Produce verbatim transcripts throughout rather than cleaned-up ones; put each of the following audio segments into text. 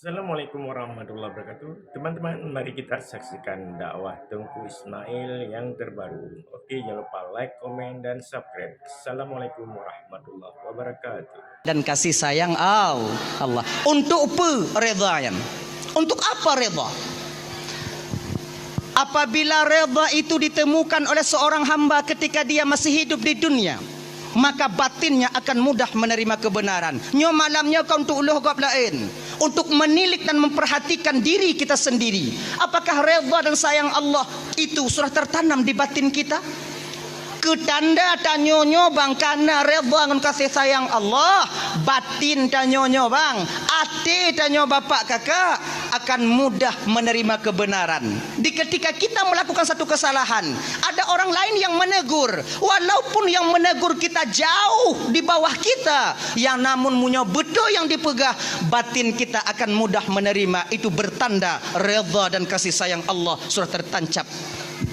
Assalamualaikum warahmatullahi wabarakatuh. Teman-teman, mari kita saksikan dakwah Teungku Ismail yang terbaru. Oke, jangan lupa like, komen, dan subscribe. Assalamualaikum warahmatullahi wabarakatuh. Dan kasih sayang Al-, Allah. Untuk apa redha nyan? Untuk apa redha? Apabila redha itu ditemukan oleh seorang hamba ketika dia masih hidup di dunia, maka batinnya akan mudah menerima kebenaran. Nyoe malam nyoe kon untuk uloh gob laén, untuk menilik dan memperhatikan diri kita sendiri. Apakah redha dan sayang Allah itu sudah tertanam di batin kita? Keu tanda tanyoe nyoe bang kana redha ngon kasih sayang Allah, batin tanyoe nyoe bang, até tanyoe bapak kakak akan mudah menerima kebenaran. Di ketika kita melakukan satu kesalahan, ada orang lain yang menegur, walaupun yang menegur kita jauh di bawah kita, yang namun meunyoe beutôi yang dipeugah, batin kita akan mudah menerima. Itu bertanda redha dan kasih sayang Allah sudah tertancap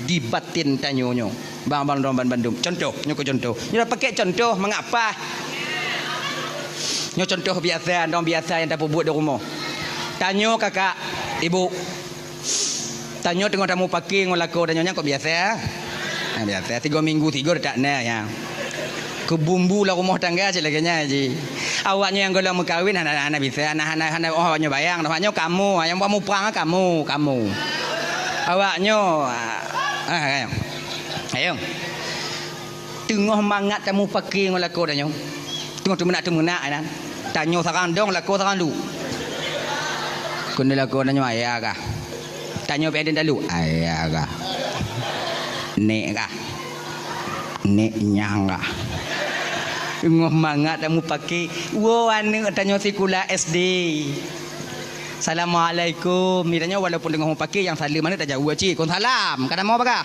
di batin tanyoe nyoe. Bang, bang, bang, bandum. Contoh, nyoe keu contoh. Nyoe pakai contoh mengapa? Nyoe contoh biasa, dong biasa nyang tapeubuet di rumoh. Tanyoe kakak, ibu. Tanyoe teungoh tamupake ngon lakoe tanyoe nyan kok biasa. Ha, biasa. Tiga minggu tiga tak na ya. Keu bumbu lam rumoh tangga cit lagèe nyan ji. Awak nyoe nyang gohlom meukawen hana, hana bisa, hana, hana, hana, oh, awak nyoe bayang, awak nyoe kamoe, nyang buat muprang kamoe, kamoe. Awak nyoe, ah, ah, ayo. Ayo. Teungoh mangat tamupake ngon lakoe tanyoe. Teungoh teumeunak-teumeunak nyan. Tanyoe sarang dong, lakoe sarang lu. Keuneuk lakoe tanyoe ayah kah? Tanyoe pih aden talu, ayah kah? Nek kah? Nek nyang kah? Teungoh mangat tamupake, woe aneuk tanyoe sikula S D. Assalamualaikum. Ni tanyoe walaupun teungoh mupake nyang saleuem aneuk tajaweueb cit. Kon salam. Ka tamong bagah.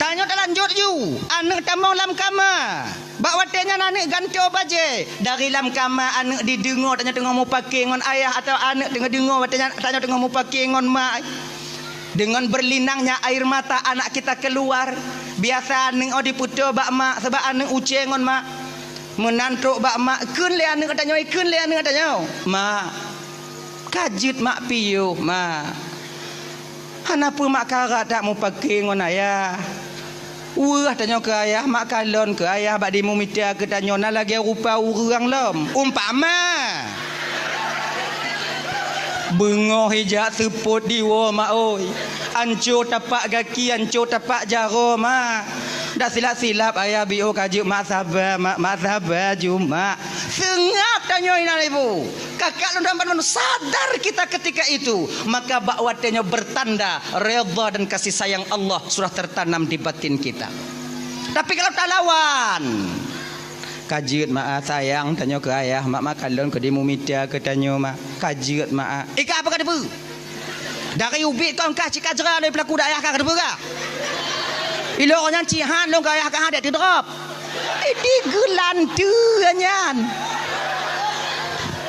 Tanyoe talanjut ju. Aneuk tamong lam kama. Bak watèe nyan aneuk gantoe bajèe. Dari lam kama aneuk dideungoe tanyoe teungoh mupake ngon ayah atawa aneuk teungoh deungoe watèe nyan tanyoe teungoh mupake ngon ma. Dengan berlinangnya air mata anak kita keluar. Biasa aneuk oh dipeutoe bak mak sabab aneuk ucée ngon mak. Meunan trok bak mak, kheun lé aneuk tanyoe, kheun lé aneuk tanyoe. Mak, ka jeuet mak piôh, mak. Hana peue mak karat that mupake ngon ayah. Weueh tanyoe keu ayah, mak kalon keu ayah bak dimumita keu tanyoe na lagèe rupa ureueng lom. Umpama. Beungoh ijak seupôt diwoe mak oi. Anco tapak gaki, anco tapak jaroe mak. Dak silap-silap ayah biôh ka jeuet mak saba, mak, mak saba ju mak. Seungab tanyoe inan ibu. Kakak lôn dan bandum sadar kita ketika itu, maka bak watèe nyoe bertanda redha dan kasih sayang Allah sudah tertanam di batin kita. Tapi kalau talawan, ka jeuet mak ah, sayang tanyoe keu ayah, mak, mak kalon keu dimumita keu tanyoe mak. Ka jeuet mak ah. Ika apa ka teupeu? Dari ubit kon kah cit ka jra lé peulaku daerah kah ka teupeu kah? Ilok nyan cit han lôn keu ayah kah dek teudrop. Di geulanteue nyan.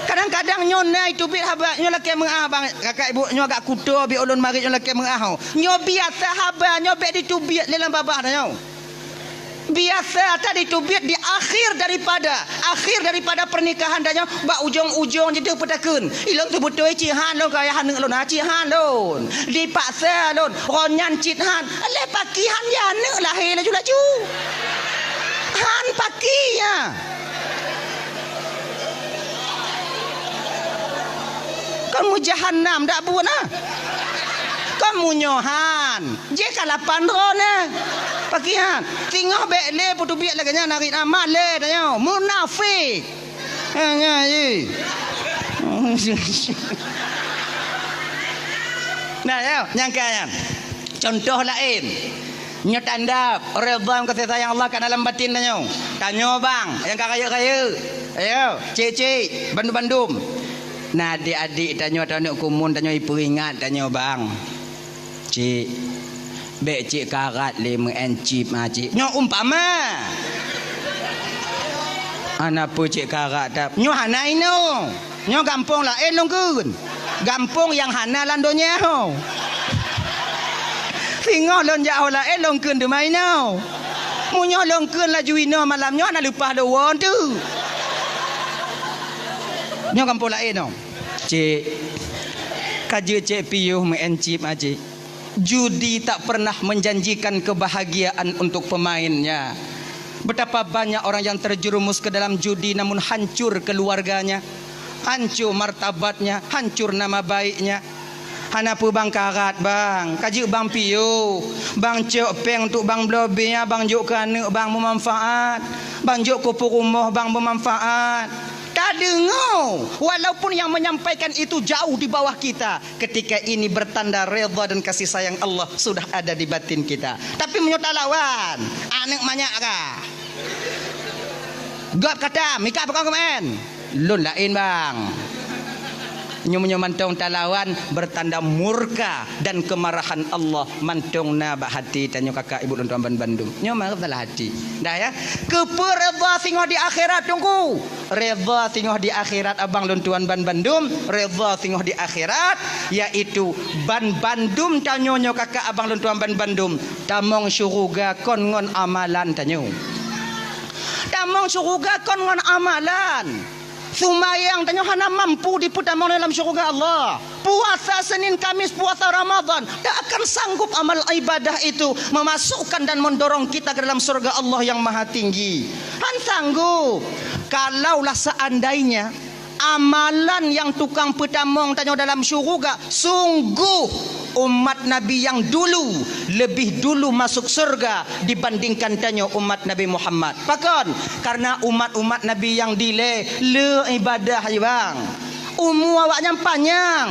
Kadang-kadang nyoe na iteubiet haba, nyoe lakèe meu'ah bang, kakak ibu nyoe agak kuto bi ulôn marit nyoe lakèe meu'ah ho. Nyoe biasa haba nyoe bèk diteubiet lé lam babah tanyoe. Biasa that diteubiet di akhir daripada, akhir daripada pernikahan tanyoe bak ujong-ujong jiteupeue takheun. Ilôn teubeutôi cit han lôn keu ayah aneuk lôn, ha, cit han lôn. Dipaksa lôn, ron nyan cit han. Lé paki han ya aneuk lahé laju-laju. Han paki ya. Kon meujahannam dak buet na. Kon meunyoe han. Jih ka lapan droeneuh. Paki han. Teungoh bèk lé peuteubiet lagèe nyan narit amat lé tanyoe. Munafik. Ha, nyan jih. Nah, ya, nyang ka nyan. Contoh laén. Nyoe tanda redha kasih sayang Allah ka dalam batin tanyoe. Tanyoe bang, nyang ka rayeuk-rayeuk. Ayo, cik-cik, bandum-bandum. Nah, adik-adik tanyoe atau aneuk kumun tanyoe ipeuingat tanyoe bang. Cik, bèk cik karat lé meu'en cit ma cik. Nyoe umpama. Hana peue cik karat that. Nyoe hana inoe. Nyoe gampông laén lôn kheun. Gampông nyang hana lam donya ho. Singoh lôn jak ho laén lôn kheun teuma inoe. Meunyoe lôn kheun laju inoe malam nyoe hana leupah lôn woe teuk. Nyoe gampông laén nyoe. Cek, ka jeuet cek piôh meu'en cit, Cek. Judi tak pernah menjanjikan kebahagiaan untuk pemainnya. Betapa banyak orang yang terjerumus ke dalam judi namun hancur keluarganya, hancur martabatnya, hancur nama baiknya. Hana peue bang karat bang, ka jeuet bang piôh, bang cok péng untuk bang bloe bir, bang jok keu aneuk bang beumanfaat, bang jok keu peurumoh bang beumanfaat. Tadeungoe, walaupun yang menyampaikan itu jauh di bawah kita, ketika ini bertanda redha dan kasih sayang Allah sudah ada di batin kita. Tapi meunyoe talawan, aneuk manyak kah? Gob kata, mika pakon keumaén? Lôn laén bang. Nyoe meunyoe mantong talawan, bertanda murka dan kemarahan Allah mantong na bak hati tanyoe kakak ibu lôn tuan ban bandum. Nyoe mantong salah hati. Dah ya. Keupeue redha singoh di akhirat, Teungku? Redha singoh di akhirat abang lôn tuan ban bandum, redha singoh di akhirat, yaitu ban bandum tanyoe nyoe kakak abang lôn tuan ban bandum, tamong syuruga kon ngon amalan tanyoe. Tamong syuruga kon ngon amalan. Seumayang tanyoe hana mampu dipeutamong dalam syuruga Allah. Puasa Senin Kamis, puasa Ramadan, tak akan sanggup amal ibadah itu memasukkan dan mendorong kita ke dalam surga Allah yang Maha Tinggi. Han sanggup. Kalaulah seandainya amalan yang tukang peutamong tanyoe dalam syuruga, sungguh umat Nabi yang dulu lebih dulu masuk surga dibandingkan tanyoe umat Nabi Muhammad. Pakon? Karena umat-umat Nabi yang dilée le ibadah, bang. Umu awaknyan panyang.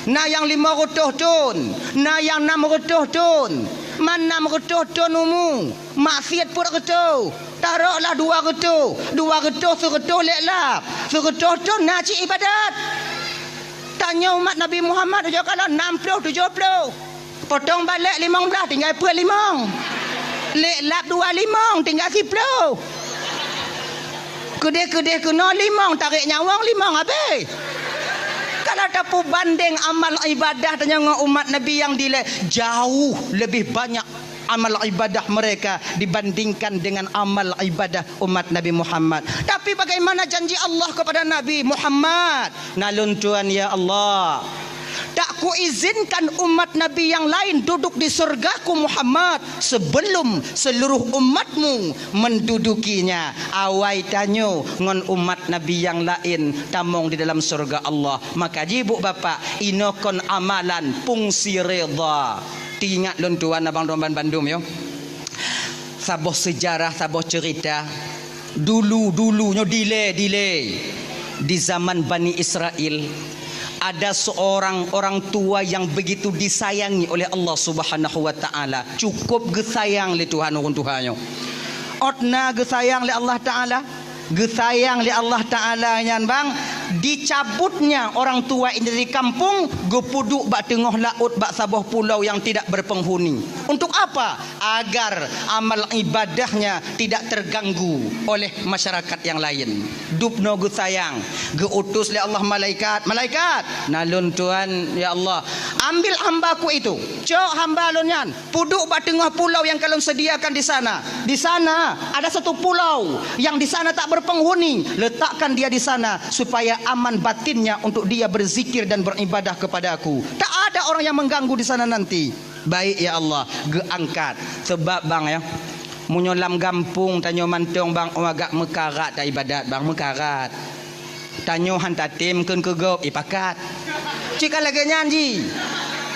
Na nyang limong reutôh thon, na nyang nam reutôh thon. Man nam reutôh thon umu, maksiat peuet reutôh. Taroklah dua reutôh, dua reutôh seureutôh lé lap. Seureutôh thon na cit ibadat. Tanyoe umat Nabi Muhammad ujoe kalon nam ploh tujoh ploh. Potong balek limong blaih tinggai peuet limong. Lé lap dua limong tinggai siploh. Keudeh-keudeh keunoe limong, tarek nyawöng limong habéh. Kalau tapeubandeng amal ibadah tanyoe ngon umat Nabi nyang dilée, jauh lebih banyak amal ibadah mereka dibandingkan dengan amal ibadah umat Nabi Muhammad. Tapi bagaimana janji Allah kepada Nabi Muhammad? Na lôn tuan, ya Allah, tak kuizinkan umat Nabi yang lain duduk di surgaku Muhammad sebelum seluruh umatmu mendudukinya. Awai tanyoe ngon umat Nabi yang lain tamong di dalam surga Allah. Maka jih buk bapak, inoe kon amalan fungsi redha. Teuingat lôn tuan abang lôn ban bandum yo. Saboh seujarah, saboh ceurita. Dulu-dulu nyoe dilée-dilée, di zaman Bani Israel, ada seorang orang tua yang begitu disayangi oleh Allah Subhanahu wa Taala. Cukup geusayang lé Tuhan ureuëng tuha nyoe. Ôt na geusayang lé Allah Taala, geusayang lé Allah Taala nyan bang, dicabutnya orang tua ini dari kampung, geupeuduek bak teungoh laôt bak saboh pulau yang tidak berpenghuni. Untuk apa? Agar amal ibadahnya tidak terganggu oleh masyarakat yang lain. Dubnoe geusayang, geuutus lé Allah malaikat, "Malaikat, na lôn tuan, ya Allah, ambil hambaku itu, cok hamba lôn nyan, peuduek bak teungoh pulau yang ka lôn sediakan di sana. Di sana ada satu pulau yang di sana tak berpenghuni, letakkan dia di sana supaya aman batinnya untuk dia berzikir dan beribadah kepada-Ku. Tak ada orang yang mengganggu di sana nanti." Baik, ya Allah, geuangkat. Sebab bang ya, meunyoe lam gampông tanyoe mantong bang, oh, agak meukarat ta ibadat bang, meukarat. Tanyoe han tatem kheun keu gob, ipakat. Cit ka lagée nyan jih.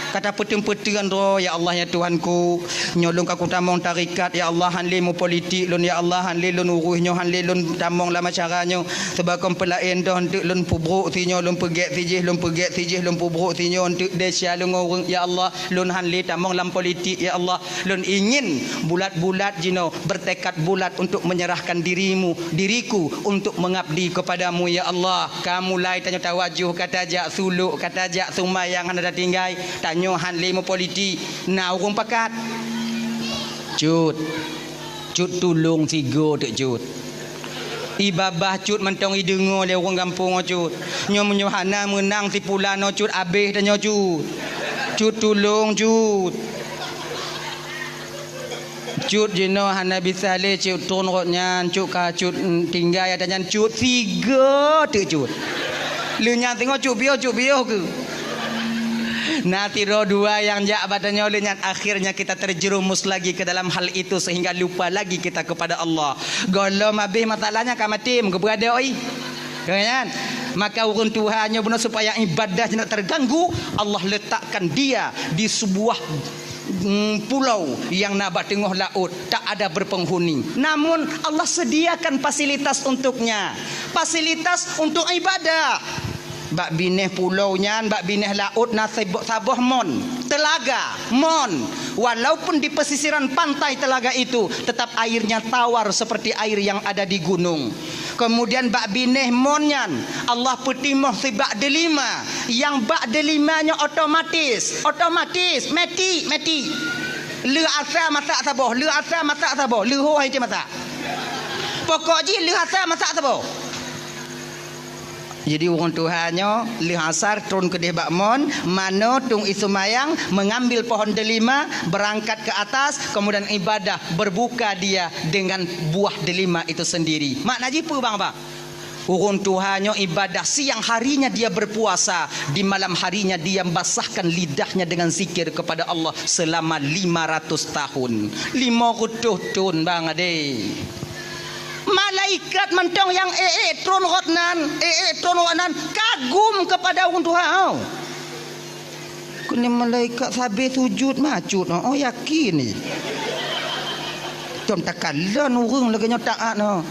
Ka tapeuteun-peuteun droe, ya Allah, ya Tuhanku, nyoe lôn ka kutamong tarekat, ya Allah, han lé meupolitik lôn, ya Allah, han lé lôn uruih nyoe, han lé lôn tamong lam acara nyoe. Sebab kon peulaén doh, eunteuk lôn peubrok sinyoe, lôn peugét sijih, lôn peugét sijih, lôn peubrok sinyoe, eunteuk desya lôn ngon ureuëng, ya Allah. Lôn han lé tamong lam politik, ya Allah. Lôn ingin bulat-bulat jinoe, bertekad bulat untuk menyerahkan dirimu, diriku untuk mengabdi kepada-Mu, ya Allah. Ka mulai tanyoe tawajoh, ka tajak sulok, ka tajak seumayang hana tatinggai. Tanyoe han lé meupolitik, na ureuëng pakat. Cut. Cut tulông sigoe teuk Cut. Ié babah Cut mantong ideungoe lé ureuëng gampông nyoe Cut. Nyoe meunyoe hana meunang si pulan nyoe Cut, abéh tanyoe Cut. Cut tulông Cut. Cut jinoe hana bisa lé Cut tron rot nyan, Cut ka Cut, mm, tinggai ata nyan Cut, sigoe teuk Cut. Lheueh nyan teungoh cut piôh, cut piôh keu. Na sidroe dua nyang jak bak tanyoe lheueh nyan, akhirnya kita terjerumus lagi ke dalam hal itu sehingga lupa lagi kita kepada Allah. Gohlom habéh masalahnya ka maté, meukeubeuadoi. Ka nyan. Maka ureuëng tuha nyoe bunoe supaya ibadah tidak terganggu, Allah letakkan dia di sebuah mm, pulau yang na bak teungoh laôt, tak ada berpenghuni. Namun, Allah sediakan fasilitas untuknya. Fasilitas untuk ibadah. Bak binéh pulau nyan, bak binéh laôt na sebo-, saboh mon, telaga, mon. Walaupun di pesisiran pantai telaga itu, tetap airnya tawar seperti air yang ada di gunung. Kemudian bak binéh mon nyan, Allah peutimoh sibak delima. Nyang bak delima nyoe otomatis, otomatis, meti, meti. Lheueh asa masak saboh, lheueh asa masak saboh, lheueh ho hai masak. Pokok jih lheueh asa masak saboh. Jadi ureuëng tuha nyoe lheueh asar tron keudeh bak mon, manoe tueng ie seumayang, mengambil pohon delima, berangkat ke atas, kemudian ibadah, berbuka dia dengan buah delima itu sendiri. Makna jih peue bang, bang? Ureuëng tuha nyoe ibadah, siang harinya dia berpuasa, di malam harinya dia membasahkan lidahnya dengan zikir kepada Allah selama lima ratus tahun. Lima ratus tahun, bang, adé. Malaikat mantong nyang ék-ék tron rot nan, ék-ék tron rot nan, kagum kepada ureuëng tuha. Keuneuk malaikat sabe sujud macut, oh, yakin ni. Tom takalon ureuëng lagée nyoe taat, no.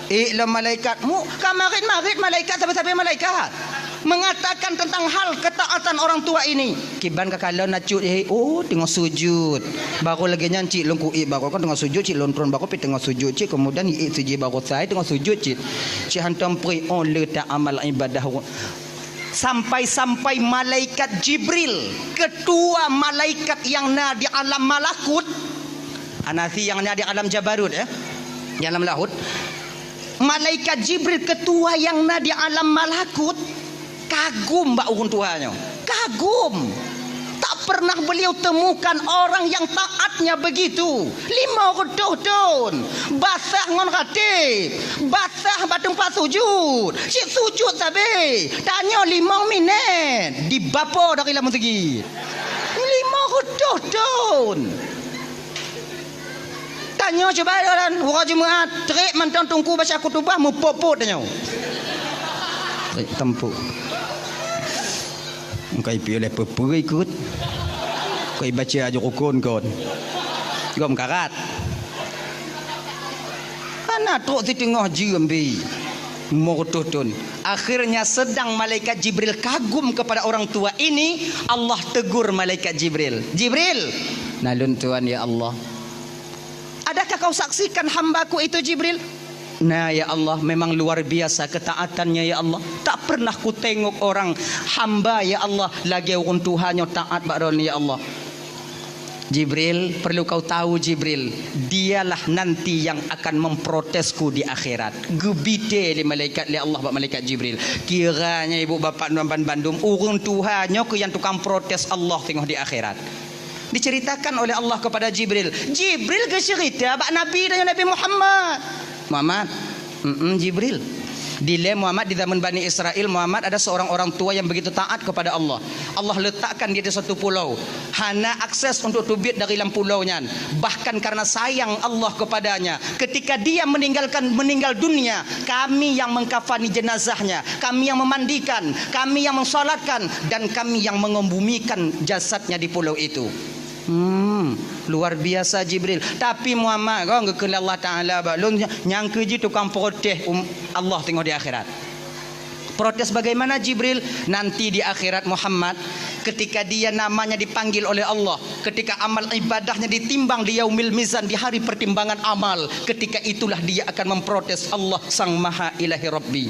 Ék lom malaikat, mu, ka marit-marit malaikat sabe-sabe malaikat. Mengatakan tentang hal ketaatan orang tua ini. Kiban ka kalon acut, eh, oh, teungoh sujud. Baru lagée nyan cit lôn kuék baru kan teungoh sujud, cit lôn tron baru pi teungoh sujud, cit kemudian iék sujud baru sai teungoh sujud cit. Cit hantom pri, oh, le ta amal ibadah. Sampai-sampai malaikat Jibril, ketua malaikat yang na di alam malakut, anasi yang na di alam jabarut, ya, di alam lahut. Malaikat Jibril, ketua yang na di alam malakut, kagum bak ureuëng tuha nyoe. Kagum. Tak pernah beliau temukan orang yang taatnya begitu. Lima reutôh thon. Basah ngon rateb. Basah bak teumpat sujud. Cit sujud sabe. Tanyoe limong minét. Dibapo dari lam meuseujid. Lima reutôh thon. Tanyoe cuba jalan, uroe Jumat, trek mantong teungku baca khutubah, meupot-pot tanyoe. Trek tempuk. Engkai piôh lé peue-peue ikot. Koi baca aju rukun kon. Gom karat. Hana trok siteungoh jeuem bi. Lima reutôh thon. Akhirnya sedang malaikat Jibril kagum kepada orang tua ini, Allah tegur malaikat Jibril. "Jibril!" "Na lôn tuan, ya Allah." "Adakah kau saksikan hambaku itu, Jibril?" "Na, ya Allah, memang luar biasa ketaatannya, ya Allah. Tak pernah kutengok orang hamba, ya Allah, lagée ureuëng tuha nyoe taat bak droeneuh, ya Allah." "Jibril, perlu kau tahu, Jibril, dialah nanti yang akan memprotesku di akhirat." Geubite lé malaikat, lé Allah bak malaikat Jibril. Kiranya ibu bapak nuan ban bandum, ureuëng tuha nyoe keuh nyang tukang protes Allah teungoh di akhirat. Diceritakan oleh Allah kepada Jibril. Jibril geuceurita bak Nabi dan Nabi Muhammad. "Muhammad, mm Jibril. Dilée Muhammad di zaman Bani Israel, Muhammad ada seorang orang tua yang begitu taat kepada Allah. Allah letakkan dia di satu pulau, hana akses untuk teubiet dari lam pulau nyan. Bahkan karena sayang Allah kepadanya, ketika dia meninggalkan, meninggal dunia, kami yang mengkafani jenazahnya, kami yang memandikan, kami yang mensolatkan, dan kami yang mengembumikan jasadnya di pulau itu." Hmm, luar biasa Jibril. Tapi Muhammad, kan, geukheun Allah Taala bak lôn, nyang keuji tukang protes um, Allah teungoh di akhirat. Protes bagaimana Jibril? Nanti di akhirat Muhammad, ketika dia namanya dipanggil oleh Allah, ketika amal ibadahnya ditimbang di yaumil mizan, di hari pertimbangan amal, ketika itulah dia akan memprotes Allah Sang Maha Ilahi Rabbi.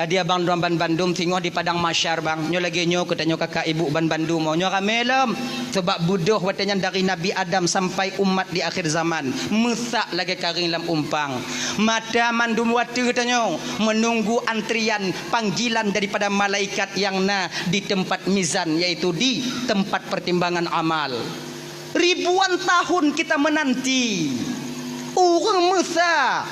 Dia bang dua ban bandum singoh di padang mahsyar bang. Nyoe lagée nyoe keu tanyoe kakak ibu ban bandum. Nyoe ramé lom. Sebab beudôh watée nyan dari Nabi Adam sampai umat di akhir zaman. Meusak lagée karing lam umpang. Mata mandum watée tanyoe menunggu antrian panggilan daripada malaikat yang na di tempat mizan, yaitu di tempat pertimbangan amal. Ribuan tahun kita menanti. Ureuëng meusa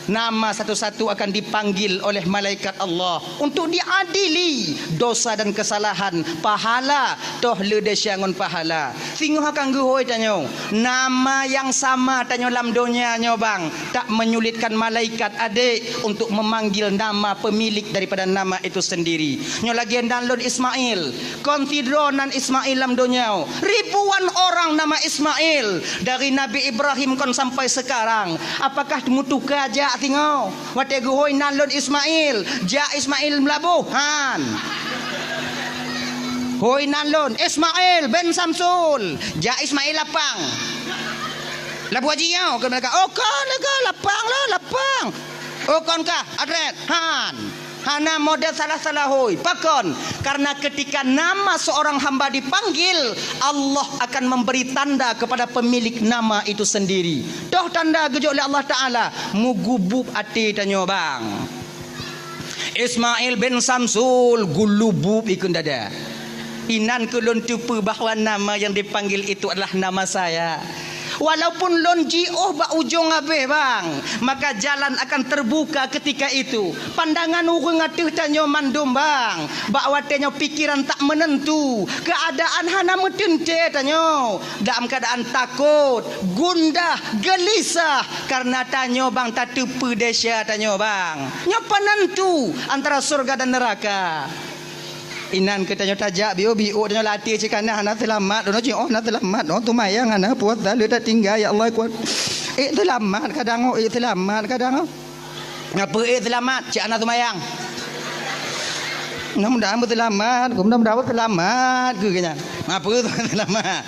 Nama satu-satu akan dipanggil oleh malaikat Allah untuk diadili dosa dan kesalahan, pahala, toh le desya ngon pahala. Singoh akan geuhôi tanyoe, nama nyang sama tanyoe lam donya nyoe bang, tak menyulitkan malaikat adek untuk memanggil nama pemilik daripada nama itu sendiri. Nyoe lagèe nan lôn Ismail, kon sidroe nan Ismail lam donya. Ribuan orang nama Ismail, dari Nabi Ibrahim kon sampai sekarang. Apakah meutuka jak singoh? Watèe geuhôi nan lôn Ismail, jak Ismail Meulaboh, han. Hôi nan lôn, Ismail bin Samsul, jak Ismail Lapang. Labuhan Haji nyoe, keu malaikat. Oh, kon, kon, Lapang lah, Lapang. Oh, kon kah, Adret, han. Hana model salah-salah hôi. Pakon? Karena ketika nama seorang hamba dipanggil, Allah akan memberi tanda kepada pemilik nama itu sendiri. Toh tanda geujok lé Allah Ta'ala, meugubub até tanyoe bang. Ismail bin Samsul gulubub ikun dada. Inan keu lôn teupeue bahwa nama yang dipanggil itu adalah nama saya. Walaupun lôn jiôh bak ujong abéh bang, maka jalan akan terbuka ketika itu. Pandangan ureuëng ateueh tanyoe mandum bang, bak watèe nyoe pikiran tak menentu, keadaan hana meuteuntèe tanyoe. Dalam keadaan takot, gundah, gelisah, karena tanyoe bang tateupeue desya tanyoe bang. Nyoe penentu antara surga dan neraka. Inan keu tanyoe tajak biôh-biôh tanyoe latih cit kana hana seulamat, dono cit oh hana seulamat, oh tumayang hana puasa le tatinggai ya Allah kuat. Eh seulamat kadang oh, eh seulamat kadang oh. Ngapa eh seulamat cit hana tumayang? Mudah-mudahan seulamat, mudah-mudahan seulamat keu nyan. Ngapa seulamat?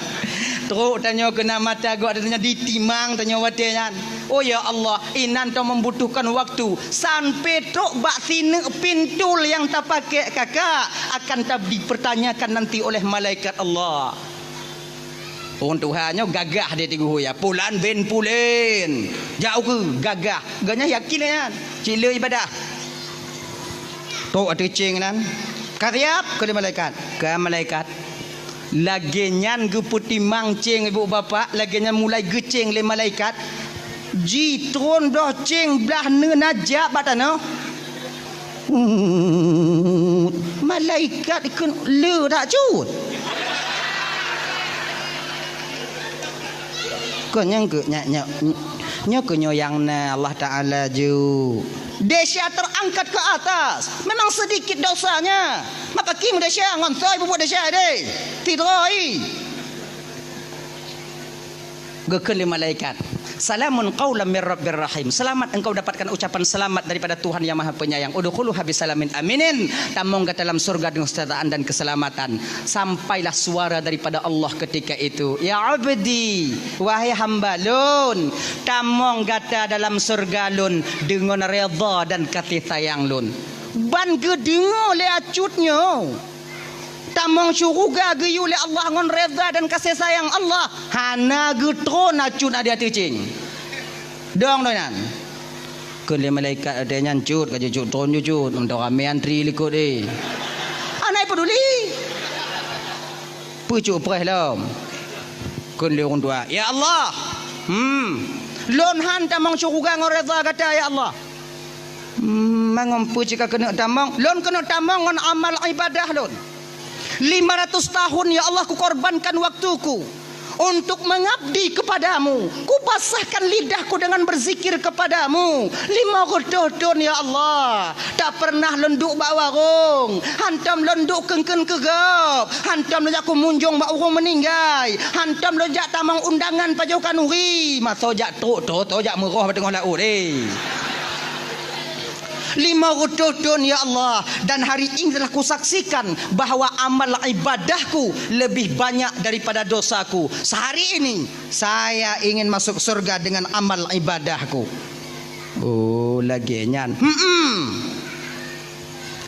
Trok tanyoe keu na mata gok tanyoe ditimang tanyoe watèe nyan. Oh ya Allah, inan tanyoe membutuhkan waktu. Sampai trok bak sineuk pintul nyang tapakék kakak akan ta-, dipertanyakan nanti oleh malaikat Allah. Ureuëng tuha nyoe gagah di Teungku ya, pulan bin pulen. Jak ukeue gagah. Geuhnyan yakin nyan. Cit le ibadah. Trok ateueh céng nan. Ka siap keu lé malaikat. Ka malaikat. Lagèe nyan geupeutimang céng ibu bapak, lagèe nyan mulai geucéng lé malaikat. Jitron doh céng blah neuna jak bak tanoh. Hmm, malaikat ikon le dak cut. Kon nyang keu nyak nyak nyoe keu nyoe nyang na Allah Taala ju. Desya terangkat ke atas. Memang sedikit dosanya. Maka kim desya ngon soi bubuk desya deh. Tidroi. Geukheun lé malaikat, "Salamun qaulam mir rabbir rahim." Selamat engkau dapatkan ucapan selamat daripada Tuhan Yang Maha Penyayang. "Udkhuluha bisalamin aminin." Tamong gata dalam surga dengan kesejahteraan dan keselamatan. Sampailah suara daripada Allah ketika itu, "Ya abdi, wahai hamba lôn, tamong gata dalam surga lôn dengan redha dan kasih sayang lôn." Ban geudeungoe lé acut nyoe. Tamong syuruga geuyue lé Allah ngon redha dan kasih sayang Allah, hana geutron acut na di ateueh céng. Dong doh nyan. Kheun lé malaikat watèe nyan, "Cut, ka jeuet cut tron ju cut, mantong ramé antri likot eh." Hana peduli. Peucut preh lom. Kheun lé ureuëng tuha, "Ya Allah, hmm, lôn han tamong syuruga ngon redha gata ya Allah." Hmm, mangon peue cit ka keuneuk tamong? Lôn keuneuk tamong ngon amal ibadah lôn. Lima ratus tahun, ya Allah, kukorbankan waktuku untuk mengabdi kepadamu. Kupasahkan lidahku dengan berzikir kepadamu. Lima reutôh thon, ya Allah. Tak pernah lôn duek bak warong. Hantom lôn duek keun-keun keu gob. Hantom lôn jak kumunjong bak ureuëng meuninggai. Hantom lôn jak tamong undangan pajoh khanuri. Masa jak trok, trok, trok jak meuroh bak teungoh laôt, eh. Lima reutôh thon, ya Allah, dan hari ini telah kusaksikan bahwa amal ibadahku lebih banyak daripada dosaku. Sehari ini, saya ingin masuk surga dengan amal ibadahku. Oh, lagèe nyan. Hmm.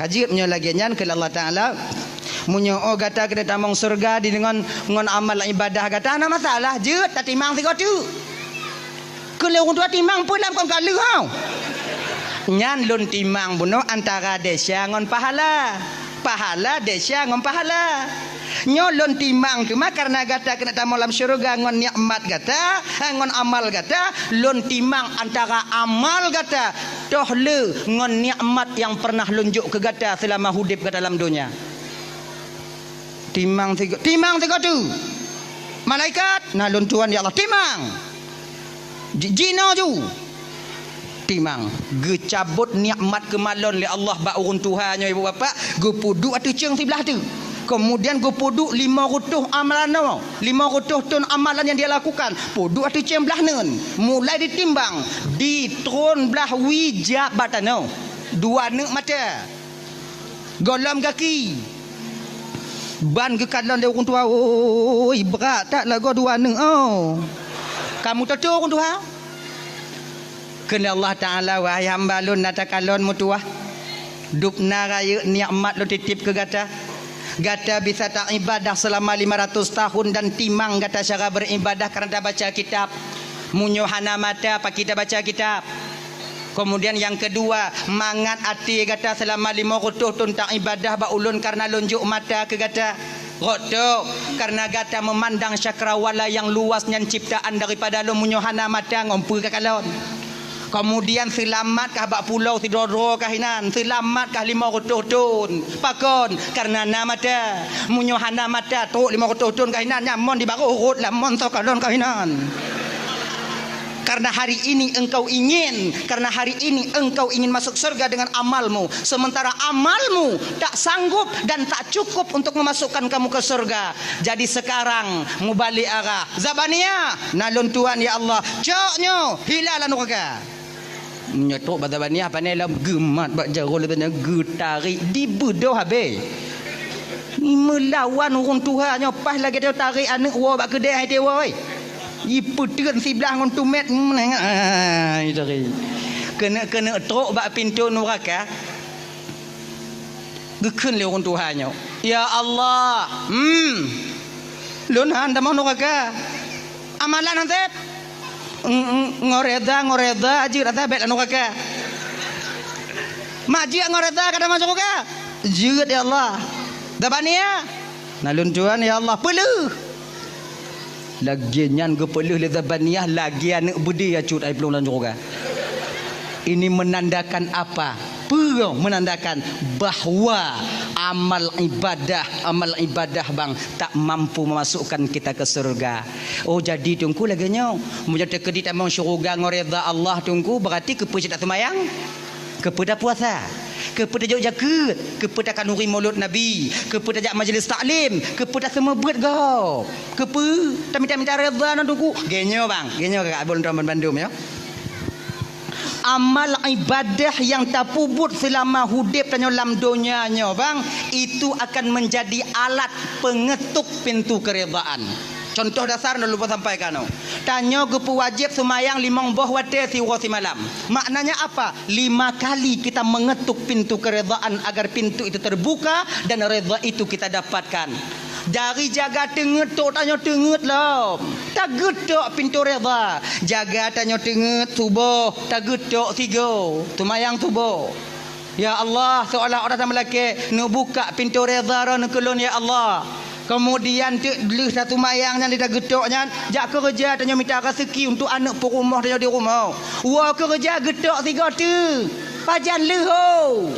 Ka jeuet meunyoe lagèe nyan keu Allah Taala. Meunyoe oh gata keuneuk tamong surga di ngon, ngon amal ibadah gata, hana masalah. Jeuet tatimang sigoe teuk. Keu lôn dua timang peue lam kon ka lheueh hau. Nyan lôn timang bunoe antara desya ngon pahala. Pahala desya ngon pahala. Nyoe lôn timang teuma kareuna gata keuneuk tamong lam syeuruga ngon nikmat gata, eh, ngon amal gata, lôn timang antara amal gata toh le ngon nikmat nyang pernah lôn jok keu gata seulama udeb gata lam donya. Timang sigo-, timang sigoe teuk. Malaikat, na lôn tuan ya Allah, timang. Ji-, jinoe ju. Timang. Geucabot nikmat keumalon lé Allah bak ureuëng tuha nyoe ibu bapak, geupeuduek ateueh ceueng siblah teuk. Kemudian geupeuduek lima reutôh amalan nyoe, lima reutôh thon amalan nyang dia lakukan, peuduek ateueh ceueng blah neuen. Mulai ditimbang, di tron blah wie jak bak tanoh. Dua neuk mata. Gohlom gaki. Ban geukalon lé ureuëng tuha, "Oi, brat that lagoe dua neuk, oh." Kamu toto ureuëng tuha? Kheun Allah Taala, "Wahai hamba lôn, na takalon meutuwah. Dub na rayeuk nikmat lôn titip keu gata. Gata bisa taibadah seulama lima ratus tahun dan timang gata cara beribadah karena tabaca kitab. Meunyoe hana mata, pakri tabaca kitab?" Kemudian nyang keudua, mangat até gata seulama lima reutôh thon taibadah bak ulôn kareuna lôn jok mata keu gata. Rot tok, kareuna gata meumandang cakrawala nyang luas nyan ciptaan daripada lôn, meunyoe hana mata ngon peue kakalon. Kemudian seulamat kah bak pulo sidroe-droe kah inan, seulamat kah lima reutôh thon. Pakon? Kareuna na mata. Meunyoe hana mata, trok lima reutôh thon kah inan, nyan mon di barôh rot lam mon soe kalon kah inan. Karena hari ini engkau ingin, karena hari ini engkau ingin masuk surga dengan amalmu, sementara amalmu tak sanggup dan tak cukup untuk memasukkan kamu ke surga. Jadi sekarang mubalik arah. Zabaniah, na lôn tuan ya Allah. Cok nyoe, hila lam nuraka. Nyoe trok bak Zabaniah, pane lom geumat bak jaroe lé, pane geutarek, dibeudôh habéh. Meulawan ureuëng tuha nyoe, paih lagée nyoe tarek aneuëk woe bak keudée hai teuwoe. Jipeuteun siblah ngon tumét, menengah, ah, itu tadi. Keuneuk-keuneuk trok bak pintoe nuraka. Geukheun lé ureuëng tuha nyoe, "Ya Allah, hmm, lôn han tamong nuraka. Amalan han sép. Ng-, ng-, ngon reda, ngon reda jeuet rasa bék lam nuraka. Mak jeuet ngon reda ka tamong syeuruga? Jeuet, ya Allah." Zabaniah, "Na lôn tuan, ya Allah, peuleueh." Lagée nyan geupeuleueh lé Zabaniah lagée aneuëk beudé acut ai plueng lam syeuruga. Ini menandakan apa? Peue menandakan bahwa amal ibadah, amal ibadah bang tak mampu memasukkan kita ke surga. Oh, jadi Teungku lagée nyoe, meunyoe teukeudi tamong syeuruga ngon reda Allah Teungku, berarti keupeue cit tak seumayang? Keupeue tapuasa? Keupeue tajok jakeuet? Keupeue takhanuri mulod Nabi? Keupeue tajak majlis taklim? Keupeue taseumeubeuet gob? Keupeue tamita-mita redha ngon Teungku? Geuh nyoe bang, geuh nyoe kakak abon tuan bandum ya. Amal ibadah nyang tapeubuet seulama udeb tanyoe lam donya nyoe bang, itu akan menjadi alat pengetuk pintu keredaan. Contoh dasar na lôn sampaikan nyoe. Tanyoe geupeuwajéb seumayang limong boh watée siuroe simalam. Maknanya apa? Lima kali kita mengetuk pintu keredaan agar pintu itu terbuka dan redha itu kita dapatkan. Dari jaga teungeut tok tanyoe teungeut lom. Tageutok pintu redha. Jaga tanyoe teungeut suboh, tageutok sigoe. Seumayang suboh. Ya Allah, seolah-olah tameulakée, neubukak pintoe redha droeneuh keu lôn, ya Allah. Keumudian teuk lheueh taseumayang nyan di tageutok nyan, jak keureuja tanyoe mita raseuki untuk aneuëk peurumoh tanyoe di rumoh. Woe keureuja geutok sigoe teuk, pajan leuho.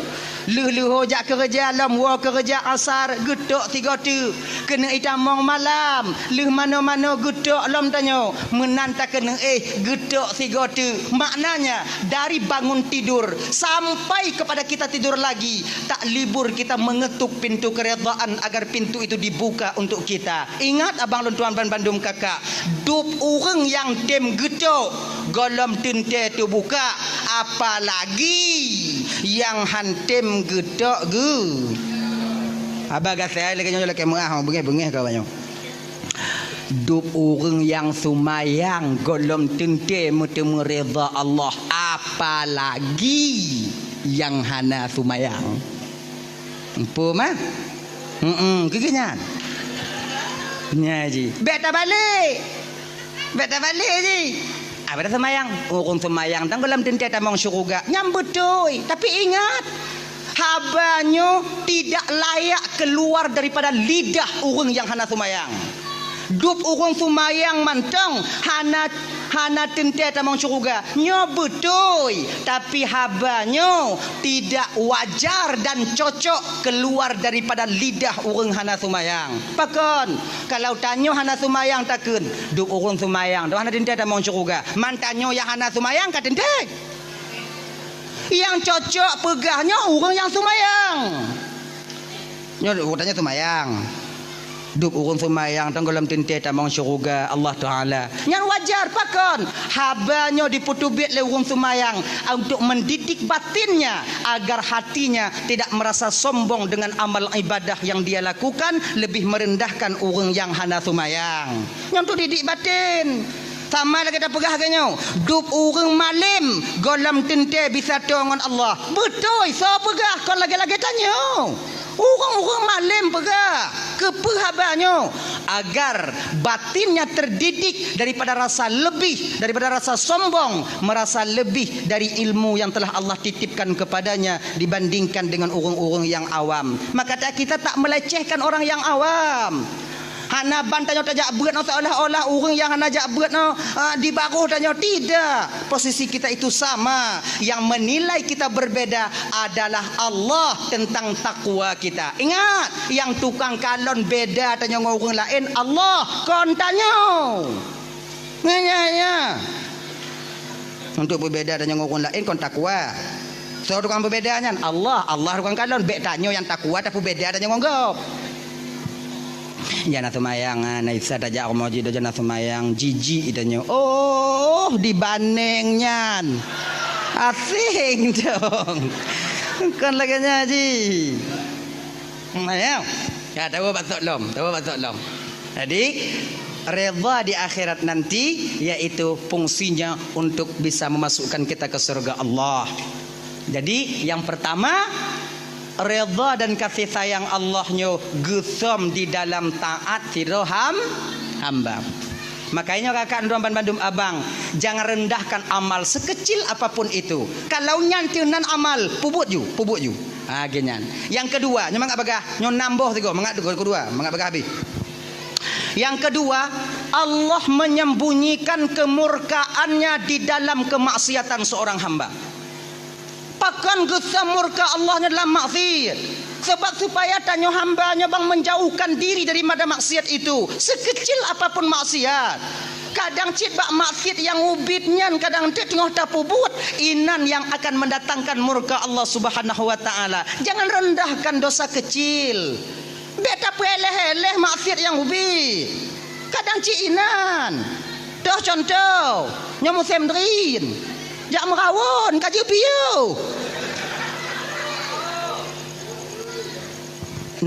Lheueh leuho jak keureuja lom, woe keureuja asar geutok sigoe teuk. Keuneuk itamong malam, lheueh manoe-manoe geutok lom tanyoe, meunan takeuneuk éh geutok sigoe teuk. Maknanya, dari bangun tidur sampai kepada kita tidur lagi, tak libur kita mengetuk pintu keredaan agar pintu itu dibuka untuk kita. Ingat, abang lôn tuan ban bandum kakak, dub ureuëng nyang tem geutok, gohlom teuntée teubuka, apalagi nyang han tem geutok geu. Haba gasai lagée nyoe, lakée meuáh, beungéh-beungéh ka banyoe. Dub ureuëng nyang seumayang gohlom teuntée meuteumé redha Allah, apalagi nyang hana seumayang. Empu mah? Heeh, keu nyan. Nya ji. Bék tabalek. Bék tabalek ji. Abada seumayang. Ureuëng seumayang dan gohlom teuntée tamong syeuruga. Nyan beutôi. Tapi ingat, Haba nyoe tidak layak keluar daripada lidah ureuëng nyang hana seumayang. Dub ureuëng seumayang mantong hana, hana teuntée tamong syeuruga. Nyoe beutôi, tapi haba nyoe tidak wajar dan cocok keluar daripada lidah ureuëng hana seumayang. Pakon? Kalau tanyoe hana seumayang takheun, dub ureuëng seumayang, dub hana teuntée tamong syeuruga. Man tanyoe nyang hana seumayang ka teuntée. Nyang cocok peugah nyoe ureuëng nyang seumayang. Nyoe ureuëng tanyoe seumayang. Dub ureuëng seumayang tong gohlom teuntée tamong syeuruga Allah Taala. Nyan wajar pakon? Haba nyoe dipeuteubiet lé ureuëng seumayang untuk mendidik batinnya agar hatinya tidak merasa sombong dengan amal ibadah yang dia lakukan, lebih merendahkan ureuëng nyang hana seumayang. Nyoe untuk didik batin. Sama lagée tapeugah lagée nyoe, dub ureuëng malem gohlom teuntée bisa toe ngon Allah. Beutôi, soe peugah kon lagée-lagée tanyoe. Ureuëng-ureuëng malem peugah, keupeue haba nyoe? Agar batinnya terdidik daripada rasa lebih, daripada rasa sombong, merasa lebih dari ilmu yang telah Allah titipkan kepadanya dibandingkan dengan ureuëng-ureuëng yang awam. Maka ta-, kita tak melecehkan orang yang awam. Hana ban tanyoe tajak beuet nyoe seolah-olah ureuëng nyang hana jak beuet nyoe, ah, di baroh tanyoe. Tidak. Posisi kita itu sama. Yang menilai kita berbeda adalah Allah tentang takwa kita. Ingat, nyang tukang kalon beda tanyoe ngon ureuëng laén Allah, kon tanyoe. Nyan, nyan, nyan. Untuk peubeda tanyoe ngon ureuëng laén kon takwa. Soe tukang peubeda nyan? Allah. Allah tukang kalon. Bék tanyoe nyang takwa tapeubeda tanyoe ngon gob. Jana seumayang, ah, na Isa tajak rumoh jih, jana seumayang, jijik tanyoe. Oh, dibandeng nyan. Asing dong. Kon lagée nyan jih. Hmm, ya. Ya, tahu bak sok lom, tahu bak sok lom. Jadi, redha di akhirat nanti yaitu fungsinya untuk bisa memasukkan kita ke surga Allah. Jadi, yang pertama, redha dan kasih sayang Allah nyoe geusom di dalam taat sidroe ham-, hamba. Makanya kakak dan bandum abang, jangan rendahkan amal sekecil apapun itu. Kalau nyan teuh nan amal, pubuet ju, pubuet ju. Ha, geuh nyan. Yang kedua, nyoe mangat bagah, nyoe nam boh sigoe, mangat kedua, mangat bagah habéh. Yang kedua, Allah menyembunyikan kemurkaannya di dalam kemaksiatan seorang hamba. Pakon geusom murka Allah nyoe dalam maksiat? Sebab supaya tanyoe hamba nyoe bang menjauhkan diri daripada maksiat itu, sekecil apapun maksiat. Kadang cit bak maksiat nyang ubit nyan kadang teungoh tapubuet, inan nyang akan mendatangkan murka Allah Subhanahu wa Taala. Jangan rendahkan dosa kecil. Bék tapeuéléh-éléh maksiat nyang ubit. Kadang cit inan. Toh contoh, nyoe musém drien. Jak meurawon, ka jeuet piôh.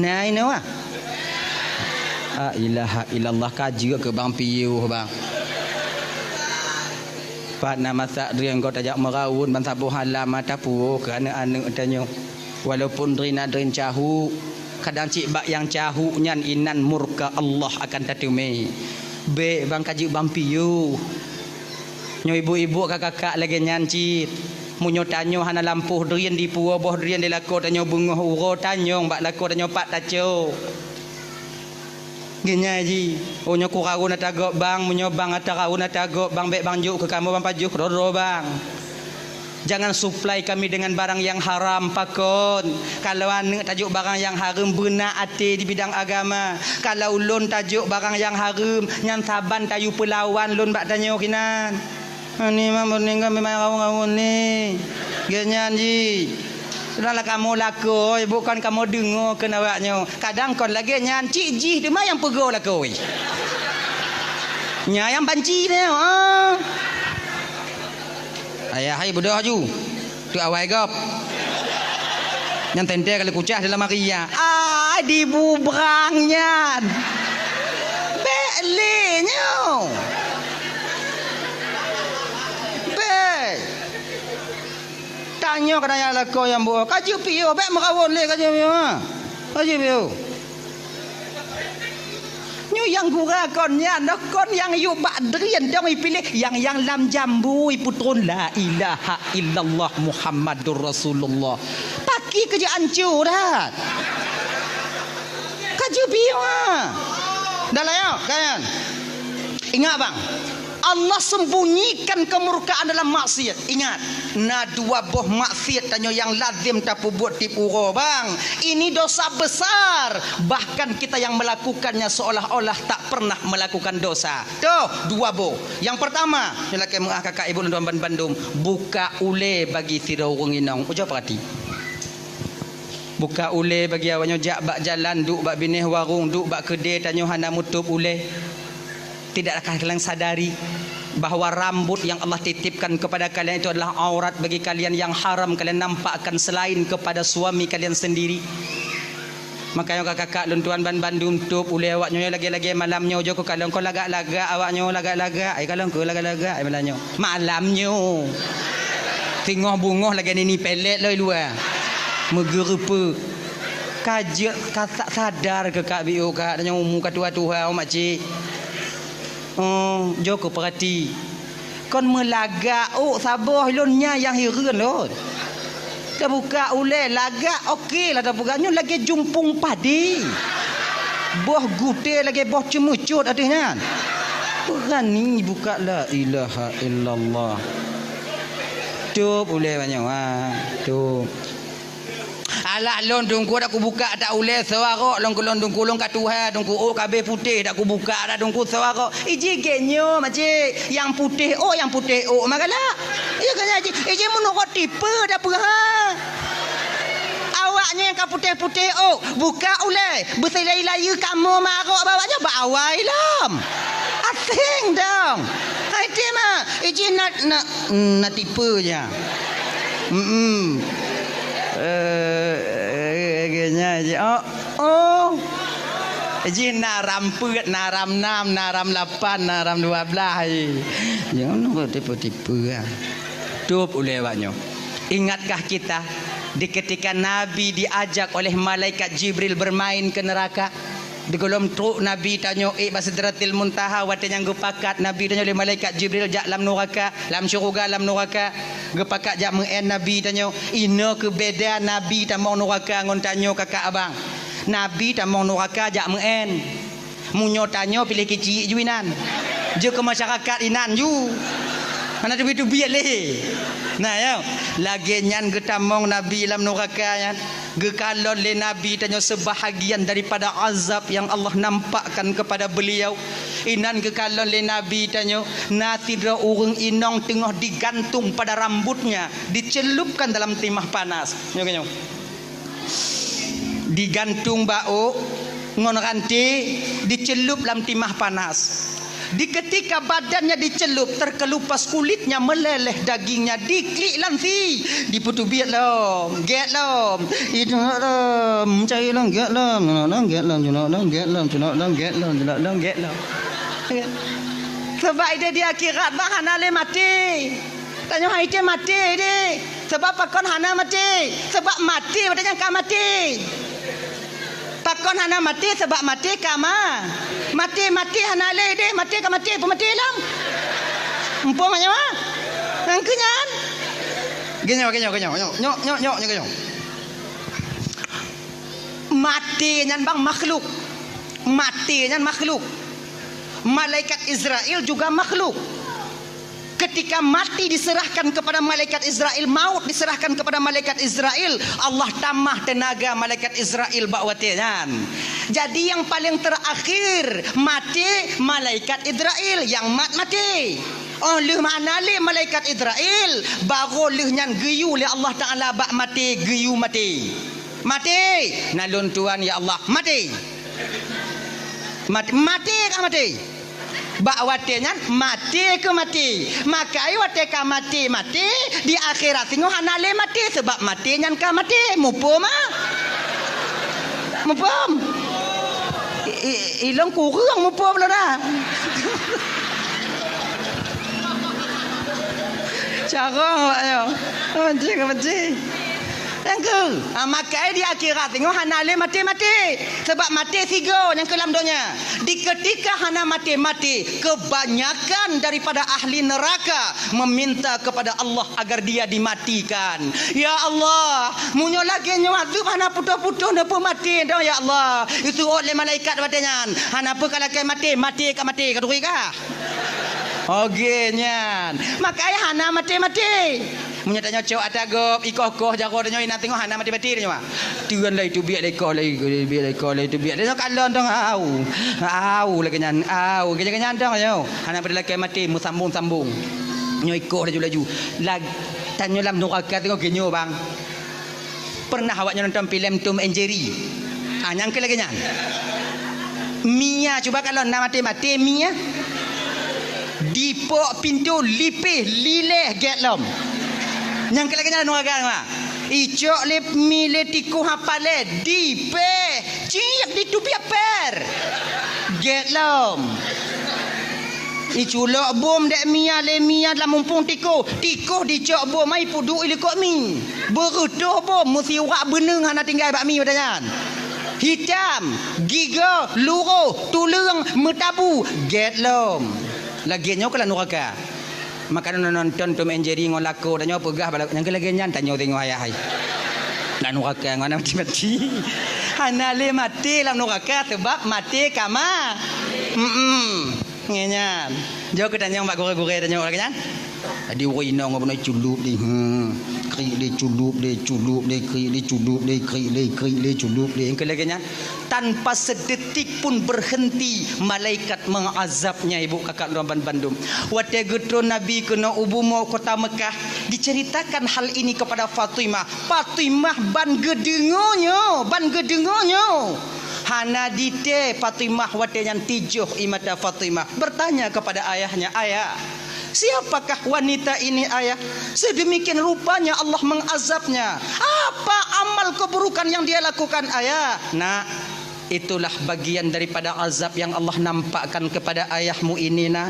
Nah, inoe wah. La ilaha illallah, ka jeuet keu bang piôh, bang. Pat na masak drien gob tajak meurawon ban saboh halam mata puwoe keu aneuk-aneuk tanyoe. Walaupun drien na drien cahuk, kadang cit bak nyang cahuk nyan inan murka Allah akan tateumé. Bék bang ka jeuet bang piôh. Nyoe ibu-ibu ka kakak lagée nyan cit. Meunyoe tanyoe hana lampôh drien dipuwoe boh drien di lakoe tanyoe beungoh uroe tanyong bak lakoe tanyoe pat tacok. Geunyai jih, "Oh, nyoe kurawon ata gob bang, meunyoe bang ata rawon ata gob bang, bék bang jok keu kamoe bang pajoh keudroe-droe bang. Jangan supply kami dengan barang yang haram, pakon? Kalau aneuk tajok barang yang hareuem, beuna até di bidang agama. Kalau lôn tajok barang yang hareuem, nyan saban tayue peulawan lôn bak tanyoe kinan." Ani mah meuninggai memang rawon-rawon ni. Geuh nyan jih. Sudahlah kamoe lakoe, bukan kamoe deungoe keu awak nyoe. Kadang kon lagée nyan, cit jih teuma nyang peugoe lakoe. Nyan nyang banci nyoe, ah. Ayah hai beudôh aju. Tu awai gob. Nyan teuntée kali kucah dalam hari ya. Ah, dibubrang nyan. Bék lé nyoe. Bék. Tanyoe keu nyan lakoe nyang buet. Ka jeuet piôh, bék meurawon lé ka jeuet piôh, ha. Ka jeuet piôh. Nyoe nyang gura kon nyan, kon nyang yue bak drien dong ipiléh, nyang, nyang lam jambu ipeutron la ilaha illallah Muhammadur Rasulullah. Pakon Ih, ka jeuet ancô that. Ka jeuet piôh, ha. Dah lah, ya, kan? Ingat, bang. Allah sembunyikan kemurkaan dalam maksiat. Ingat, na dua boh maksiat tanyoe nyang lazem tapeubuet tiep uroe, bang. Ini dosa besar. Bahkan kita yang melakukannya seolah-olah tak pernah melakukan dosa. Toh, dua boh. Nyang pertama, nyang lakée meu'ah kakak ibu lôn tuan ban-, bandum, buka ulée bagi sidroe ureuëng inong. Ujoe peurati. Buka ulée bagi awak nyoe, jak bak jalan, duek bak binéh warong, duek bak keudée tanyoe hana mutôb ulée. Tidakkah kalian sadari bahwa rambut yang Allah titipkan kepada kalian itu adalah aurat bagi kalian yang haram kalian nampakkan selain kepada suami kalian sendiri? Makanya kakak-kakak lôn tuan ban bandum tôb ulée awak nyoe lagée-lagée malam nyoe jok kalon kon lagak-lagak awak nyoe lagak-lagak, ai kalon kon lagak-lagak ai malam nyoe. Malam nyoe. Singoh bungoh lagée nini pelet loi luwa. Meugeurupa. Ka jeuet ka sa-, sadar keu kak biôk kak nyang umu ka tuha-tuha, oh, makcik. Oh, jok keu peurati. Kon meulagak ôk saboh lôn nyan nyang hireuen lôn. Tabuka ulée lagak oke lah tabuka nyoe lagée jumpung padi. Boh gutée lagée boh ceumeucot ateueh nyan. Beurani buka la ilaha illallah. Tôb ulée banyoe ha. Tôb. Alah lôn teungku dak kubuka dak ulée soe arok lôn keu lôn teungku lôn ka tuha teungku ôk ka abéh putéh dak kubuka dak teungku soe arok. Iji gét nyoe makcik, nyang putéh ôk, nyang putéh ôk mah galak. Iya kan iji, iji meunurot tipe dak peue ha. Awak nyoe nyang ka putéh-putéh ôk, buka ulée, beusilai-layeue kamoe marok bak awak nyoe bak awai lom. Asing dong. Hai ti mah, iji na, na, na tipe nya. Hmm. Eh, eh, eh, nya, nya, oh, oh. Jih na ram peuet, na ram nam, na ram lapan, na ram dua belas, eh. Jangan lupa tipu-tipu, ah. Tôb ulée awak nyoe. Ingatkah kita di ketika Nabi diajak oleh malaikat Jibril bermain ke neraka? Di gohlom trok Nabi tanyoe ék bak Sidratil Muntaha, watée nyang geupakat Nabi tanyoe lé malaikat Jibril jak lam nuraka, lam syeuruga lam nuraka, geupakat jak meu'én Nabi tanyoe. Inoe keu beda Nabi tamong nuraka ngon tanyoe kakak abang. Nabi tamong nuraka jak meu'én. Meunyoe tanyoe piléh keuchik ju inan. Jeuet keu masyarakat inan ju. Hana teubiet-teubiet lé. Nah, ya. Lagée nyan geutamong Nabi lam nuraka nyan. Geukalon lé Nabi tanyoe seubahagian daripada azab nyang Allah nampakkan kepada beliau. Inan geukalon lé Nabi tanyoe, na sidroe ureuëng inong teungoh digantung pada rambutnya, dicelupkan dalam timah panas. Nyoe, nyoe. Digantung bak ôk ngon ranté, dicelup lam timah panas. Di ketika badannya dicelup, terkelupas kulitnya, meleleh dagingnya, diklik lam sie, dipeuteubiet lom, gét lom, idok lom, cai lom, gét lom, cunok lom, gét lom, cunok lom, gét lom, cunok lom, gét lom, cunok lom, gét lom. Sabab ideh di akhirat bah hana lé maté. Tanyoe hai tém maté deh. Sabab pakon hana maté? Sabab maté watée nyan ka maté. Pakon hana maté? Sabab maté ka ma-, maté, maté hana lé deh, maté ka maté, peumaté lom. Muphom nyoe? Nyang keu nyan? Geunyoe, geunyoe, geunyoe, nyoe, nyoe, nyoe, nyoe, nyoe, geunyoe. Maté nyan bang makhluk. Maté nyan makhluk. Malaikat Israel juga makhluk. Ketika mati diserahkan kepada malaikat Israel, maut diserahkan kepada malaikat Israel, Allah tamah teunaga malaikat Israel bak watée nyan. Jadi nyang paleng terakhir maté malaikat Israel, nyang mat maté. Oh lheueh hana lé malaikat Israel, barô lheueh nyan geuyue lé Allah Taala bak maté, geuyue maté. Maté, na lôn tuan ya Allah, maté. Mat-, maté ka maté. Bak watée nyan maté keu maté. Makai watée ka maté, maté, di akhirat singoh hana lé maté, sabab maté nyan ka maté. Muphom ah? Muphom? I, i, ilong kureueng muphom lôn dah. Carông awak nyoe. Maté ka maté. Tangke, ha, makai di akhirat teungoh hana lé maté-maté. Sabab maté sigoe nyang keu lam donya. Di ketika hana maté-maté, kebanyakan daripada ahli neraka meminta kepada Allah agar dia dimatikan. Ya Allah, meunyoe lagée nyoe azeueb hana putôh-putôh neupeumaté dong, ya Allah. Isuôt lé malaikat watée nyan. Hana peue ka lakée maté, maté ka maté, ka turi kah? Oke nyan. Makai hana maté-maté. Meunyoe tanyoe cok ata gob, ikoh-koh jaroe tanyoe inan teungoh hana maté-maté tanyoe. Tuan lai teubiet lé ikoh lai, teubiet lé ikoh lai, teubiet. Tanyoe kalon dong au. Au lagée nyan, au. Lagée nyan dong tanyoe. Hana pada lakée maté meusambong-sambong. Nyoe ikoh laju-laju. Lag-, tanyoe lam nuraka teungoh geunyoe bang. Pernah awak nyoe nonton filem Tom and Jerry? Ah, nyang keu lagée nyan. Mia cuba kalau na maté-maté mia. Dipok pintoe lipéh lileh gét lom. Nyang keu lagée nyan nuraka mah. Icok lé mi lé tikoh hapalé dipéh ciek ditubiet per. Gét lom. Iculok bom dek mia lé mia lam mumpung tikoh. Tikoh dicok bom ai puduek ilikot mi. Beureutoh bom meusiwak beuneueng hana tinggai bak mi watée nyan. Hitam, gigoe, luroh, tuleueng, meutabu, gét lom. Lagée nyoe keuh lam nuraka. Maka nonton Tom and Jerry ngon lakoe tanyoe peugah bala nyang keu lagée nyan tanyoe teungoh ayah hai. Lam nuraka ngon maté-maté. Hana lé maté lam nuraka sebab maté kama. Mm-mm. Ngieng nyan. Jok keu tanyong bak gurée-gurée tanyong lagée nyan. Jadi ureuëng inong bunoe culub deh. Hmm. Krik deh culub deh, culub deh, krik deh culub deh, krik deh, krik deh culub deh. Nyang keu lagée nyan tanpa sedetik pun berhenti malaikat mengazabnya ibu kakak lôn bandum. Watée geutron Nabi keunoe u bumoe kota Mekah, diceritakan hal ini kepada Fatimah. Fatimah ban geudeungoe nyoe, ban geudeungoe nyoe. Hana ditée Fatimah watée nyan tijoh ie mata Fatimah bertanya kepada ayahnya, "Ayah, siapakah wanita ini, Ayah? Sedemikian rupanya Allah mengazabnya. Apa amal keburukan yang dia lakukan, Ayah?" Nak, itulah bagian daripada azab yang Allah nampakkan kepada ayahmu ini, Nak.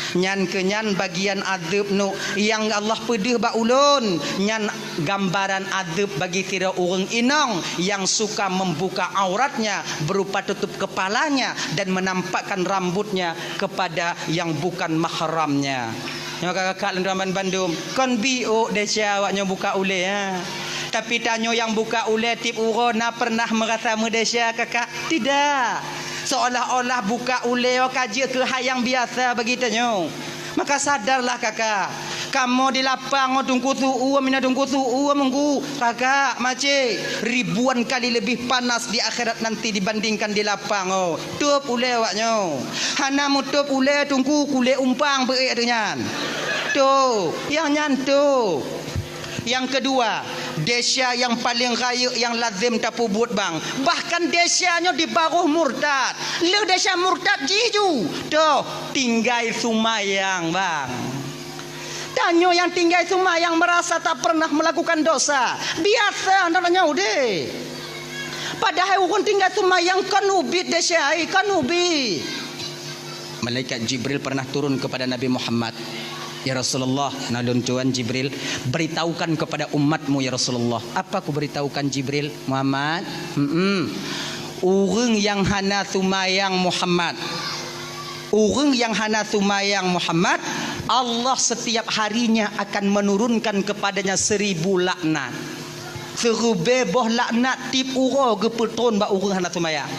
Nyan keuh nyan bagian azab nu nyang Allah peudeuh bak ulôn. Nyan gambaran azab bagi sidroe ureuëng inong yang suka membuka auratnya berupa tutup kepalanya dan menampakkan rambutnya kepada yang bukan mahramnya. Nyoe kakak lôn bandum, kon biôk desya awak nyoe buka ulée, ha. Tapi tanyoe nyang buka ulée tieb uroe na pernah meurasa meudesya kakak? Tidak. Seolah-olah buka ulée ka jeuet keu hai nyang biasa bagi tanyoe. Maka sadarlah kakak. Kamoe di lapang ngon Teungku Su'u, mina Teungku Su'u meungku. Kakak, macé, ribuan kali lebih panas di akhirat nanti dibandingkan di lapang, oh. Tôb ulée awak nyoe. Hana meutôb ulée Teungku, kulét umpang beuék ateueh nyan. Tôb, nyang nyan tôb. Nyang keudua, desya nyang paleng rayeuk nyang lazem tapeubuet bang. Bahkan desya nyoe di baroh murtad. Lheueh desya murtad jih ju. Toh, tinggai seumayang bang. Tanyoe nyang tinggai seumayang meurasa tak pernah meulakukan dosa. Biasa na tanyoe udeb. Padahai ureuëng tinggai seumayang kon ubit desya, kon ubit. Malaikat Jibril pernah turun kepada Nabi Muhammad. "Ya Rasulullah, na lôn tuan Jibril, beritahukan kepada umatmu ya Rasulullah." "Apa kuberitahukan Jibril?" "Muhammad, mm-mm. Ureuëng nyang hana seumayang Muhammad. Ureuëng nyang hana seumayang Muhammad, Allah setiap harinya akan menurunkan kepadanya seribu laknat." Siribée boh laknat tieb uroe geupeutron bak ureuëng hana seumayang.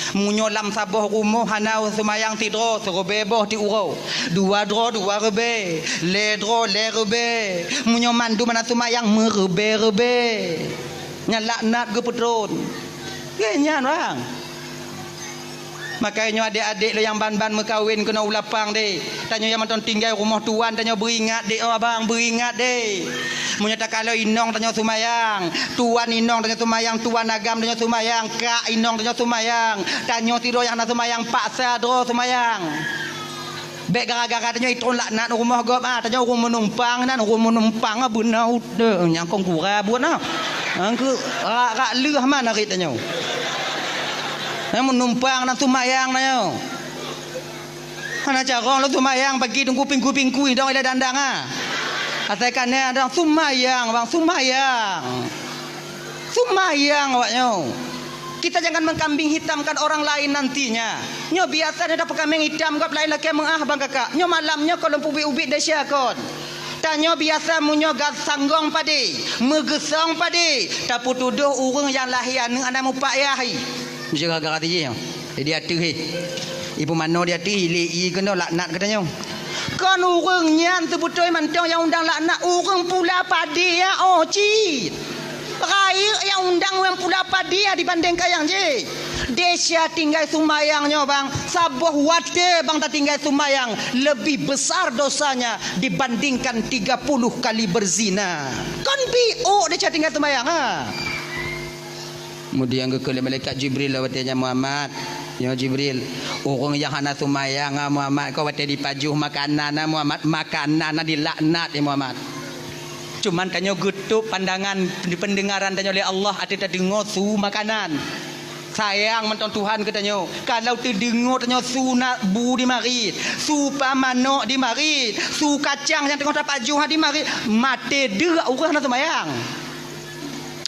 Meunyoe lam saboh rumoh hana seumayang sidroe, siribée boh tieb uroe. Dua droe, dua ribée. Lhée droe, lhée ribée. Meunyoe mandum hana seumayang, meuribée-ribée. Nyan laknat geupeutron. Lagée nyan, bang. Makajih nyoe adék-adék lôn nyang ban-ban meukawen keunoe u lapang deh. Tanyoe nyang mantong tinggai rumoh tuan, tanyoe beuingat deh, oh abang, beuingat deh. Meunyoe takalon inong tanyoe seumayang, tuan inong tanyoe seumayang, tuan agam tanyoe seumayang, kak inong tanyoe seumayang, tanyoe sidroe nyang hana seumayang, paksa droe seumayang. Bék gara-gara tanyoe itron laknat rumoh gob, ah, tanyoe ureuëng meunumpang nan, ureuëng meunumpang, ah, beuna udeb, nyang kon gura buet, ah. Nyang keu rak-rak lheueh man arit tanyoe. Nyang meunumpang nan seumayang tanyoe. Hana carông lôn seumayang pagi teungku pingkui-pingkui dong ilée dandang, ah. Asai ka na dong seumayang, bang, seumayang. Seumayang awak nyoe. Kita jangan mengkambing hitamkan orang lain nantinya. Nyoe biasa nyoe tapeukameng itam gob laén lakée meuáh bang kakak. Nyoe malam nyoe kon lôn peubiet-ubiet desya kon. Tanyoe biasa meunyoe gat sanggong padé, meugeusong padé, tapeutudôh ureuëng nyang lahé aneuëk hana mupak yah. Meuseuh gara-gara tijih nyoe. Jadi ateueh, eh. Ibu mano di ateueh, ilé i keunoe laknat geutanyoe. Kon ureuëng nyan seubeutôi mantong nyang undang laknat, ureuëng pula padé ya, oh, cit. Rayeuk nyang undang nyang pula padé ya dibandingkan nyang jih. Desya tinggai seumayang nyoe, bang. Saboh watée bang tatinggai seumayang, lebih besar dosanya dibandingkan tiga puluh kali berzina. Kon biôk desya tinggai seumayang, ha? Kemudian geukheun lé malaikat Jibril lom watée nyan, "Muhammad, nyoe Jibril, ureuëng nyang hana seumayang, ah, Muhammad, kon watée jipajoh makanan, ah, Muhammad, makanan, ah, dilaknat, ya Muhammad." Cuman tanyoe geutôb pandangan di peundeungaran tanyoe lé Allah ateueh tadeungoe su makanan. Sayang mantong Tuhan keu tanyoe. Kalau teudeungoe tanyoe su na bu di marit, su pa manok di marit, su kacang nyang teungoh tapajoh di marit, maté deuek ureuëng hana seumayang.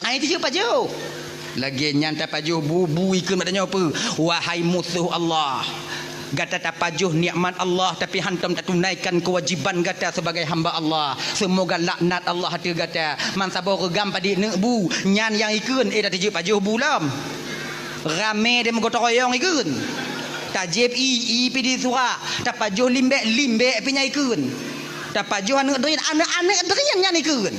Ai tijeuet pajoh. Lagée nyan tapajoh bu, bu ikheun bak tanyoe peue? Wahai musoh Allah, gata tapajoh nikmat Allah, tapi hantom tatunaikan keuwajiban gata sebagai hamba Allah. Seumoga laknat Allah ateueh gata. Man saboh reugam padit neuk bu, nyan nyang ikheun, eh, dak tijeuet pajoh bu lom. Ramé deh meugotong royong ikheun. Tajieb i, i pi di surak, tapajoh limbek, limbek pi nyang ikheun. Tapajoh aneuëk drien, aneuëk-aneuëk drien nyan ikheun.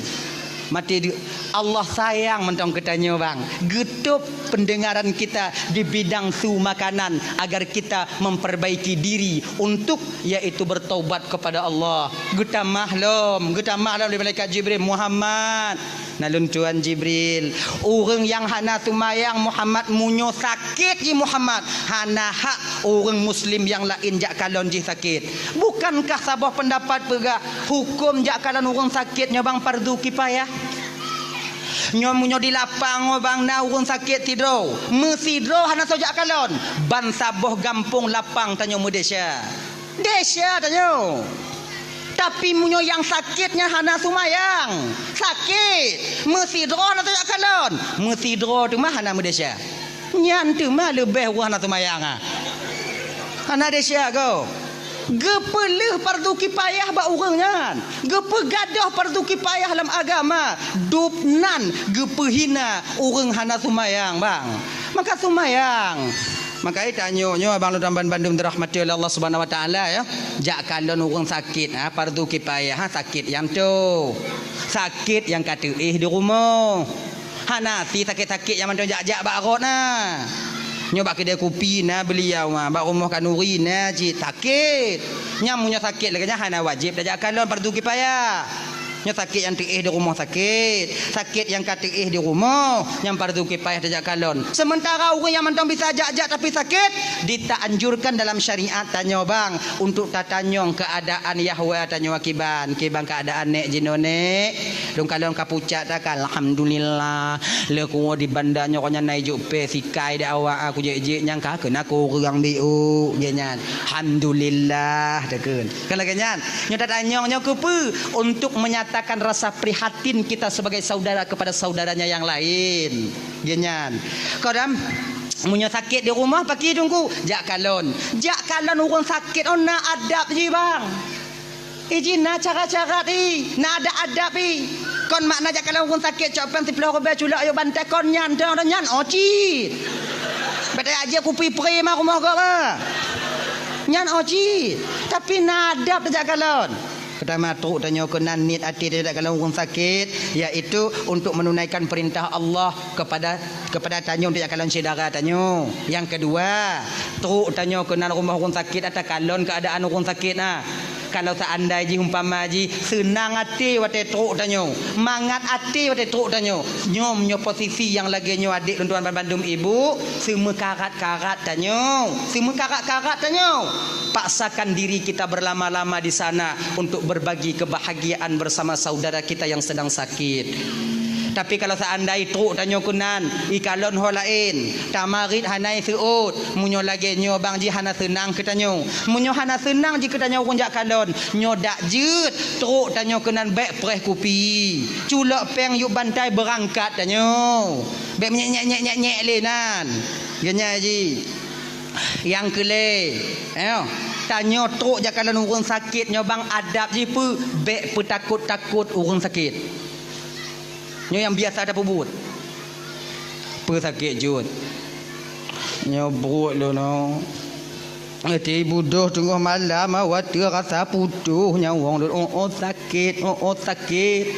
Maté deuek. Allah sayang mantong keu tanyoe, bang. Geutôb peundeungaran kita di bidang su makanan agar kita memperbaiki diri untuk, yaitu bertaubat kepada Allah. Geutamah lom, geutamah lom lé malaikat Jibril, "Muhammad, na lôn tuan Jibril, ureuëng nyang hana seumayang Muhammad, meunyoe sakét jih Muhammad, hana hak ureuëng muslim nyang laén jak kalon jih sakét." Bukankah saboh peundapat peugah hukôm jak kalon ureuëng sakét nyoe bang fardu kifayah? Nyoe meunyoe di lapang nyoe bang na ureuëng sakét sidroe, meusidroe hana soe jak kalon, ban saboh gampông lapang tanyoe meudesya. Desya tanyoe. Tapi meunyoe nyang sakét nyan hana seumayang, sakét, meusidroe hana soe jak kalon, meusidroe teuma hana meudesya. Nyan teuma leubeh ureuëng hana seumayang, ah. Hana desya gob. Geupeuleueh fardu kifayah bak ureuëng nyan. Geupeugadôh fardu kifayah lam agama. Dub nan geupeuhina ureuëng hana seumayang, bang. Maka seumayang. Maka tanyoe nyoe abang lôn bandum dirahmati oleh Allah Subhanahu Wa Taala, ya. Jak kalon ureuëng sakét, ha, fardu kifayah, ha, sakét nyang toe. Sakét nyang ka teuéh di rumoh. Hana si sakét-sakét nyang mantong jak-jak bak rot na. Nyoe bak keudè kupi na beuliau, ha, bak rumoh khanuri na cit sakét. Nyang meunyoe sakét lagée nyan hana wajéb tajak kalon fardu kifayah. Nyoe sakét nyang teuéh di rumoh sakét, sakét nyang ka teuéh di rumoh, nyang fardu kifayah tajak kalon. Seumeuntara ureuëng nyang mantong bisa jak-jak tapi sakét, ditaanjurkan dalam syariat tanyoe bang untuk tatanyong keuadaan yahwa tanyoe kiban, kiban keuadaan nék jinoe nék. Lôn kalon ka pucak takan, alhamdulillah. Lé kuwoe di banda nyoe nyan na ijok pé sikai di awak aku jek-jek nyang ka keunan kureueng biôk jek nyan. Alhamdulillah takheun. Kan lagée nyan. Nyoe tatanyong nyoe keupeue? Untuk menyatakan rasa prihatin kita sebagai saudara kepada saudaranya yang lain. Jek nyan. Kadang meunyoe sakét di rumoh paki teungku, jak kalon. Jak kalon ureuëng sakét oh na adab jih bang. Iji na cara-cara i, na adab-adab i. Kon makna jak kalon ureuëng sakét cok péng siplôh ribée culok ayok bantai kon nyan dong nyan oci. Bèk tajak kupi pri ma rumoh gob, ha. Nyan oci. Tapi na adab tajak kalon. Peutama trok tanyoe keunan niet até tajak kalon ureuëng sakét, yaitu untuk menunaikan perintah Allah kepada kepada tanyoe untuk jak kalon syedara tanyoe. Nyang keudua, trok tanyoe keunan rumoh ureuëng sakét atawa kalon keuadaan ureuëng sakét na. Kalau seandai jih umpama jih seunang até watée trok tanyoe, mangat até watée trok tanyoe, nyoe meunyoe posisi nyang lagée nyoe adék lôn tuan bandum ibu, seumeukarat-karat tanyoe, seumeukarat-karat tanyoe. Paksakan diri kita berlama-lama di sana untuk berbagi kebahagiaan bersama saudara kita yang sedang sakit. Tapi kalau seandai trok tanyoe keunan, ikalon ho laén, tamarit hana iseuôt, meunyoe lagée nyoe bang jih hana seunang keu tanyoe. Meunyoe hana seunang jih keu tanyoe ureuëng jak kalon, nyoe dak jeuet trok tanyoe keunan bék preh kupi. Culok péng yub bantai beurangkat tanyoe. Bék menyek-nyek-nyek-nyek lé nan. Geunya jih. Nyang keulhée, eh, tanyoe trok jak kalon ureuëng sakét nyoe bang adab jih peue, bék peutakot-takot ureuëng sakét. Nyoe nyang biasa tapeubuet. Peue sakét jeuet? Nyoe buet lôn nyoe. Ati budôh teungoh malam, watée rasa putôh nyawöng lôn, oh, oh, sakét, oh, oh, sakét.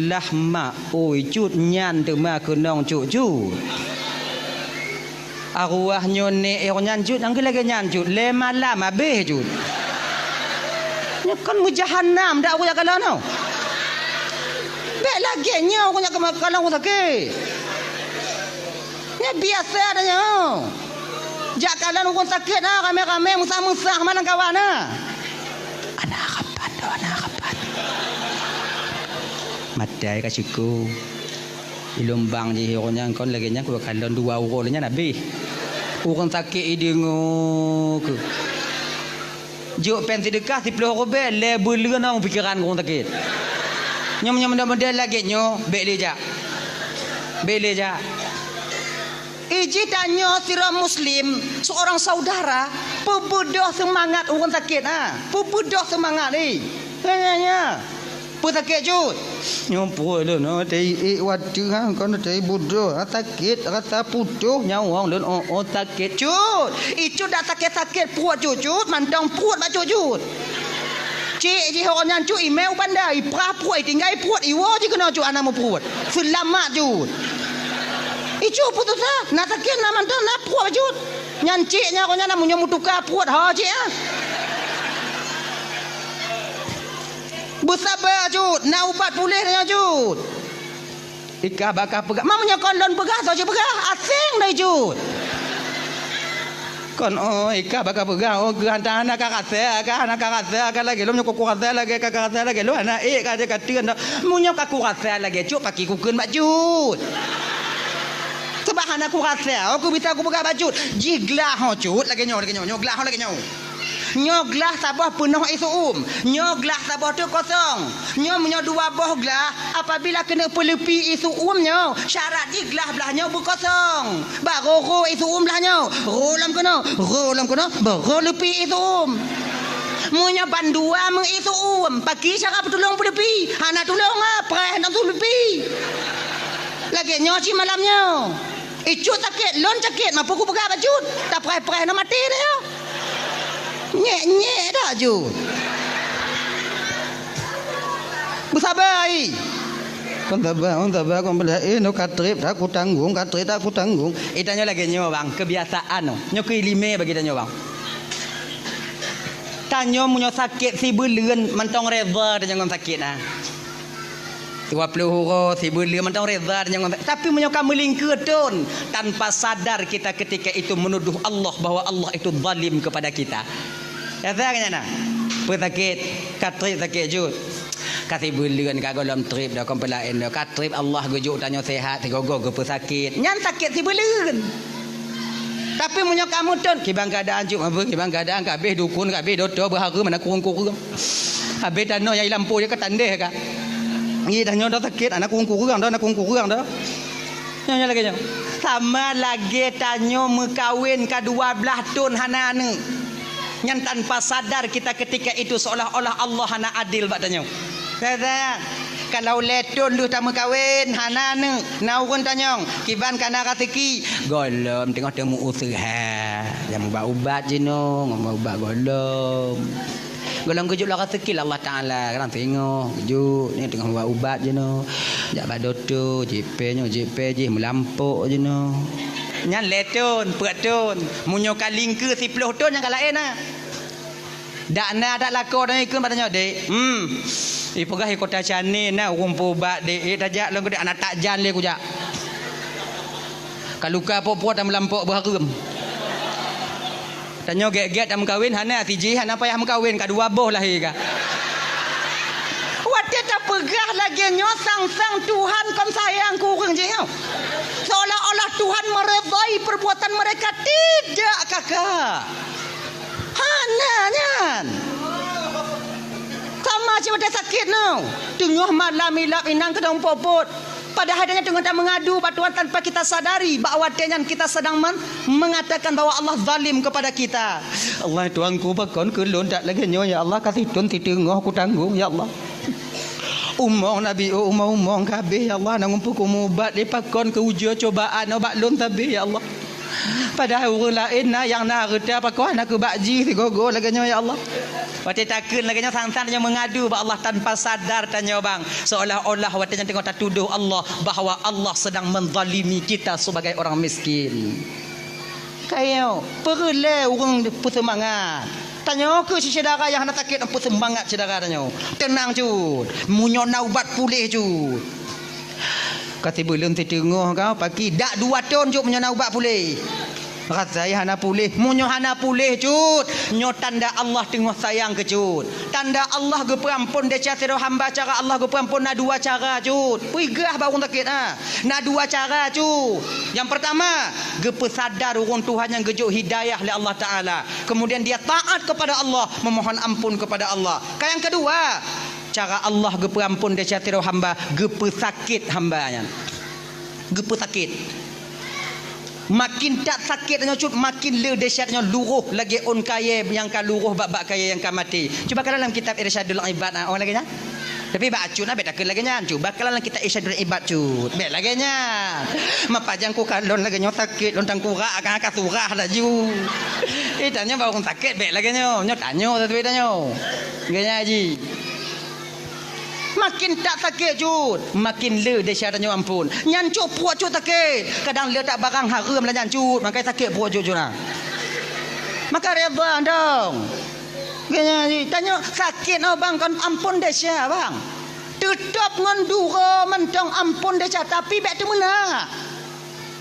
Lah mak, oi, cut nyan teuma keunong cut-cut. Arwah nyoe nek eh nyan cut, nyang lagée nyan cut, lé malam habéh cut. Nyoe kon meujahanam dak ureuëng jak kalon nyoe. Bék lagée nyoe ureuëng jak kalon ureuëng sakét. Nyoe biasa dah nyoe. Jak kalon ureuëng sakét na ramé-ramé meusah-meusah malam kawan na. Ana kapan doh, ana kapan. Matai ka syukur. Ilôn bang jih ureuëng nyan kon lagée nyan kukalon dua uroe lé nyan habéh. Ureuëng sakét ideungoe keu. Jok péng seudeukah siploh rubée lé buleuen na pikeran ureuëng sakét. Nyoe, nyoe, mudah-mudahan lagée nyoe bék lé jak. Bék lé jak. Iji tanyoe sidroe muslim, seorang saudara, peubeudoh seumangat ureuëng sakét ha. Peubeudoh seumangat eh. Nya, nya, nya. Peue sakét cut? Nyoe pruet lôn, oh, teuiék watée ha, kon teuiék budôh, ha, sakét, rasa putôh nyawöng lôn, oh, oh, sakét cut. Icut dak sakét-sakét pruet cut-cut, mantong pruet bak cut-cut. Cék jih ureuëng nyan cut, imé u banda, iprah pruet, itinggai pruet, iwoe jih keunoe cut, hana meupruet. Seulamat cut. Icut putus asa, na sakét, na mantong, na pruet cut. Nyan cék nyan ureuëng nyan meunyoe meutuka pruet, ho cék ah. Beusaba cut, na ubat puléh nyan cut. Ikah bakah peugah, ma meunyoe kon lôn peugah, soe cit peugah, aséng dai cut. Kon oh, ikah bakah peugah, oh, geuh hana ka rasa, ka hana ka rasa, ka lagée lom nyoe ka kurasa lagée, ka, ka rasa lagée lom hana ék ka, ka teun dah. Meunyoe ka kurasa lagée cut, paki kukheun bak cut. Sebab hana kurasa, oh, ku bisa kupeugah bak cut. Jih glah ho cut, lagée nyoe, lagée nyoe, nyoe glah ho lagée nyoe. Nyoe glah saboh peunoh ie seu-uem, nyoe glah saboh teuk kosong. Nyoe meunyoe dua boh glah, apabila keuneuk peuleupi ie seu-uem nyoe, syarat jih glah blaih nyoe beukosong. Barô rô ie seu-uem blaih nyoe, rô lom keunoe, rô lom keunoe, barô leupi ie seu-uem. Meunyoe bandua meu ie seu-uem, paki cara peutulông peuleupi, hana tulông ah, preh nang leupi. Lagée nyoe cit malam nyoe. Icut sakét, lôn sakét, ma peue kupeugah bak cut, tapreh-preh na maté dah nyoe. Nyék-nyék dak cut. Beusaba ai. Kon saba, kon saba, kon beulah, eh, nyoe ka treb, dak kutanggong, ka treb, dak kutanggong. Eh, tanyoe lagée nyoe bang, keubiasaan nyoe. Nyoe keu iéleumé bagi tanyoe bang. Tanyoe meunyoe sakét sibuleuen mantong reda tanyoe ngon sakét na. Dua ploh uroe, sibuleuen mantong reda tanyoe ngon sakét. Tapi meunyoe ka meulingkeue thon, tanpa sadar kita ketika itu menuduh Allah bahwa Allah itu zalim kepada kita. Rasa ka nyan na? Peue sakét? Ka treb sakét cut. Ka sibuleuen ka gohlom treb dah kon peulaén dah. Ka treb Allah geujok tanyoe sehat sigoe-goe geupeusakét. Nyan sakét sibuleuen. Tapi meunyoe ka meuthon, kiban keuadaan cut, apa kiban keuadaan ka habéh dukon, ka habéh doto, beuhareuem, hana kureueng-kureueng. Habéh tanoh nyang ilam po ka tandeh ka. Ngi dah nyoe dah sakét, hana kureueng-kureueng dah, hana kureueng-kureueng dah. Nyoe, nyoe lagée nyoe. Sama lagée tanyoe meukawen ka dua blaih thon hana aneuëk. Nyan tanpa sadar kita ketika itu seolah-olah Allah hana adil bak tanyoe. Rasa, kalau lhée thon lheueh tameukawen, hana aneuëk, na ureuëng tanyong, kiban ka na raseuki, gohlom teungoh teumeuuseuha, nyang ubat-ubat jinoe, ngon ubat gohlom. Gohlom geujok lam raseuki lé Allah Taala, kadang singoh geujok, nyoe teungoh ubat-ubat jinoe. Jak bak dokto, jipée nyoe, jipée jih, meulampok jinoe. Nyan lhée thon, peuet thon. Meunyoe ka lingkeue siploh thon, nyang ka laén na. Dak na dak lakoe dan ikheun bak tanyoe, "Dek, hmm, ipeugah i Kota Syane na ureuëng peuubat, Dek. Eh, tajak lôn keu Dek, hana tajak lé kujak. Ka luka pok-pok dan meulampok beuhareuem." Tanyoe gét-gét dan meukawen, hana sijih, hana payah meukawen, ka dua boh lahé ka. Watée tapeugah Lagée nyoe sang-sang Tuhan kon sayang keu ureuëng jih nyoe. Seolah-olah Tuhan meredai perbuatan mereka. Tidak, kakak. Hana nyan. Sama cit watée sakét nyoe. Teungoh malam ilab inan keudong popot. Padahai tanyoe teungoh tameungadu bak Tuhan tanpa kita sadari bahwa watée nyan kita sedang men-, mengatakan bahwa Allah zalim kepada kita. Allah Tuhanku, pakon keu lôn that lagée nyoe, ya Allah, ka sithon siteungoh kutanggong, ya Allah. Umong Nabi, oh, umong-umong ka habéh, ya Allah, na ngumpul keu mubat lé pakon keu ujoe cobaan bak lôn sabé, ya Allah. Padahai ureuëng laén na nyang na hareuta pakon hana keu bak jih sigoe-goe lagée nyoe, ya Allah. Watée takheun lagée nyoe sang-sang tanyoe meungadu bak Allah tanpa sadar tanyoe bang, seolah-olah watée nyan teungoh tatudoh Allah bahwa Allah sedang menzalimi kita sebagai orang miskin. Kayo, peureulée ureuëng peuseumangat. Tanyoe keu syedara nyang hana sakét, peuseumangat syedara tanyoe. Teunang cut, meunyoe na ubat puléh cut. Ka sibuleuen siteungoh ka paki, dak dua thon cut meunyoe na ubat puléh. Rasai hana puléh, meunyoe hana puléh cut, nyoe tanda Allah teungoh sayang keu cut. Tanda Allah geupeuamphon desya sidroe hamba. Cara Allah geupeuamphon na dua cara cut. Peugah bak ureuëng sakét, ha. Na dua cara cut. Nyang peurtama, geupeusadar ureuëng Tuhan nyang geujok hidayah lé Allah Taala. Kemudian dia taat kepada Allah, memohon ampun kepada Allah. Ka nyang keudua, cara Allah geupeuamphon desya sidroe hamba, geupeusakét hamba nyan. Geupeusakét. Makin that sakét tanyoe cut, makin le desya tanyoe luroh lagée ôn kayée nyang ka luroh bak-bak kayée nyang ka maté. Cuba kalon lam kitab Irsyadul Ibad, ah, oh, lagée nyan. Tapi bak acut na bék takheun lagée nyan. Cuba kalon lam kitab Irsyadul Ibad cut. Bék lagée nyan. Mapajang ku kalon lagée nyoe sakét, lôn tangkurak akan ka surah laju. Eh, tanyoe bak ureuëng sakét bék lagée nyoe. Nyoe tanyoe, tapi tanyoe. Lagée nyan ji. Makin that sakét cut, makin le desya tanyoe amphon. Nyan cut pruet cut sakét. Kadang le that barang hareuem lah nyan cut, maka sakét pruet cut cut na. Maka redha dong. Geunya tanyoe sakét oh bang kon amphon desya bang. Teutap ngon duro mantong amphon desya tapi bék teumeuna.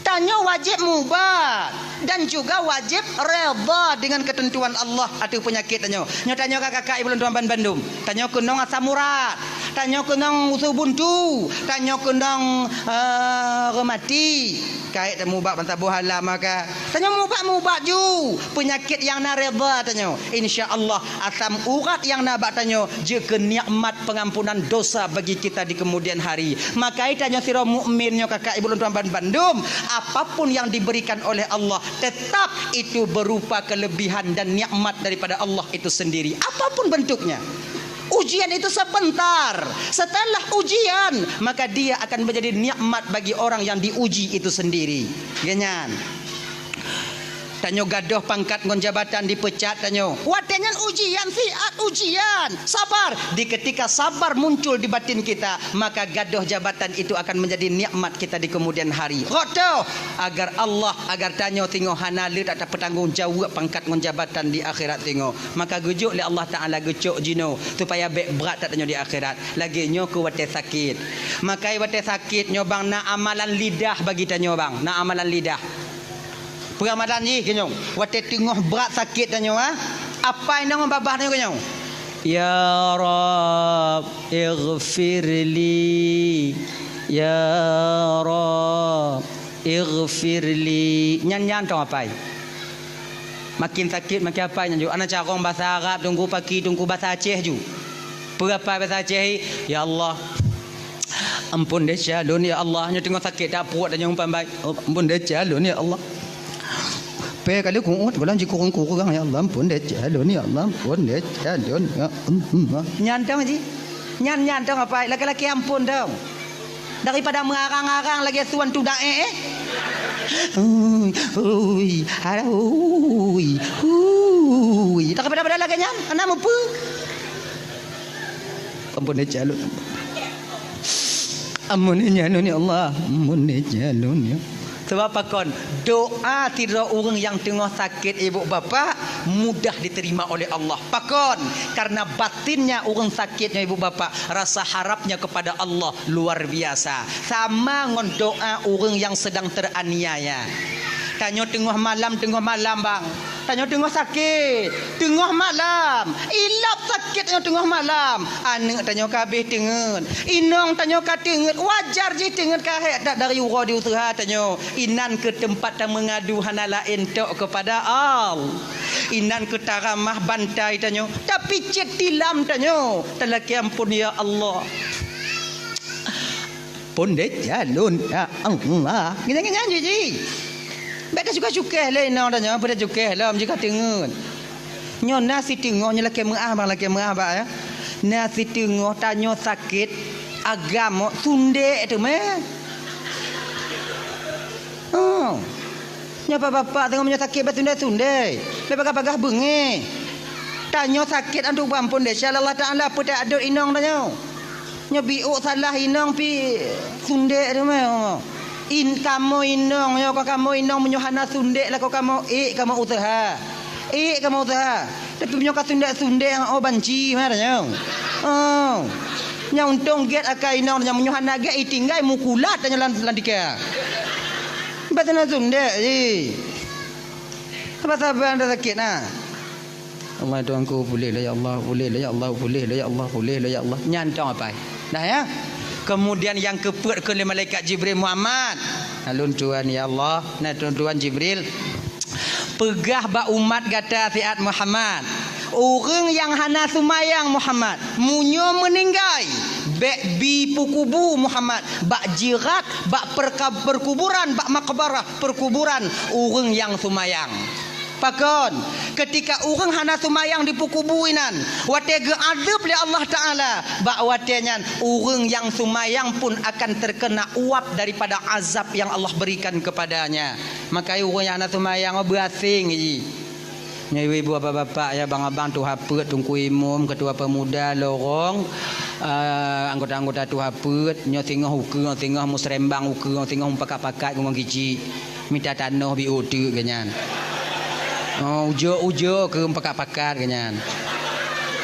Tanyoe wajéb mubat dan juga wajéb redha dengan keuteuntuan Allah ateueh peunyakét tanyoe. Nyoe tanyoe ka kakak ibu lôn tuan ban bandum. Tanyoe keunong asam urat, tanyoe keunong usu buntu, tanyoe keunong, eh, reumati. Kayée tamubat ban saboh hala maka. Tanyoe mubat-mubat ju peunyakét nyang na redha tanyoe. Insya Allah asam urat nyang na bak tanyoe jeuet keu nikmat pengampunan dosa bagi kita di kemudian hari. Maka tanyoe sidroe mukmin nyoe kakak ibu lôn tuan ban bandum, apapun yang diberikan oleh Allah tetap itu berupa kelebihan dan nikmat daripada Allah itu sendiri. Apapun bentuknya. Ujian itu sebentar. Setelah ujian, maka dia akan menjadi nikmat bagi orang yang diuji itu sendiri. Geunya nyan. Tanyoe gadôh pangkat ngon jabatan dipeucat tanyoe. Watée nyan ujian, siat ujian. Sabar. Di ketika sabar muncul di batin kita, maka gadôh jabatan itu akan menjadi nikmat kita di kemudian hari. Rot teuh, agar Allah, agar tanyoe singoh hana le that tapeutanggong jaweueb pangkat ngon jabatan di akhirat singoh. Maka geujok lé Allah Taala geucok jinoe supaya bék brat that tanyoe di akhirat. Lagée nyoe keu watée sakét. Maka watée sakét nyoe bang na amalan lidah bagi tanyoe bang. Na amalan lidah. Peuramalan jih keunoe, watée teungoh brat sakét tanyoe, ha? Apai ngon babah tanyoe keunoe. Ya Rabb, ighfirli. Ya Rabb, ighfirli. Nyan nyan tong apai. Makin sakét makin apai nyan ju. Ana carông basa Arab, teungku paki, teungku basa Aceh ju. Peue apai basa Aceh, ya Allah. Ampôn desya lôn, ya Allah. Nyoe teungoh sakét that pruet dan nyoe umpan bai. Ampôn desya lôn, ya Allah. Pé kali ku'ut, gohlom jikurong-kurong, ya Allah. Ampôn desya lôn, ya Allah. Ampôn desya lôn, ya Allah. Nyan dong ji. Nyan, nyan dong apai. Laki-laki ampôn dong. Daripada meurarang-rarang lagée suan tudak, eh, eh. Ui, ui, alah, ui, ui. Daripada-pada lagée nyan, hana mupeue. Ampôn desya lôn. Ampôn desya lôn, ya Allah. Ampôn desya lôn, ya. Sebab pakon, doa sidroe ureuëng nyang teungoh sakét ibu bapak mudah diterima oleh Allah. Pakon, karena batinnya ureuëng sakét nyoe ibu bapak rasa harapnya kepada Allah luar biasa. Sama ngon doa ureuëng nyang sedang teraniaya. Tanyoe teungoh malam, teungoh malam bang. Tanyoe teungoh sakét, teungoh malam, ilap sakét tanyoe teungoh malam. Aneuk tanyoe ka habéh teungeut, inong tanyoe ka teungeut, wajar jih teungeut ka hék that dari uroe di useuha tanyoe. Inan keuh teumpat tameungadu hana laén tok keupada Allah. Inan keuh taramah bantai tanyoe, tapicét tilam tanyoe, talakée amphon, "Ya Allah." Pondét jalon, ya Allah. Nyan, nyan, nyan, jih, jih. Bèk tacukéh-cukéh lé inong tanyoe, peue tacukéh lom, jih ka teungeut. Nyoe na siteungoh, nyoe lakée meuáh, bang, lakée meuáh, bak, ya. Na siteungoh tanyoe sakét, agam, sundék teumé. Oh. Nyoe bapak-bapak teungoh meunyoe sakét, bèk sundék-sundék. Bèk bagah-bagah beungéh. Tanyoe sakét, antu beuamphon desya lé Allah Taala, peue teuadot inong tanyoe. Nyoe biôk salah inong pih sundék teumé. In, kamoe inong, nyoe ka kamoe inong, meunyoe hana sundék lakoe kamoe, ék kamoe useuha. Ék kamoe useuha. Tapi meunyoe ka sundék-sundék, oh, banci meunan tanyoe. Oh. Nyan untông gét akai inong, nyan meunyoe hana gét, itinggai mukulat tanyoe lam, lam tika. Bèk sundék-sundék jih. Saban-saban dah sakét na. Allah Tuhanku, puléh lah ya Allah, puléh lah ya Allah, puléh lah ya Allah, puléh lah ya Allah. Nyan tong apai. Dah ya. Kemudian nyang keupeuet keu lé malaikat Jibril, "Muhammad." Alun Tuhan ya Allah. Nah, Tuhan, Tuhan Jibril. Peugah bak umat gata siat Muhammad. Ureuëng nyang hana seumayang Muhammad, meunyoe meuninggai, bèk bi peukubu Muhammad, bak jirat, bak perka-, perkuburan, bak makbarah, perkuburan ureuëng nyang seumayang. Pakon, keutika ureuëng hana seumayang dipeukubu inan, watée geuazeueb lé Allah Taala, bak watée nyan ureuëng nyang seumayang pun akan terkena uap daripada azab yang Allah berikan kepadanya. Maka ureuëng nyang hana seumayang, oh, beuaséng jih. Nyoe ibu-ibu, bapak-bapak, ya, abang-abang, tuha peuet, teungku imum, ketua pemuda, lorong, eh, anggota-anggota tuha peuet, nyoe singoh ukeue, singoh musrembang ukeue, singoh mupakat-pakat ngon giji. Mita tanoh biôk teuk geuh nyan. Oh, ujoe-ujoe keu mupakat-pakat geuh nyan.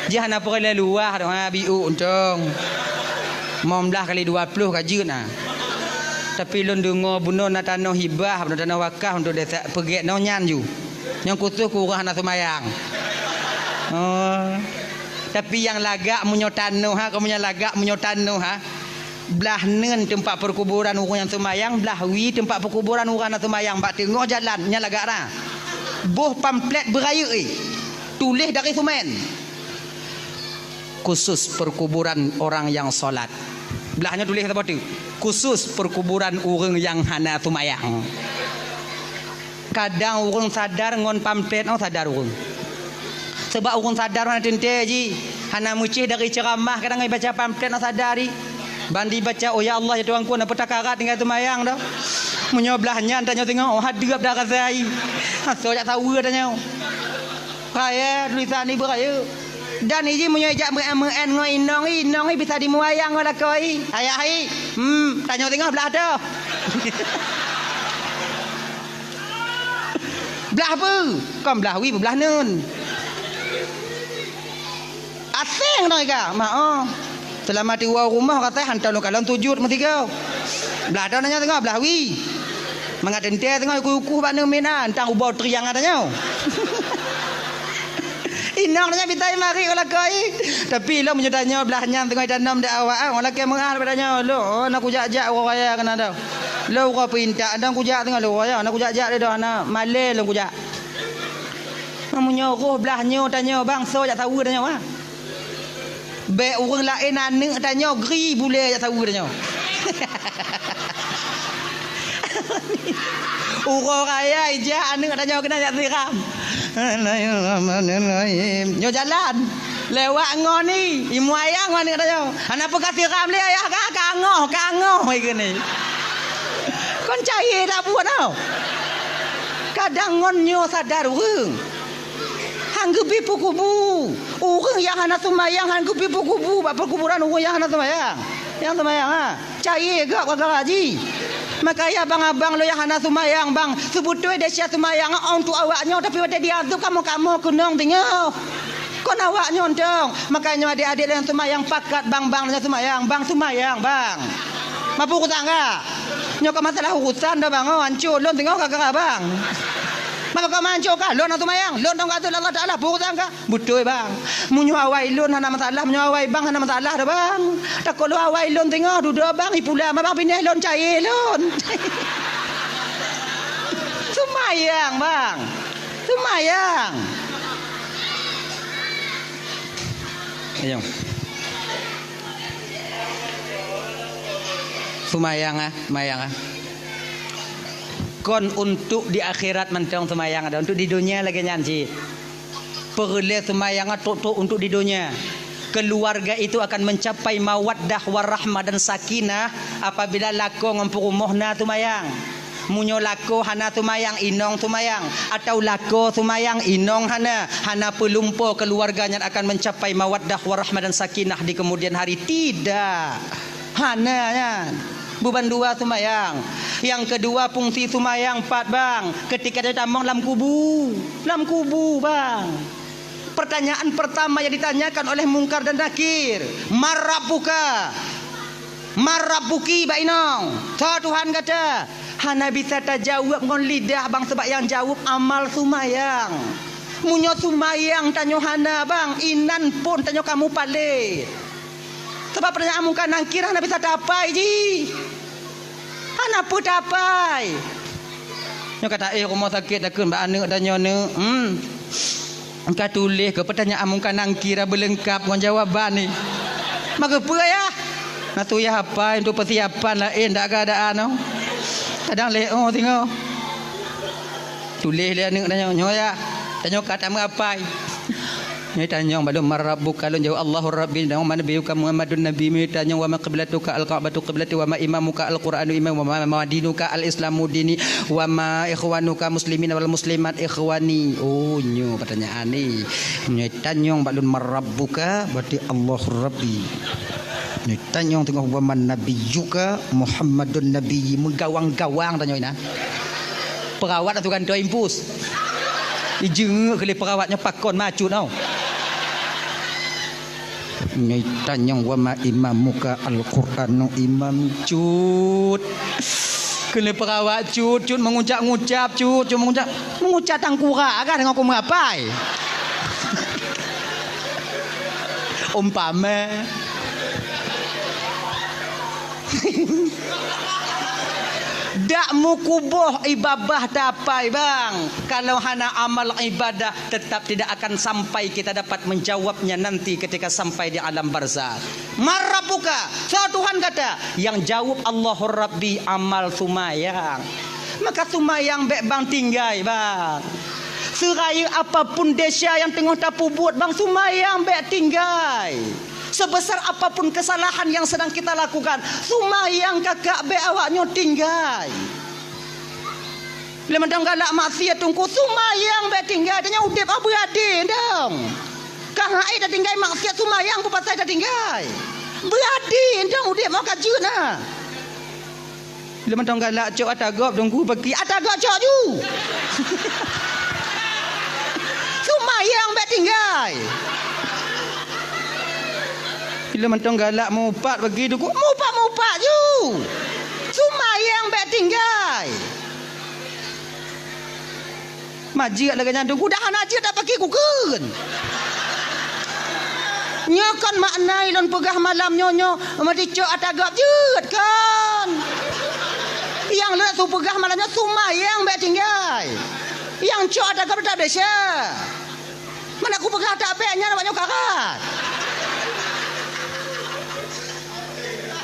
Jih hana peureulée luwah doh, ha, biôk untông. Limong blaih kali dua ploh ka jeuet na. Tapi lôn deungoe bunoe na tanoh hibah, bunoe tanoh wakaf untuk desa, peugét nyoe nyan ju. Nyang khusos keu ureuëng hana seumayang. Oh. Tapi nyang lagak meunyoe tanoh, ha, keu meunyoe lagak meunyoe tanoh, ha. Blaih neuen teumpat perkuburan ureuëng nyang seumayang, blaih wie teumpat perkuburan ureuëng hana seumayang, bak teungoh jalan, nyan lagak na. Boh pamflet beurayeuk, eh. Tuléh dari seumén. Khusus perkuburan orang yang salat. Blaih nyoe tuléh saboh teuk. Khusus perkuburan ureuëng nyang hana seumayang. Kadang ureuëng sadar ngon pamflet, oh, sadar ureuëng. Sebab ureuëng sadar hana teuntée jih, hana meucéh dari ceuramah, kadang ibaca pamflet, oh, sadar jih. Ban dibaca, "Oh, ya Allah, ya Tuhanku, na peutakarat tinggai seumayang dah." Meunyoe blaih nyan tanyoe singoh, oh, hadeueb dah rasa jih. Asoe jak saweue tanyoe. Raya tulisan ibu raya. Dan iji meunyoe ijak meu'en-meu'en ngon inong i, inong i bisa dimuayang ngon lakoe i. Ayah i, hmm, tanyoe singoh blaih toh. Blaih peue? Kon blaih wie, blaih neuen. Aséng ngon ika, ma oh. Seulama tiwoe rumoh katai hantom lôn kalon sujut meusigoe. Blaih toh tanyoe singoh blaih wie. Mangat teuntée singoh ikuh-ikuh bak neuen miet na, tang ubau triang tanyoe. Inong tanyoe bitai marit u lakoe. Tapi lom meunyoe tanyoe blaih nyan singoh itanom di awak, ah, lakée meu'ah bak tanyoe. Lôn, oh, na kujak-jak uroe raya keunan dah. Lôn uroe peuintat, dong kujak singoh lôn uroe raya, na kujak-jak deh doh, na malée lôn kujak. Meunyoe roh blaih nyoe tanyoe bangso jak saweue tanyoe, ah. Bèk ureueng laén aneuk tanyoe gri bulèe jak saweue tanyoe. Uroe raya ijak aneuk tanyoe keunan jak siram. Bismillahirrahmanirrahim. Nyoe jalan. Lewat ngon i, imuayang ngon aneuk tanyoe. Hana peugah siram lé ayah ka, ka angoh, ka angoh i keunoe. Kon cayé that buet nyoe. Kadang ngon nyoe sadar ureueng. Han geubri peukubu. Ureueng nyang hana seumayang han geubri peukubu bak peukuburan ureueng nyang hana seumayang. Nyang seumayang, ha, cayé gop gara-gara jih. Makanya abang-abang lôn nyang hana seumayang, bang, seubeutôi desya seumayang untuk awak nyoe, tapi watèe jiazeueb kamoe-kamoe keunong teungoh. Kon awak nyoe teuntèe. Makanya adék-adék nyang seumayang pakat, bang, bang nyang seumayang, bang seumayang, bang. Mapu urusan ka? Nyoe ka masalah urusan dah, bang, oh, hancô lôn teungoh gara-gara bang. Maka manco kah lôn hana seumayang, lôn tong ka ateueh Allah Taala, peue urusan kah? Beutôi, bang. Meunyoe awai lôn hana masalah, meunyoe awai bang hana masalah dah, bang. Takot lôn awai lôn teungoh dudoe bang, ipula ma bang pinéh lôn cayée lôn. Seumayang, bang. Seumayang. Ayo. Seumayang ah, seumayang ah. Kon untuk di akhirat mantong seumayang, ada untuk di donya lagée nyan cit. Peureulée seumayang trok-trok untuk di donya. Keluarga itu akan mencapai mawaddah warahmah dan sakinah apabila lakoe ngon peurumoh na seumayang. Meunyoe lakoe hana seumayang, inong seumayang, atau lakoe seumayang, inong hana, hana peulumpo, keluarga nyan akan mencapai mawaddah warahmah dan sakinah di kemudian hari. Tidak. Hana nyan. Beuban dua seumayang. Nyang keudua, fungsi seumayang pat, bang? Ketika tamong lam kubu. Lam kubu, bang. Pertanyaan pertama yang ditanyakan oleh Mungkar dan Nakir, "Man rabbuka?" "Man rabbuki?" Bak inong, "Soe Tuhan gata?" Hana bisa tajaweueb ngon lidah, bang, sabab nyang jaweueb amal seumayang. Meunyoe seumayang tanyoe hana, bang, inan phon tanyoe ka mupalét. Sabab pertanyaan Mungkar Nakir hana bisa tapai jih. Hana peue tapai. Nyoe ka taéh rumoh sakét takheun bak aneuk tanyoe, neuk. Hmm. Ka tuléh keu pertanyaan Mungkar Nakir beuleungkab ngon jawaban ni. Maka peue yah? Na tu yah apai untuk persiapan laén dak keadaan oh. Kadang lé oh singoh. Tuléh lé aneuk tanyoe, nyoe yah. Tanyoe ka tameuapai. Nyoe tanyong bak lôn, "Man rabbuka?" Lôn jaweueb, "Allahu Rabbi." "Wa man nabiyyuka?" "Muhammadun nabiyyi." Nyoe tanyong, "Wa ma qiblatuka?" "Al-Ka'batu qiblati." "Wa ma imamuka?" "Al-Qur'anu imami." "Wa ma, ma dinuka?" "Al-Islamu dini." "Wa ma ikhwanuka muslimina wal muslimat?" "Ikhwani." Oh, nyoe pertanyaan ni. Nyoe tanyong bak lôn, "Man rabbuka?" Berarti, "Allahu Rabbi." Nyoe tanyong teungoh, "Wa man nabiyyuka?" "Muhammadun nabiyyi." Meugawang-gawang tanyong inan. Perawat atau gantoe impus. Ijeungeuk keu lé perawat nyoe pakon macut tau. Nyoe tanyong, "Wa ma imamuka?" "Al-Qur'anu imami." Cut. Keu lé perawat cut, cut mengucap-ngucap, cut, cut mengucap. Mengucap tangkurak kah deungon kumeuapai? Umpama. Dak meukuboh ié babah tapai, bang. Kalau hana amal ibadah, tetap tidak akan sampai kita dapat menjawabnya nanti ketika sampai di alam barzakh. "Man rabbuka?" Soe Tuhan gata? Nyang jaweueb, "Allahu Rabbi," amal seumayang. Maka seumayang bék bang tinggai, bang. Seurayeuk apapun desya nyang teungoh tapeubuet, bang, seumayang bék tinggai. Sebesar apapun kesalahan yang sedang kita lakukan, seumayang kakak bék awak nyoe tinggai. Lé mantong galak maksiat teungku, seumayang bék tinggai, tanyoe udeb beuradi dong. Ka hai tatinggai maksiat, seumayang peue pasai tatinggai. Beuradi dong udeb mau ka jeuet na. Lé mantong galak cok ata gob teungku bagi ata gob cok ju. Seumayang bék tinggai. Lé mantong galak mupat bagi teungku, mupat-mupat ju. Seumayang bék tinggai. Majeuet lagée nyan teungku, dah hana jeuet dak paki kukheun. Nyoe kon makna ilôn peugah malam nyoe, nyoe meudicok ata gob jeuet kon. Nyang lôn su peugah malam nyoe seumayang bék tinggai. Nyang cok ata gob dak desya. Mana kupeugah dak bék nyan awak nyoe karat.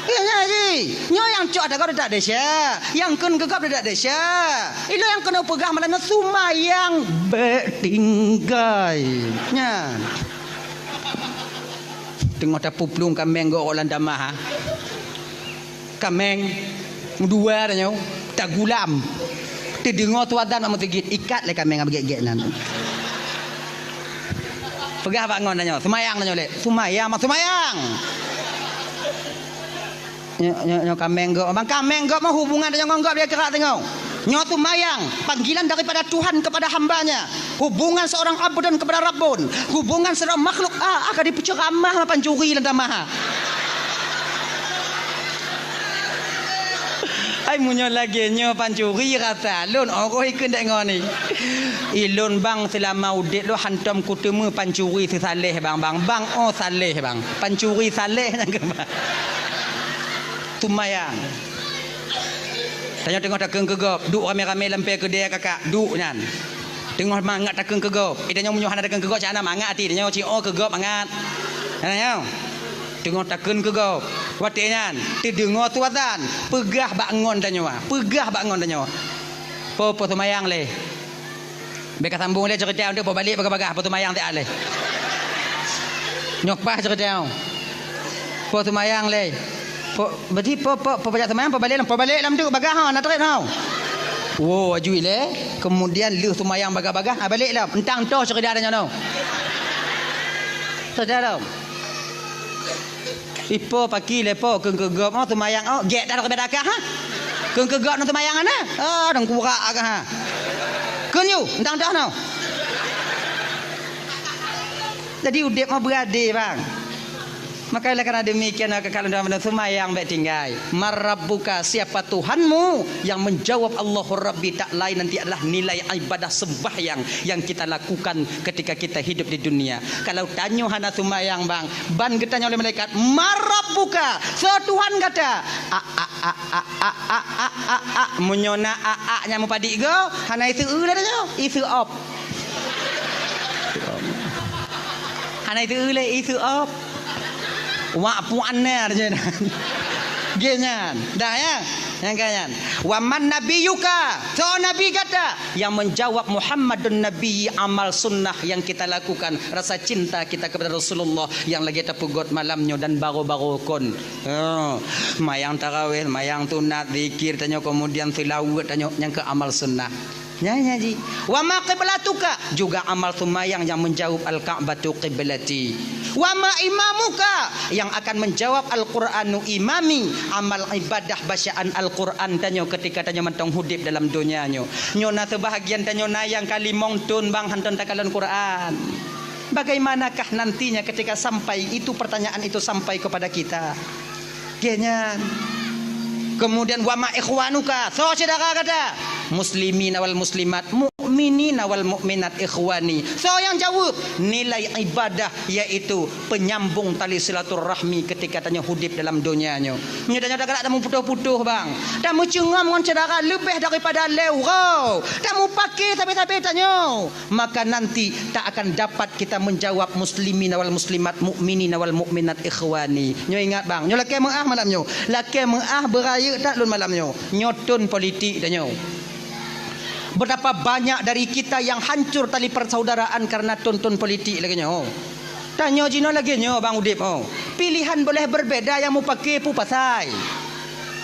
Nyoe, nyoe, nyoe nyang cok ata gob dak desya, nyang kheun keu gob dak desya. Ilôn nyang keuneuk peugah malam nyoe seumayang bék tinggai. Nyan. Teungoh tapuplueng kaméng gob lam tamah, ha. Kaméng dua tanyoe tagulam. Teudeungoe su azan bak meuseujid, ikat lé kaméng nyang beugét-gét nyan. Peugah bak ngon tanyoe, seumayang tanyoe lé. Seumayang, mak seumayang. Nyoe, nyoe, nyoe kaméng gob, bang kaméng gob mah hubungan tanyoe ngon gob di akhirat tanyoe. Nyoe seumayang, panggilan daripada Tuhan kepada hamba-Nya. Hubungan seorang abdun kepada Rabbun. Hubungan seorang makhluk, ah, akan dipeuceramah pancuri lam tamah. Ai meunyoe lagèe nyoe pancuri rasa lôn, oh, roh ikheun dek ngon ni. Ilôn bang, seulama udép lôn hantom kuteumé pancuri seusaleh bang, bang, bang, oh, saleh bang. Pancuri saleh nyang keu bang. Seumayang. Tanyoe teungoh takheun keu gob, duek ramé-ramé lam pèe keudè kakak, duek nyan. Teungoh mangat takheun keu gob. Eh, tanyoe meunyoe hana takheun keu gob, cak na mangat até tanyoe, ci oh keu gob mangat. Hana nyoe. Teungoh takheun keu gob. Watèe nyan, teudeungoe su azan, peugah bak ngon tanyoe, peugah bak ngon tanyoe. Po, po seumayang lé. Bèk ka sambung lé ceurita, untuk po balek bagah-bagah, po seumayang siat lé. Nyoe paih ceurita. Po seumayang lé. Po, berarti po, po, po pajak seumayang, po balek lam, po balek lam tu bagah ha, na trép ha. Wo, aju ilèe, kemudian lheueh seumayang bagah-bagah, ha, balek lam. Entang toh ceurita tanyoe nyoe. Ceurita lom. Ipo paki lé po, kheun keu gob, oh, seumayang, oh, gèt dah rot beda kah, ha? Kheun keu gob nang seumayang, ana? Ah, dong kurak kah, ha? Kheun yu, entang dah nyoe. Jadi udép mah beuadé, bang. Maka oleh karena demikian, maka kalau dalam seumayang bèk tinggai. Man rabbuka, siapa Tuhanmu? Yang menjawab Allahu Rabbi tak lain nanti adalah nilai ibadah sembahyang yang kita lakukan ketika kita hidup di dunia. Kalau tanyoe hana seumayang, bang, ban geutanyong lé malaikat, "Man rabbuka?" Soe Tuhan gata? A, a, a. Meunyoe na a, a nyang meupadik go, hana iseu lé tanyoe, iseu op. Hana iseu lé, iseu op. Wak puan na je. Ge nyan. Dah ya? Nyang ka nyan. "Wa man nabiyyuka?" Soe nabi gata? Yang menjawab, "Muhammadun Nabi, amal sunnah yang kita lakukan, rasa cinta kita kepada Rasulullah yang lagi tapeugot malam nyoe dan baru-baru kon." Oh, mayang tarawih, mayang sunat, zikir tanyoe, kemudian seulaweuet tanyoe, nyang keu amal sunnah. Nyan, nyan ji. "Wa ma qiblatuka?" Juga amal seumayang yang menjawab, "Al-Ka'batu qiblati." "Wa ma imamuka?" Yang akan menjawab, "Al-Qur'anu imami." Amal ibadah bacaan Al-Qur'an tanyoe ketika tanyoe mantong hudép dalam donya nyoe. Nyoe na seubahagian tanyoe na nyang ka limong thon bang hantom takalon Qur'an. Bagaimanakah nantinya ketika sampai itu pertanyaan itu sampai kepada kita? Ge nyan. Kemudian, "Wa ma ikhwanuka?" Soe syedara gata? "Muslimina wal muslimat, mukminina wal mukminat ikhwani." Soe nyang jaweueb? Nilai ibadah, yaitu penyambung tali silaturahmi ketika tanyoe hudép dalam donya nyoe. Nyoe tanyoe galak tameuputoh-putoh, bang. Tameucungom ngon syedara leubeh daripada lhèe uroe. Tamupake sabe-sabe tanyoe. Maka nanti tak akan dapat kita menjawab, "Muslimina wal muslimat, mukminina wal mukminat ikhwani." Nyoe ingat, bang, nyoe lakèe meu'ah malam nyoe. Lakèe meu'ah beurayeuk that lôn malam nyoe. Nyoe thon politik tanyoe. Betapa banyak dari kita yang hancur tali persaudaraan karena thon-thon politik lagèe nyoe. Tanyoe jinoe lagèe nyoe, bang, udép, oh. Pilihan boleh berbeda, nyang mupake peue pasai.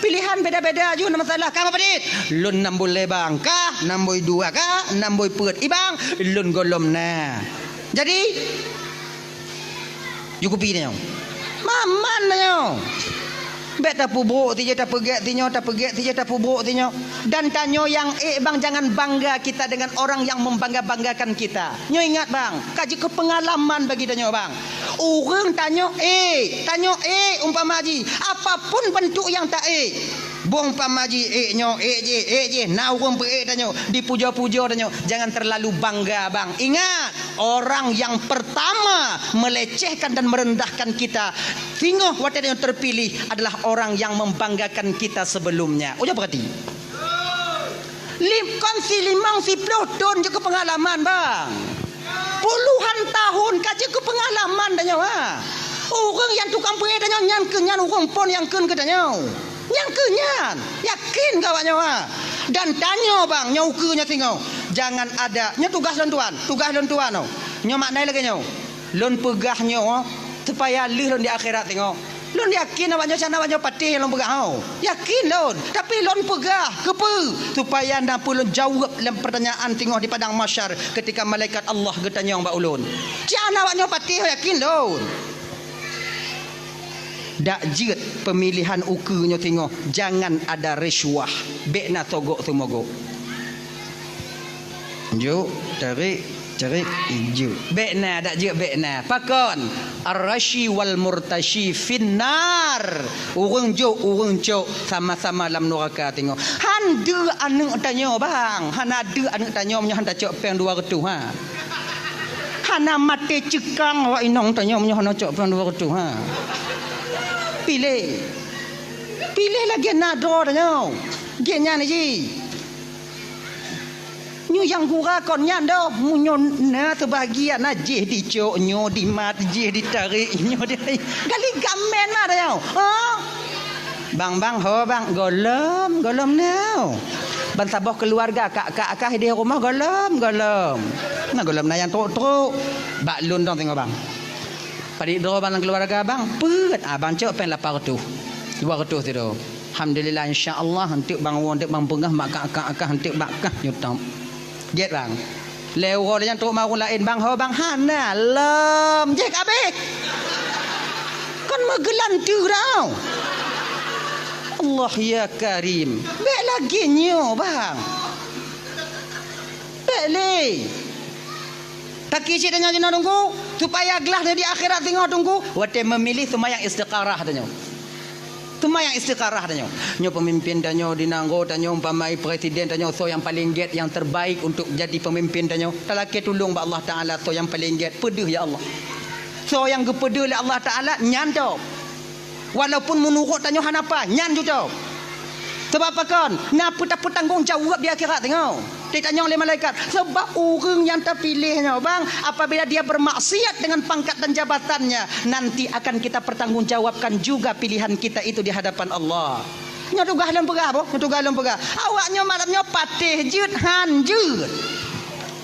Pilihan beda-beda ju na masalah. Ka padit? Lôn nam buleue bang, ka nam bui dua, ka nam bui peuet. I bang, lôn gohlom na. Jadi, ju kupi tanyoe. Maman tanyoe. Bèk tapeubrok sijeuh, tapeugèt sinyoe, tapeugèt sijeuh, tapeubrok sinyoe. Dan tanyoe nyang ék, bang, jangan bangga kita dengan orang yang membangga-banggakan kita. Nyoe ingat, bang, ka jeuet keu peungalaman bagi tanyoe, bang. Ureueng tanyoe ék, tanyoe ék umpama jih, apapun bentuk nyang ta ék. Boh umpama jih ék nyoe, ék jih, ék jih, na ureueng peuék tanyoe, dipujoe-pujoe tanyoe, jangan terlalu bangga, bang. Ingat, orang yang pertama melecehkan dan merendahkan kita, singoh watèe tanyoe terpilih, adalah orang yang membanggakan kita sebelumnya. Ujoe peurati. Lim-, kon si limong, si ploh thon jeuet keu peungalaman, bang. Puluhan tahun ka jeuet keu peungalaman tanyoe, ha. Ureueng nyang tukang peuék tanyoe nyan keuh nyan ureueng phon nyang kheun keu tanyoe. Nyan keuh nyan. Yakin keu awak nyoe, ha. Dan tanyoe, bang, nyoe ukeue nyoe singoh. Jangan ada, nyoe tugaih lôn tuan, tugaih lôn tuan, oh. Nyoe makna lagèe nyoe. Lôn peugah nyoe supaya lheueh lôn di akhirat singoh. Lôn yakin awak nyoe, sana awak nyoe patéh lôn peugah, oh. Yakin lôn. Tapi lôn peugah, keupeue? Supaya na peue lôn jaweueb lam pertanyaan singoh di padang mahsyar ketika malaikat Allah geutanyong bak ulôn. Cit hana awak nyoe patéh, yakin lôn. Dak jeuet pemilihan ukeue nyoe singoh, jangan ada risuah. Bèk na sogok seumogok. Jok, tarék. Cerik jeuet. Bék na, dak jeuet bék na. Pakon? Ar-rashi wal murtashi finnar. Ureuëng jok, ureuëng cok, sama-sama lam nuraka teungoh. Han deuh aneuëk tanyoe, bang. Hana deuh aneuëk tanyoe meunyoe han tacok péng dua reutôh, ha. Hana maté ceukang awak inong tanyoe meunyoe hana cok péng dua reutôh, ha. Piléh. Piléh lagée na droe tanyoe. Gét nyan jih. Nyoe nyang gura kon nyan doh, meunyoe na seubahagian na jih dicok, nyoe dimat, jih ditarék, nyoe di-, gali gamen na tanyoe. Ha? Bang, bang, ho, bang, gohlom, gohlom na. Ban saboh keuluwarga, kak-kak kah di rumoh, gohlom, gohlom. Na gohlom na nyang trok-trok. Bak lôn dong teungoh, bang. Padit droe bang lam keuluwarga, bang. Peuet, ah, bang cok péng lapan reutôh. Dua reutôh sidroe. Alhamdulillah, insya Allah, eunteuk bang woe, eunteuk bang peugah, mak kak-kak kah, eunteuk bak kah nyoe tom. Gét, bang. Lhée uroe lheueh nyan trok mawöt laén, bang, ho, bang, hana lom. Jih kabeh. Kon meugeulanteue dah. Allah ya Karim. Bék lagée nyoe, bang. Bék lé. Taki cit tanyoe jinoe Teungku, supaya glah di akhirat singoh Teungku, watée meumiléh seumayang istiqarah tanyoe. Seumayang istiqarah tanyoe. Nyoe peumimpén tanyoe di nanggroe tanyoe, umpama presiden tanyoe, soe nyang paleng gét, nyang terbaik untuk jadi peumimpén tanyoe. Talakée tulông bak Allah Taala, soe nyang paleng gét, peudeuh ya Allah. Soe nyang geupeudeuh lé Allah Taala, nyan toh. Walaupun meunurot tanyoe hana paih, nyan jutoe. Sabab pakon? Na peutapeutanggong jaweueb di akhirat teungoh. Ditanyong lé malaikat, sabab ureuëng nyang tapiléh nyoe, bang, apabila dia bermaksiat dengan pangkat dan jabatannya, nanti akan kita pertanggungjawabkan juga pilihan kita itu di hadapan Allah. Nyoe tugaih lôn peugah, boh, nyoe tugaih lôn peugah. Awak nyoe malam nyoe patéh jeuet han jeuet.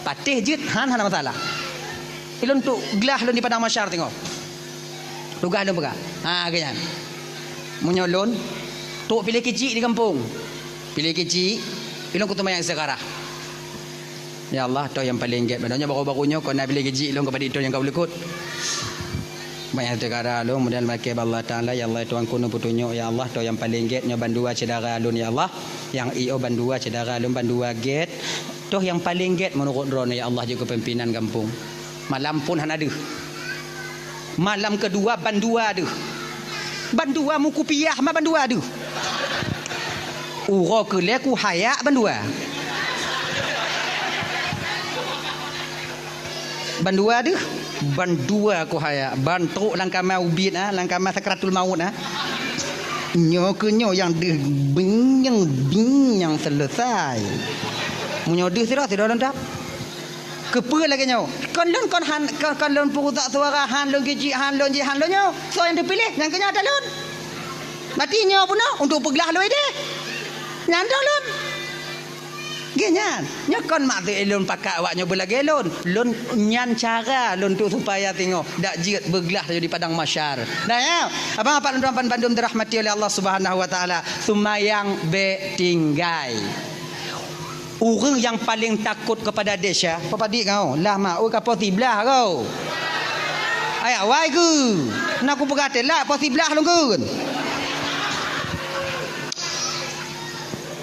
Patéh jeuet han hana masalah. Ilôn trok glah lôn di padang mahsyar teungoh. Tugaih lôn peugah. Ha, geuh nyan. Meunyoe lôn, trok piléh keuchik di gampông. Piléh keuchik, ilôn kuteumayang istiqarah. Ya Allah, toh nyang paleng gét. Padahai nyoe baru-baru nyoe, kon na piléh keuchik lôn keupada toh nyang ka ulukot. Banyak istiqarah lôn, kemudian maké bak Allah Taala, ya Allah, Tuhanku, neupeutunyok, ya Allah, toh nyang paleng gét, nyoe bandua syedara lôn, ya Allah. Nyang iyo bandua syedara lôn, bandua gét. Toh nyang paleng gét meunurot droeneuh, ya Allah, jeuet keu pimpinan gampông. Malam phon hana deuh. Malam keudua bandua deuh. Bandua meukupiah ma bandua deuh. Uroe keu lhée kuhayak bandua. Bandua deuh. Bandua kuhayak. Ban trok lam kama ubit, ha, lam kama sakratul maut, ha. Nyoe keu nyoe nyang deuh bing nyang bing nyang seuleusai. Meunyoe deuh sidroe, sidroe lôn dap. Keupeue lagée nyoe? Kon lôn kon han, kon, kon lôn peurusak suara han lôn keuchik han lôn jih han lôn nyoe. Soe nyang teupiléh? Nyang keu nyoe ata lôn. Berarti nyoe peunoh untuk peuglah lôn idéh. Nyan dong lôn. Geuh nyan. Nyoe kon maksud lôn pakat awak nyoe beulagée lôn. Lôn nyan cara lôn tu supaya singoh dak jeuet beuglah laju di padang mahsyar. Nah, ya. Abang apak lôn tuan bandum dirahmati oleh Allah Subhanahu wa Taala. Seumayang bék tinggai. Ureuëng nyang paleng takot keupada desya, peue padit kau? Lah mak, oi ka poh siblaih kau. Ayak wai geu. Na kupeugah teulat poh siblaih lôn geun.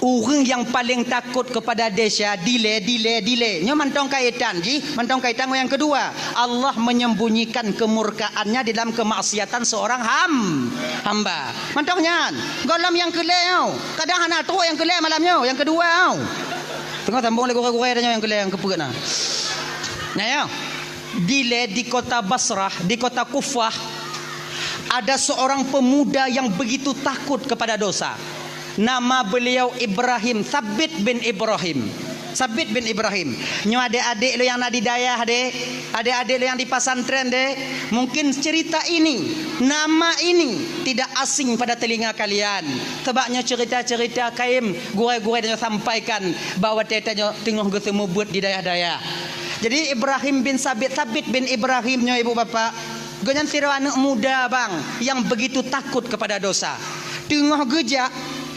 Ureuëng nyang paleng takot keupada desya, dilée, dilée, dilée. Nyoe mantong kaitan jih, mantong kaitan ngon nyang keudua. Allah menyembunyikan kemurkaannya di dalam kemaksiatan seorang ham-, hamba. Mantong nyan, gohlom nyang keu lhée nyoe. Kadang hana trok nyang keu lhée malam nyoe, nyang keudua nyoe. Teungoh sambong lé gurée-gurée tanyoe nyang keu lhée nyang keupeuet na. Nah, ya. Dilée di kota Basrah, di kota Kufah, ada seorang pemuda yang begitu takut kepada dosa. Nama beliau Ibrahim, Sabit bin Ibrahim. Sabit bin Ibrahim. Nyoe adék-adék lôn nyang na di dayah deh, adék-adék lôn nyang di pesantren deh, mungkin cerita ini, nama ini tidak asing pada telinga kalian. Sabab nyoe cerita-cerita kayém gurée-gurée tanyoe sampaikan bak watée tanyoe teungoh geuseumeubeuet di dayah-dayah. Jadi Ibrahim bin Sabit, Sabit bin Ibrahim nyoe ibu bapak, gobnyan sidroe aneuëk muda bang yang begitu takut kepada dosa. Teungoh geujak,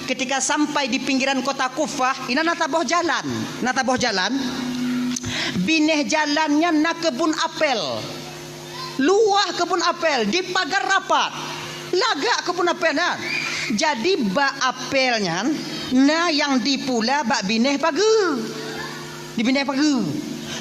ketika sampai di pinggiran kota Kufah, inan na saboh jalan. Na saboh jalan. Binéh jalan nyan na keubun apel. Luwah keubun apel, dipagar rapat. Lagak keubun apel nyan. Jadi bak apel nyan, na nyang dipula bak binéh pageue. Di binéh pageue.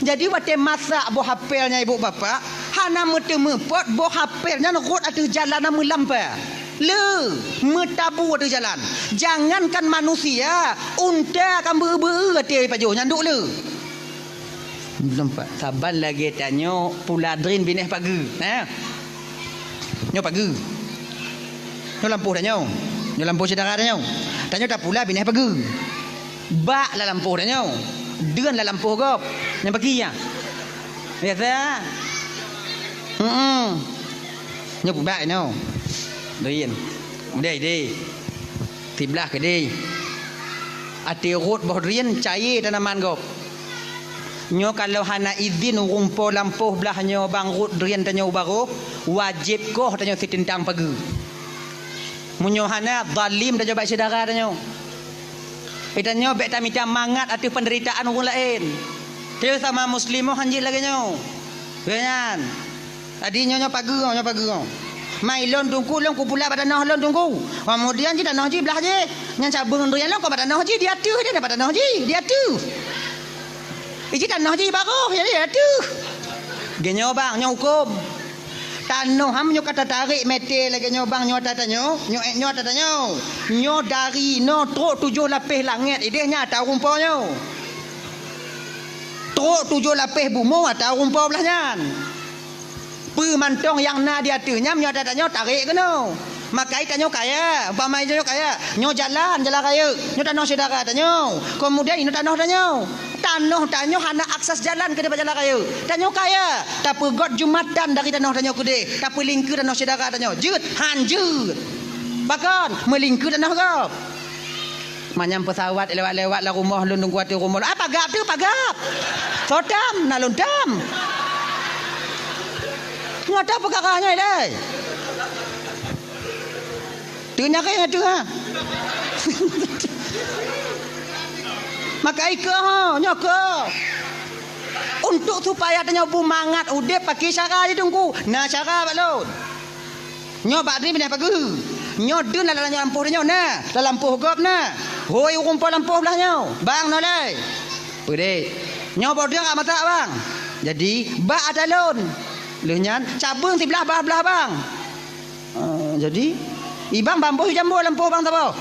Jadi watée masak boh apel nyan ibu bapak, hana meuteumé pot boh apel nyan rhot ateueh jalan na meulampa. Le, meutabu ateueh jalan. Jangankan manusia, unta ka beu-beu até pajoh nyan duek le. Nampak? Saban lagée tanyoe pula drin binéh pageue. Nah. Nyoe pageue. Nyoe lampôh tanyoe. Nyoe lampôh syedara tanyoe. Tanyoe tapula binéh pageue. Bak lam lampôh tanyoe. Deun lam lampôh gob. Nyang paki nyan. Biasa. Hmm. Nyoe peubak nyoe. Drin. Udeh ideh. Siblah keudeh. Até rhot boh drin cayée tanaman gob. Nyoe kalau hana idhin ureuëng po lampôh blah nyoe bang rhot drin tanyoe u barôh, wajéb koh tanyoe siteutang pageue. Meunyoe hana, zalim tanyoe bak syedara tanyoe. Tanyoe bék tamita mangat ateueh peunderitaan ureuëng laén. Tanyoe sama muslim han jeuet lagée nyoe. Lagée nyan. Tadi nyoe, nyoe pageue, nyoe pageue. Mai lôn Teungku, lôn kupula bak tanoh lôn Teungku. Keumudian jih tanoh jih blah jih. Nyan cabeueng drin lôn keu bak tanoh jih, di ateueh jih, bak tanoh jih, di ateueh. Iji tanoh jih barôh, jadi di ateueh. Lagée nyoe bang, nyoe huköm. Tanoh ham nyoe ka tatarek mete lagée nyoe bang, nyoe ata tanyoe, nyoe, nyoe ata tanyoe. Nyoe dari noe trok tujoh lapéh langét ideh nyan ata ureuëng po nyoe. Trok tujoh lapéh bumoe ata ureuëng po blah nyan. Peue mantong nyang na di ateueh nyan, nyoe ata tanyoe tarek keunoe. Makai tanyoe kaya, umpama tanyoe kaya, nyoe jalan, jalan rayeuk, nyoe tanoh syedara tanyoe. Keumudian inoe tanoh tanyoe. Tanoh tanyoe hana akses jalan keudeh bak jalan rayeuk. Tanyoe kaya, tapeugot jumatan dari tanoh tanyoe keudeh, tapeulingkeue tanoh syedara tanyoe. Jeuet, han jeuet. Pakon, meulingkeue tanoh gob. Manyang peusawat lewat-lewat lam rumoh lôn Teungku ateueh rumoh lôn. Ah, pagab tu, pagab. Sotam, na lôn tam. Nyoe ata peukara nyoe ilée. Teunyakét nyoe teuh, ha. Maka ikeu ho, nyoe keu. Untuk supaya tanyoe beumangat udeb pakai cara jih Teungku. Na cara bak lôn. Nyoe bak drin binéh pageue. Nyoe deun lam lampôh tanyoe na, lam lampôh gob na. Hôi ureuëng po lampôh blah nyoe, bang nolai. Peudeh. Nyoe boh drin ka masak bang. Jadi bak ata lôn. Lheueh nyan cabeueng siblah bah blah bang. Ah, jadi ibang bamboh jambo lampôh bang saboh.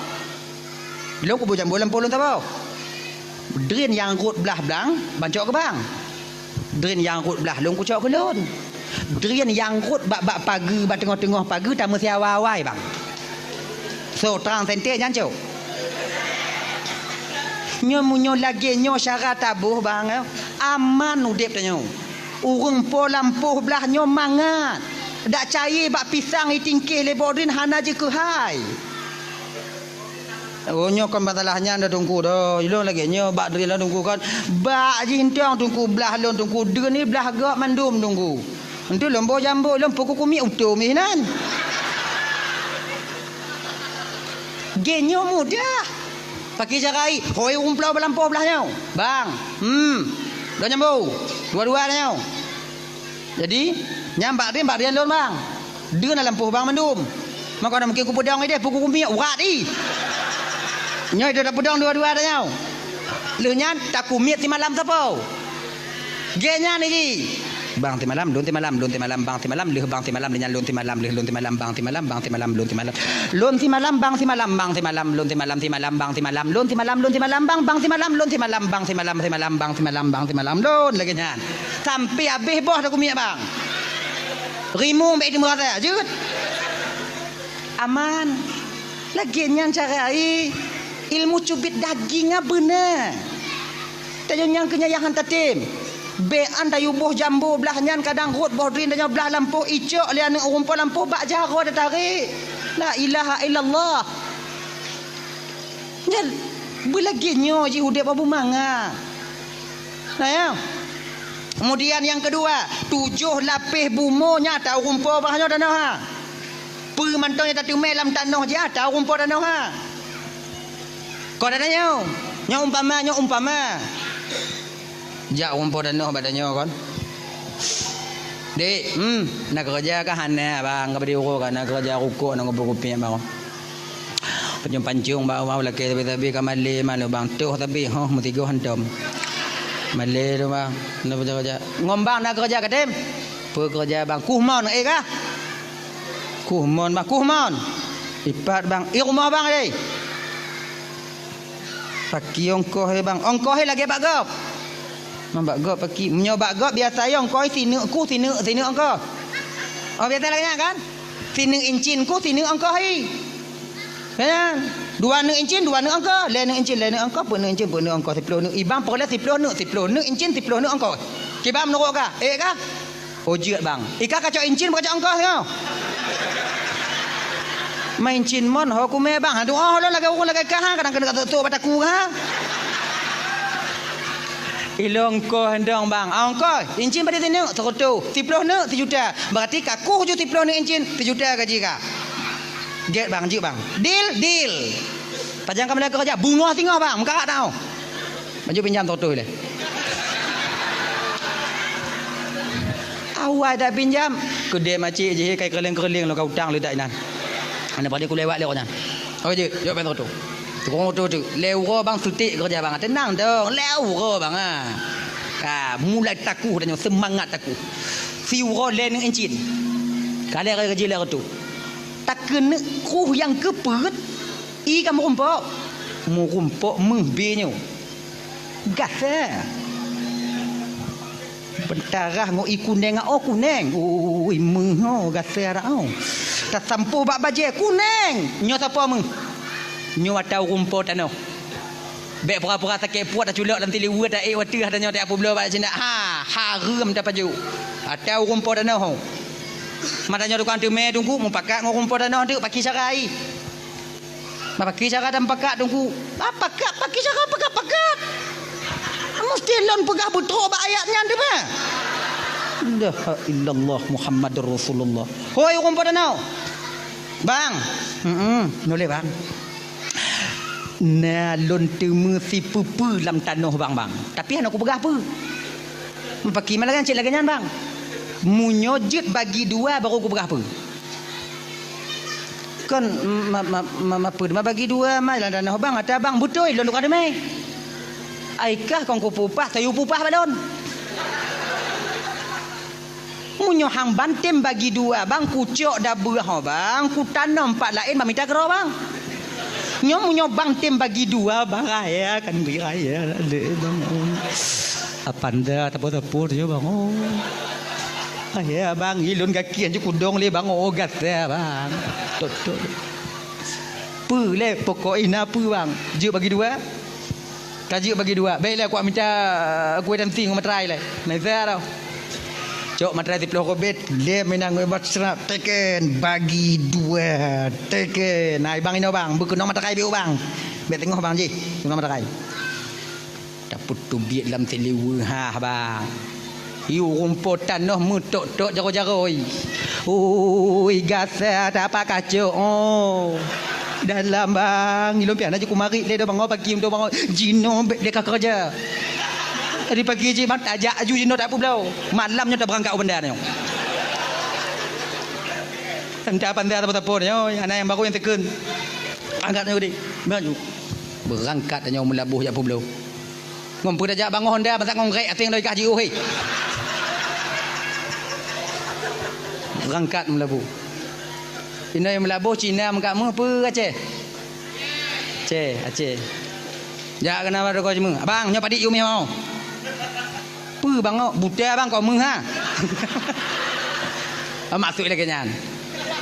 Lôn kuboh jambo lampôh lôn saboh. Drin nyang rhot blah blang, bang cok keu bang. Drin nyang rhot blah lôn kucok keu lôn. Drin nyang rhot bak, bak pageue, bak teungoh-teungoh pageue tameusiawa awai bang. So, trang sente nyan cok. Nyoe meunyoe lagée nyoe syara taboh bang, aman udeb tanyoe. Ureuëng po lampôh blah nyoe mangat. Dak cayée bak pisang itingkeh lé boh drin hana jikeuhai. Oh, nyoe kon masalah nyan dah Teungku dah. Ilôn lagée nyoe bak drin lôn Teungku kon. Bak jih entong Teungku blah lôn Teungku. Deun ni blah gok mandum Teungku. Entu lôn boh jambo lôn pukul kumiek utom jih nan. Geuh nyoe mudah. Pakai jarai, hôi umplau balampôh blah nyoe. Bang, hmm, dua jambo, dua-dua nyoe. Jadi, nyan bak drin, bak drin lôn, bang. Deun lam lampôh bang mandum. Maka na mungkin kupeudong ideh, pukul kumiek, urat i. Nyoe ideh tapeudong dua-dua nyoe. Lheueh nyan, takumiek simalam sapo. Geuh nyan jih. Bang simalam, lôn simalam, lôn simalam, bang simalam, lheueh bang simalam, lheueh nyan lôn simalam, lheueh lôn simalam, bang simalam, bang simalam, lôn simalam. Lôn simalam, bang simalam, bang simalam, lôn simalam, simalam, lôn simalam, lôn simalam, bang, bang simalam, lôn simalam, bang simalam, simalam, bang simalam, bang simalam, lôn lagée nyan. Sampai habéh boh takumiek, bang. Rimueng bék teumeu rasa, jeuet. Aman. Lagée nyan cara ai. Ilmu cubit daging nyan beuna. Tanyoe nyang keu nyan nyang han tatem. Bék an tayue boh jambo blah nyan kadang rhot boh drin tanyoe blah lampôh icok lé aneuëk ureuëng po lampôh bak jaroe tatarek. La ilaha illallah. Nyan beulagée nyoe jih udeb Abu Manga. Nah, ya. Kemudian nyang keudua, tujoh lapéh bumoe nyang ata ureuëng po blah nyoe tanoh ha. Peue mantong nyang tateumé lam tanoh jih ata ureuëng po tanoh ha. Kon ata nyoe, nyoe umpama, nyoe umpama. Jak ureuëng po tanoh bak tanyoe kon. Dek, hmm, na keureuja kah hana, bang, ka bri uroe ka na keureuja rukok na ngumpul kupiek bang. Pancung-pancung bak uroe lakée sabe-sabe ka malée manoe bang toh sabe, hoh, meusigoe hantom. Malée tu bang, na peue keureuja? Ngon bang na keureuja ka tem? Peue keureuja bang? Kuh mon, eh kah? Kuh mon bang, kuh mon. Ipat bang, i rumoh bang deh. Paki ongkoh he bang, ongkoh he lagée bak gob. Bang bak gob paki, meunyoe bak gob biasa he ongkoh he sineuk kuh, sineuk, sineuk ongkoh. Oh biasa lagée nyan kan? Sineuk incin kuh, sineuk ongkoh he. Kan? Dua neuk incin, dua neuk ongkoh, lhée neuk incin, lhée neuk ongkoh, peuet neuk incin, peuet neuk ongkoh, siploh neuk. I bang peureulée siploh neuk, siploh neuk incin, siploh neuk ongkoh. Kiban meunurot kah? Eh kah? Oh jeuet bang. I kah kacok incin, kacok ongkoh nyoe. Ma incin mon ho kumé bang. Aduh, oh lôn lagée ureueng lagée kah ha, kadang keuneuk ka sôk-sôk bak takue ha. Ilôn ongkoh dong bang. Ah, ongkoh, incin padum sineuk? Seureutôh. Siploh neuk? Sijuta. Berarti ka kuh ju siploh neuk incin, sijuta gaji kah. Gét bang, jeuet bang. Deal, deal. Pajan ka meulakée keureuja, beungoh singoh bang, meukarat tanoh. Baju pinjam seratus ilée. Awai dak pinjam, keudeh macik jih kai keureulieng-keureulieng lom ka utang leudak inan. Aneuk padé kulewat lé awak nyan. Oh jeuet, jok pèng seratus. Tukang oto tu, lhée uroe bang suték keureuja bang. Teunang dong, lhée uroe bang ah. Ah, mulai takuh tanyoe, seumangat takuh. Siuroe lhée neuk incin. Ka lhée gaji lhée reutôh. Takeuneuk kruh nyang keupeuet, i ka meurumpok. Meurumpok meuh bée nyoe. Gasa. Peutarah ngon i kuneng, oh kuneng. Ui meuh oh gasa dak oh. Tasampôh bak bajée kuneng. Nyoe sapo meuh? Nyoe ata ureueng po tanoh. Bék pura-pura sakét puet taculok lam siliweue taék wateuh tanyoe tajak peubloe bak sindak. Ha, hareuem tapajoh. Ata ureueng po tanoh. Mata nyoe tukang teumé teungku mupakat ngon ureueng po tanoh teuk paki cara ai. Bapaki cara dan pakat teungku. Bapaki cara pakat-pakat. Mesti lôn peugah beutrok bak ayat nyan teuma. La ilaha illallah Muhammadur Rasulullah. Hoi ureueng po tanoh. Bang. Heeh, noleh bang. Na lôn teumé sipeue-peue lam tanoh bang, bang. Tapi hana kupeugah peue. Meupakiman lagée nyan cit lagée nyan bang. Meunyoe jeuet bagi dua baru kupeugah peue. Kon ma, ma, ma, ma peue ma bagi dua ma lam tanoh bang ata bang beutôi lôn tukang teumé. Ai kah kon kupeupah tayue peupah bak lôn. Meunyoe hang ban tem bagi dua bang, kucok dabeuh ho bang, kutanom pat laén bak mita keudroe bang. Nyoe meunyoe bang tem bagi dua bang raya kan bagi raya lé bang. Apanda tapo-tapo nyoe bang. Oh. Raya bang ilôn gaki anju kudong lé bang oh gata bang. Totok. Peue lé pokok ina peue bang? Jeuet bagi dua. Ka jeuet bagi dua. Baiklah, kuat mita kueh dan ting materai lé. Naisa tau. Cok materai siploh kobet, lem inang ngon basra teken bagi dua teken. Nah, bang ino bang, beukeunong materai biu bang. Bek tengok bang jih, keunong materai. Tapeutubiet lam siliweue ha bang. Yue rumpok tanoh meutok-tok jaroe-jaroe. Ui gasa tapak kacok oh. Dalam bang, ilôn pian aju kumarit lé do bangoe pagi untuk bangoe. Jinoe bék lé ka keureuja. Dari pagi jih mat tajak aju jinoe tak peubloe. Malam nyoe tabeurangkat u banda nyoe. Entah apa entah apa-apa nyoe, anak yang baru yang teken. Angkat nyoe deh. Maju. Beurangkat nyoe meulaboh jak peubloe. Ngon peue tajak bangoh honda masa ngon rek asing loi kah jiôh hé. Rangkat meulaboh. Inoi meulaboh Cina meukat meuh peue Aceh? Aceh, Aceh. Jak keunan bak toko jimeung. Abang, nyoe padit yue meuh mau. Peue bang, buta bang kau meuh ha. Maksud lagée nyan.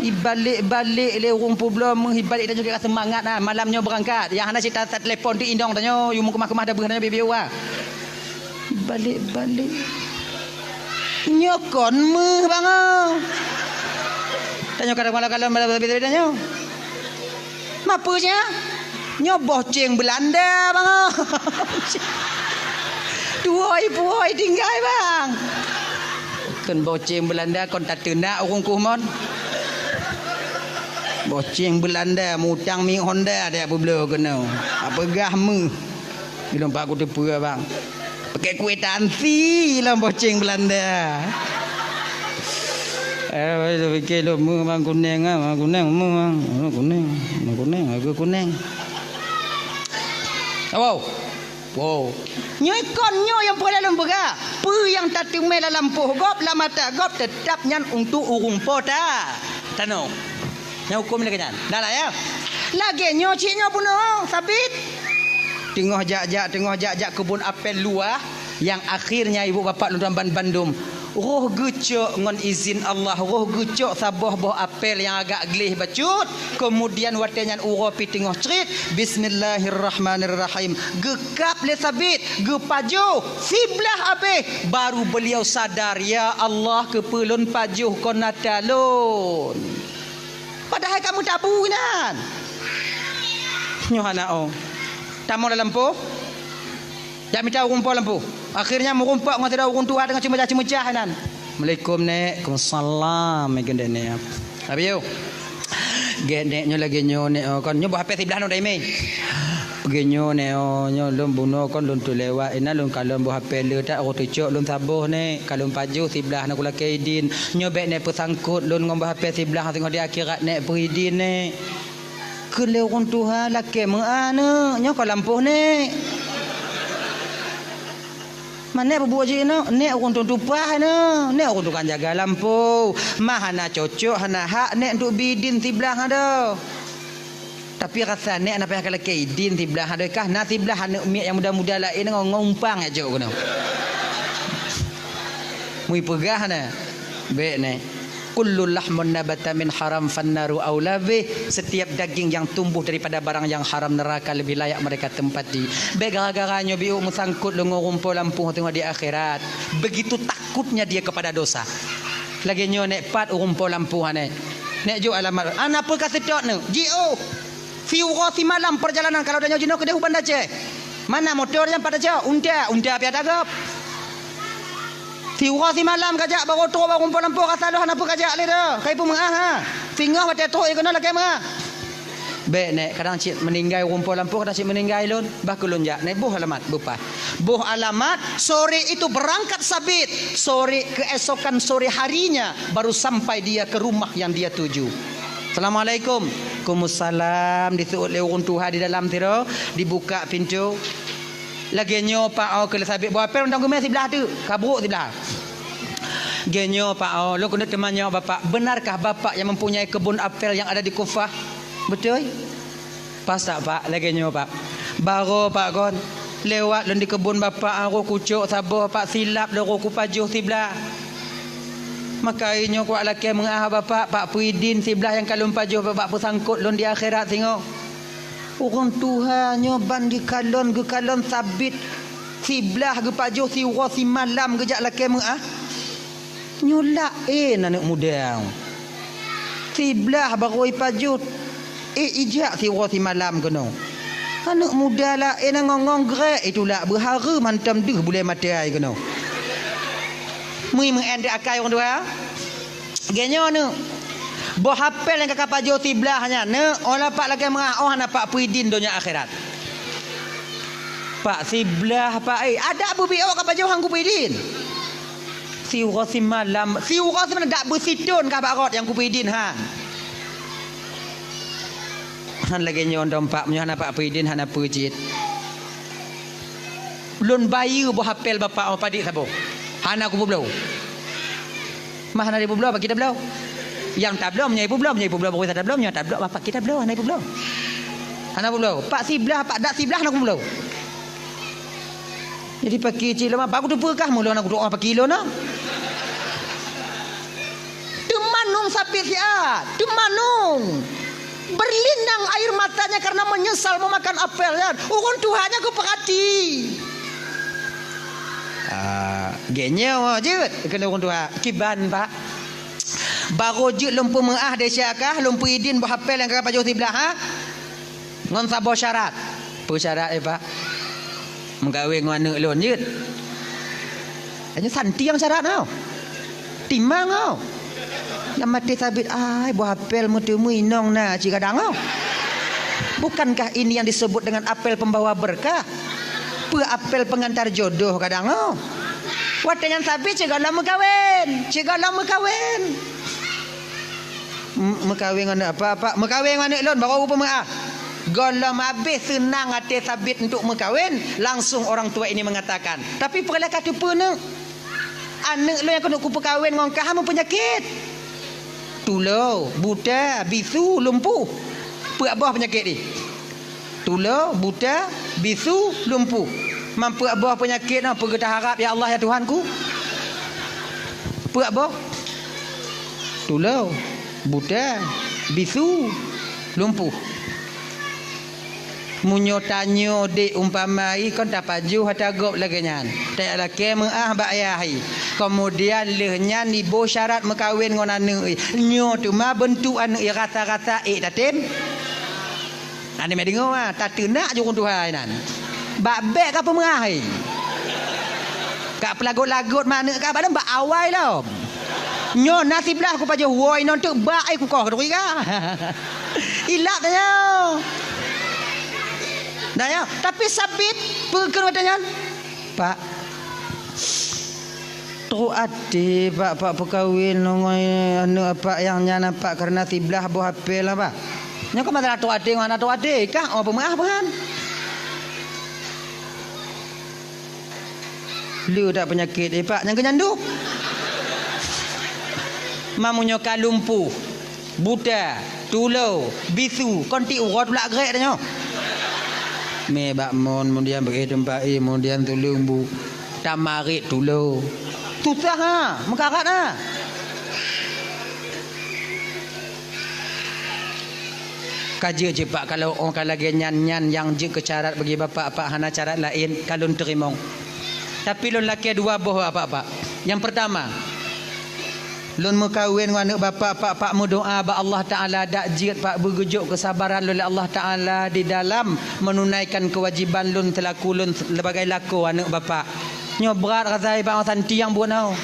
Ibalek-balek lé ureuëng peubloe meuh, ibalek tanyoe ka seumangat na. Malam nyoe beurangkat. Nyang hana cit that telepon di inong tanyoe, yue meukeumah-keumah dabeuh tanyoe bieu-bieu wa. Ibalek-balek. Nyoe kon meuh bangoe. Tanyoe kadang malam-malam malam beda-beda nyoe. Mapeue nya? Nyoe boh ceng Beulanda bangoe. Tuwoi-puwoi tinggai bang. Kon boh ceng Beulanda kon tateunak ureuëng kuh mon. Boh ceng Beulanda mutang mi Honda dak peubloe keunoe. Apeugah meuh. Ilôn pak kuteupeue bang. Pakai kuitansi lom boh ceng Beulanda. Eh, bang itu pikir lôn meuh bang kuneng ah, bang kuneng meuh bang. Meuh kuneng, meuh kuneng, aku kuneng. Awau. Wow. Nyoe kon nyoe nyang peureulée lôn peugah. Peue nyang tateumé lam lampôh gob, lam ata gob, teutab nyan untuk ureuëng po ta-, tanoh. Nyan huköm lagée nyan. Dah lah, ya. Lagée nyoe cit nyoe bunoe, Sabit. Teungoh jak-jak, teungoh jak-jak keubon apel luwah, nyang akhirnya ibu bapak lôn tuan ban-, bandum. Roh geucok ngon izin Allah, roh geucok saboh boh apel nyang agak gleh bacut. Keumudian watée nyan uroe pih teungoh crit, "Bismillahirrahmanirrahim." Geukab lé Sabit, geupajoh, siblah abéh. Baru beuliau sadar, "Ya Allah, keupeue lôn pajoh kon ata lôn?" Padahai ka meutabu nyan. Nyoe hana oh. Tamong lam lampôh. Jak mita ureuëng po lampôh. Akhirnya meurumpok ngon sidroe ureuëng tuha teungoh ceumeucah-ceumeucah nan. "Assalamualaikum, Nek." "Waalaikumsalam," meugeundeh Nek. Abi yo. "Gét Nek, nyoe lagée nyoe Nek, oh, kon nyoe boh apel siblah nyoe daimé." "Lagée nyoe Nek, oh, nyoe lôn bunoe kon lôn teulewat, inan lôn kalon boh apel le that, roh teucok lôn saboh Nek, kalon pajoh siblah na kulakée idin. Nyoe bék Nek peusangkot lôn ngon boh apel siblah singoh di akhirat Nek, peuidin Nek." Kheun lé ureuëng tuha, "Lakée meuah neuk, nyoe ka lampôh Nek." "Ma Nek peubuet jih neuk, Nek ureuëng tueng tupaih neuk, Nek ureuëng tukang jaga lampôh. Ma hana cocok, hana hak Nek untuk bidin siblah adoe. Tapi rasa Nek hana payah kalakée idin siblah adoe kah, na siblah aneuk miet nyang muda-muda laén ngon, ngon umpang jak jok keunoe." Mui peugah na, bék Nek. "Kullu lahmun nabata min haram fannaru aula bih." Setiap daging yang tumbuh daripada barang yang haram, neraka lebih layak mereka tempati. Bék gara-gara nyoe biôk meusangkot lôn ngon ureuëng po lampôh teungoh di akhirat. Begitu takutnya dia kepada dosa. Lagée nyoe Nek, pat ureuëng po lampôh Nek. Nek jok alamat. "Hana peue ka seutôt neuk. Jiôh. Siuroe simalam perjalanan kalau tanyoe jinoe keudeh u Banda Aceh. Mana motor nyan pat tacok? Unta, unta pih ata gob. Siuroe simalam kajak, barô trok bak ureuëng po lampôh rasa lôn hana peue kajak lé dah. Kai peumeuah ha. Singoh watée trok ie keunoe lakée meuah." "Bék Nek, kadang cit meuninggai ureuëng po lampôh, kadang cit meuninggai lôn. Bah keu lôn jak Nek, boh alamat, beupaih." Boh alamat, sore itu berangkat Sabit. Sore keesokan sore harinya baru sampai dia ke rumah yang dia tuju. "Assalamualaikum." "Waalaikumsalam." Diseuôt lé ureuëng tuha di dalam sidroe, dibuka pintoe. "Lagée nyoe Pak, oh," kheun lé Sabit, "boh apel mantong geumé siblah teuk, ka brok siblah." "Lagée nyoe Pak, oh, lôn keuneuk teumanyong Bapak, benarkah Bapak yang mempunyai kebun apel yang ada di Kufah?" "Beutôi." "Pas tak Pak, lagée nyoe Pak. Barô Pak kon, lewat lôn di keubon Bapak, roh kucok saboh Pak, silap lôn roh kupajoh siblah. Maka nyoe kuwat lakée meuah Bapak, Pak peuidin siblah nyang ka lôn pajoh Bapak peusangkot lôn di akhirat singoh." Ureuëng tuha nyoe ban geukalon, geukalon Sabit siblah geupajoh siuroe simalam geujak lakée meuah. Nyoe laén aneuk muda. Siblah barô ipajoh, éh ijak siuroe simalam keunoe. Aneuk muda laén ngon-ngon grek itulak beuhareuem hantom deuh bulée maté ai keunoe. Mui meu'en teuh akai ureuëng tuha. Lagée nyoe neuk. Boh apel nyang ka kapajoh siblah nyan neuk, óh lheueh Pak lakée meuah, óh hana Pak peuidin donya akhirat. Pak siblah Pak, éh, adak beubiôh kapajoh han kupeuidin. Siuroe simalam, siuroe simalam dak beusithon kah bak rot nyang kupeuidin han. Han lagée nyoe dong Pak, meunyoe hana Pak peuidin hana peue cit. Lôn bayeue boh apel Bapak, oh, padit saboh. Hana kupeubloe. Mah hana ipeubloe, Pak, kita bloe. Nyang tabloe, meunyoe ipeubloe, meunyoe ipeubloe, baru tabloe, meunyoe tabloe, Bapak, kita bloe, hana ipeubloe. Hana peubloe. Pak siblah, Pak dak siblah hana kupeubloe. Jadi paki cit lama, baru teupeue kah mula na kudoa paki lôn na. Teumanung Sabit siat, teumanung. Berlinang air matanya karena menyesal memakan apel nyan. Ureuëng tuha nyan geupeurati. Ah, lagée nyoe jeuet keuneuk ureuëng tuha. Kiban, Pak. Barô jeuet lôn peumeu'ah desya kah, lôn peuidin boh apel nyang ka pajoh siblah, ha? Ngon saboh syarat. Peue syarat, eh, Pak? Meukawen ngon aneuk lôn jeuet. Hanya santiang syarat nyoe. Timang nyoe. Lam até Sabit, ai, boh apel meuteumé inong na cit kadang nyoe. Bukankah ini yang disebut dengan apel pembawa berkah? Peue apel pengantar jodoh kadang nyoe. Watée nyan Sabit cit gohlom meukawen, cit gohlom meukawen. M-, meukawen ngon aneuk apa, Pak? Meukawen ngon aneuk lôn, barô peumeu'ah. Gohlom habéh seunang até Sabit untuk meukawen, langsung orang tua ini mengatakan, "Tapi peue lé ka teupeu, Neuk? Aneuëk lôn nyang keuneuk kupeukawen ngon kah meupeunyakét. Tulo, buta, bisu, lumpuh. Peuet boh peunyakét jih. Tulo, buta, bisu, lumpuh. Man peuet boh peunyakét nyoe peue geuharab, ya Allah, ya Tuhanku? Peuet boh? Tulo, buta, bisu, lumpuh." Meunyoe tanyoe dék umpama i kon tapajoh ata gob lagée nyan, tajak lakée meuáh bak ayah i. Keumudian lheueh nyan iboh syarat meukawen ngon aneuëk i. Nyoe teuma beuntuk aneuëk i rasa-rasa ék tatem. Aneuëk meudeungoe, ah, tateunak ju ureuëng tuha inan. Bak bék ka peumeuáh i. Ka peulagot-lagot maneuëk ka bak lom bak awai lom. Nyoe na siblah kupajoh woe inong teuk bak ai kukoh keuduri ka. Ilap tanyoe. Tanyoe, tapi Sabit peue kheun watée nyan? Pak, trok até Pak, Pak peukawen ngon aneuëk Pak nyang nyan Pak, kareuna siblah boh apé lah Pak. Nyoe ka masalah trok até ngon hana trok até, kah oh peumeuáh peuhan. Le that peunyakét, eh, Pak, nyang keu nyan duek. Mamu nyoe ka lumpuh, buta, tulo, bisu, kon ti uroe tulak grek tanyoe. Mé bak mon, kemudian beuéh teumpat, eh, kemudian tuleueng bu, tamarit tulo. Susah, ha, meukarat, ha. Ka jeuet cit, Pak, kalau oh ka lagée nyan, nyan nyang jeuet keu syarat bagi Bapak, Pak, hana syarat laén, ka lôn teurimong. Tapi lôn lakée dua boh bak Bapak, Pak. Nyang peurtama, lôn meukawen ngon aneuëk Bapak, Pak, Pak meudoá bak Allah Taala dak jeuet, Pak, beugeujok keusabaran lôn lé Allah Taala di dalam meununaikan keuwajiban lôn seulaku lôn sebagai lakoe aneuëk Bapak. Nyoe brat rasa i Pak Hasan tiang buet nyoe.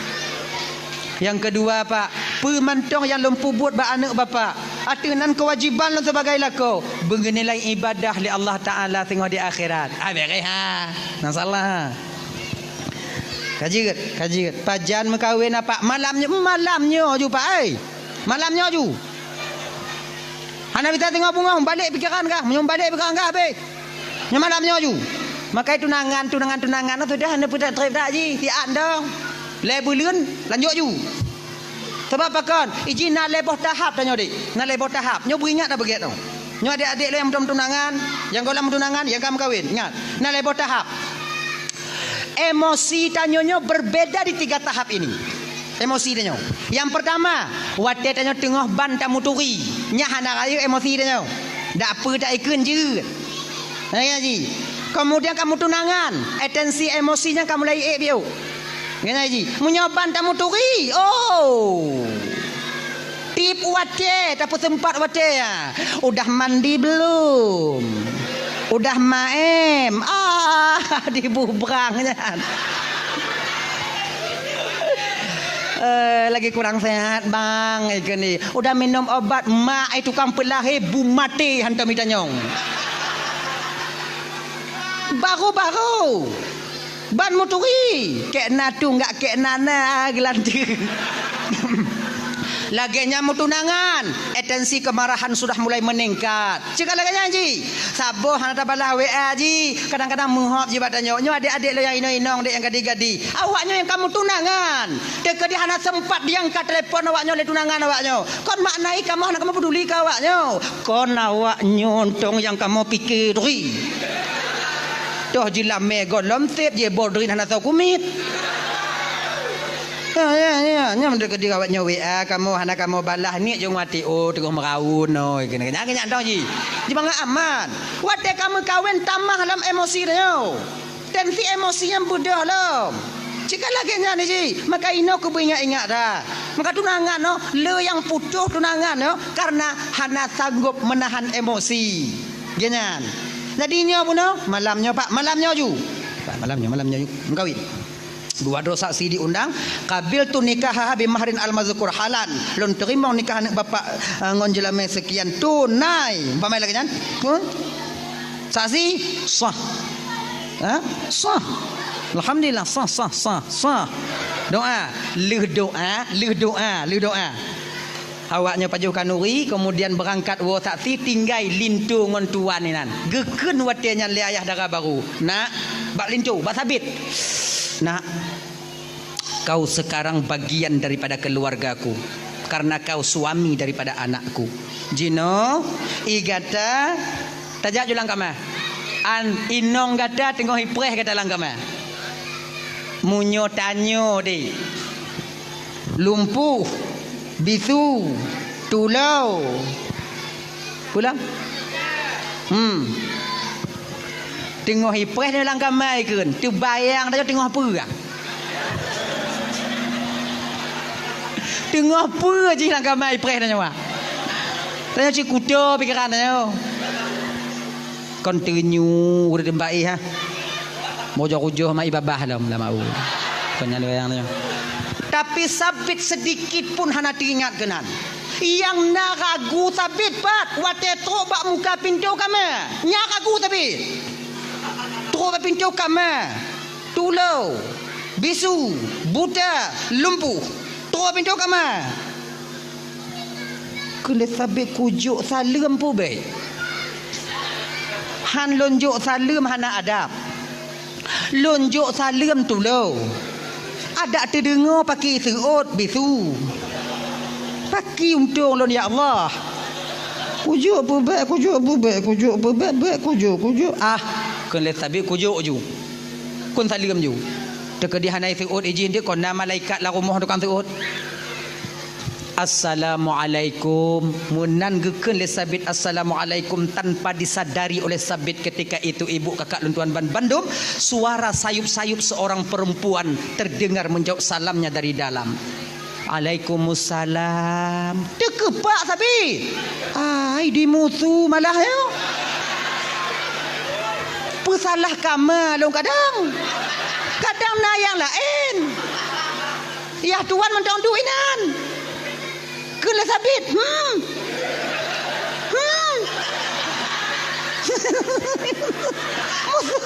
Nyang keudua, Pak, peue mantong nyang lôn peubuet bak aneuëk Bapak, ateueh nan keuwajiban lôn sibagai lakoe, beunilai ibadah lé Allah Taala singoh di akhirat. Ah, beres, ha. Masalah, ha. Ka jeuet, ka jeuet. Pajan meukawen, Pak? Malam nyoe, malam nyoe ju, Pak, ai. Malam nyoe ju. Hana bisa singoh beungoh, balek pikeran kah. Meunyoe balek pikeran kah, habéh. Nyoe malam nyoe ju. Makai tunangan, tunangan, tunangan, sudah hana peudak trép dak ji, siat dong. Lhée buleuen, lanjut ju. Sabab pakon? Iji na lhée boh tahap tanyoe, Dek. Na lhée boh tahap. Nyoe beuingat dah beugét nyoe. Nyoe adék-adék lôn nyang meutunangan, nyang gohlom meutunangan, nyang ka meukawen. Ingat, na lhée boh tahap. Emosi tanyoe nyoe berbeda di tiga tahap ini. Emosi tanyoe. Nyang peurtama, watée tanyoe teungoh ban tamuturi, nyan hana rayeuk emosi tanyoe. Dak peue taikheun jeuet. Nyan ji. Keumudian ka meutunangan, atensi emosi nyan ka mulai ék biôh. Nyan ji. Meunyoe ban tamuturi, oh. Tiep watée, tapeuseumpat watée, ya. Udah mandi belum? Udah maem? Ah, dibubrang nyan. Eh, lagi kurang sehat, Bang, eh, keunoe. Udah minum obat, mak, eh, tukang peulahé bu maté hantom itanyong. Baru-baru. Ban muturi, kek na tu enggak kek na na geulanteue. Lagée nyan meutunangan, atensi kemarahan sudah mulai meningkat. Cit ka lagée nyan ji, saboh hana tabalah W A ji, kadang-kadang meuhop ji bak tanyoe. Nyoe adék-adék lôn nyang inong-inong, dek nyang gadi-gadi. Awaknyoe nyang ka meutunangan, teukeudi hana sempat diangkat telepon awaknyoe lé tunangan awaknyoe. Kon makna i kamoe hana kamoe peduli keu awaknyoe. Kon awaknyoe tong nyang kamoe pike turi. Toh jilamé gohlom sép jibodrin hana soe kumiet. Ya, ya, ya. Nyang deukeudi awaknyoe W A kamoe hana kamoe balah, niet jong wati, oh, teungoh meuraun, oh, keuneuk nyan, nyan tong ji. Jibangat aman. Watée ka meukawen tamah lam emosi tanyoe. Tensi emosi nyan beudôh lom. Cit ka lagée nyan ji, maka inoe keubeue ingat-ingat dah. Maka tunangan nyoe, le nyang putôh tunangan nyoe karena hana sanggob meunahan emosi. Geuh nyan. Jadi nyoe bunoe, malam nyoe, Pak, malam nyoe ju. Pak, malam nyoe, malam nyoe ju. Meukawen. Dua droe saksi diundang, qabiltu nikahaha bi mahrin al-mazkur halan. Lôn teurimong nikah aneuëk bapak, eh, ngon jeulamé seukian tunai. Umpama lagée nyan. Pun? Saksi? Sah. Ha? Sah. Alhamdulillah, sah, sah, sah, sah. Doa. Lheueh doa, lheueh doa, lheueh doa. Awaknyoe pajoh khanuri, kemudian beurangkat woe saksi, tinggai linto ngon tuan inan. Geukheun watée nyan lé ayah dara barô, "Nak, bak linto, bak Sabit. Nak, kau sekarang bagian daripada keluargaku, karena kau suami daripada anakku. Jinoe, i gata, tajak ju lam kama. An, inong gata teungoh ipreh gata lam kama. Meunyoe tanyoe deh, lumpuh, bisu, tulo." Pulang? Hmm. Teungoh ipreh lam kama kheun, teubayang tanyoe teungoh peue. Teungoh peue jih lam kama ipreh tanyoe. Tanyoe cit kuto pikeran tanyoe. Kon teunyu ureuëng baih ha. Mojok ujoh ma ibabah lom lama u. Kon nyan wayang tanyoe. Tapi Sabit sedikit pun hana teuingat keunan. Nyang na ragu Sabit pat watée trok bak muka pintoe kama. Nyang ragu Sabit. Trok bak pintoe kama. Tulo, bisu, buta, lumpuh. Trok pintoe kama. Kheun lé Sabit, "Kujok saleuem peubék. Han lôn jok saleuem hana adab. Lôn jok saleuem tulo. Adak teudeungoe paki seuôt bisu. Paki untông lôn ya Allah. Kujok peubék, kujok peubék, kujok peubék, bék kujok, kujok." Ah, kheun lé Sabit, "Kujok ju. Kon saleuem ju." Teukeudi hana seuôt ijih deuh kon na malaikat lam rumoh tukang seuôt. "Assalamualaikum." Meunan geukheun lé Sabit, "Assalamualaikum," tanpa disadari oleh Sabit ketika itu, ibu, kakak lôn tuan ban bandum, suara sayup-sayup seorang perempuan terdengar menjawab salamnya dari dalam. "Alaikumussalam." Teukeupak Sabit. Ai, dimusu malah nyoe. Peusalah kama lôn kadang. Kadang na nyang laén. Yah tuan mantong duek inan. Kheun lé Sabit, "Hmm. Hmm." Musu.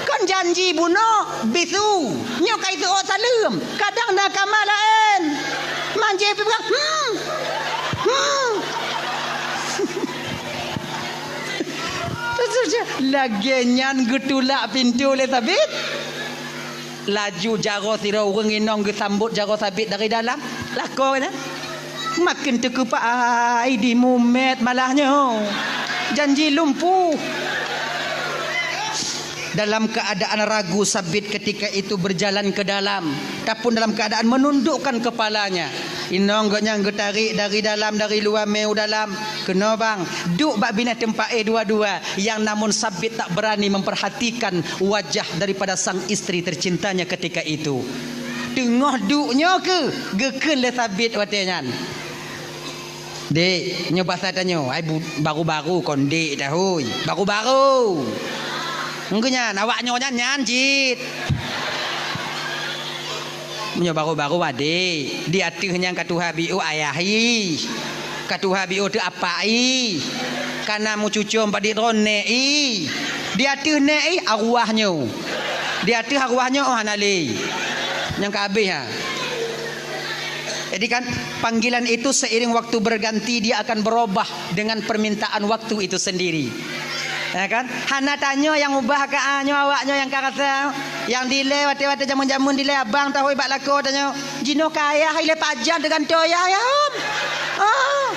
Kon janji bunoe bisu. Nyoe ka iseuôt saleuem. Kadang na kama laén. Manjé pih peugah, "Hmm. Hmm." Lagée nyan geutulak pintoe lé Sabit. Laju jaroe sidroe ureuëng inong geusambot jaroe Sabit dari dalam. Lakoe nyan. Maken teukeupak, ai, dimumet malah nyoe. Janji lumpuh. Dalam keadaan ragu, Sabit ketika itu berjalan ke dalam, tapun dalam keadaan menundukkan kepalanya. Inong gobnyan geutarek dari dalam, dari luwa mé u dalam. Keunoe bang, duek bak binéh teumpat éh dua-dua, nyang namun Sabit tak berani memperhatikan wajah daripada sang istri tercintanya ketika itu. Teungoh duek nyoe keuh geukheun lé Sabit watée nyan. "Dek, nyoe basa tanyoe, ai bu-, baru-baru kon dek dah, hôi. Baru-baru. Engkeu nyan, awak nyoe nyan, nyan cit. Meunyoe baru-baru adek, di ateueh nyan ka tuha biôh ayah ih. Ka tuha biôh teuh apak ih. Ka na meucucom bak di droe nèk ih. Di ateueh nèk ih, arwah nyoe. Di ateueh arwah nyoe, oh, hana lé. Nyang ka habéh, ha." Jadi kan, panggilan itu seiring waktu berganti, dia akan berubah dengan permintaan waktu itu sendiri. Ya kan? Hana tanyoe nyang ubah ka, ah, nyoe awak nyoe nyang ka rasa. Nyang dilée watée-watée jameun-jameun dilée abang tahôi bak lakoe tanyoe. Jinoe ka ayah ilée pajan teugantoe ayah, ya. Ah.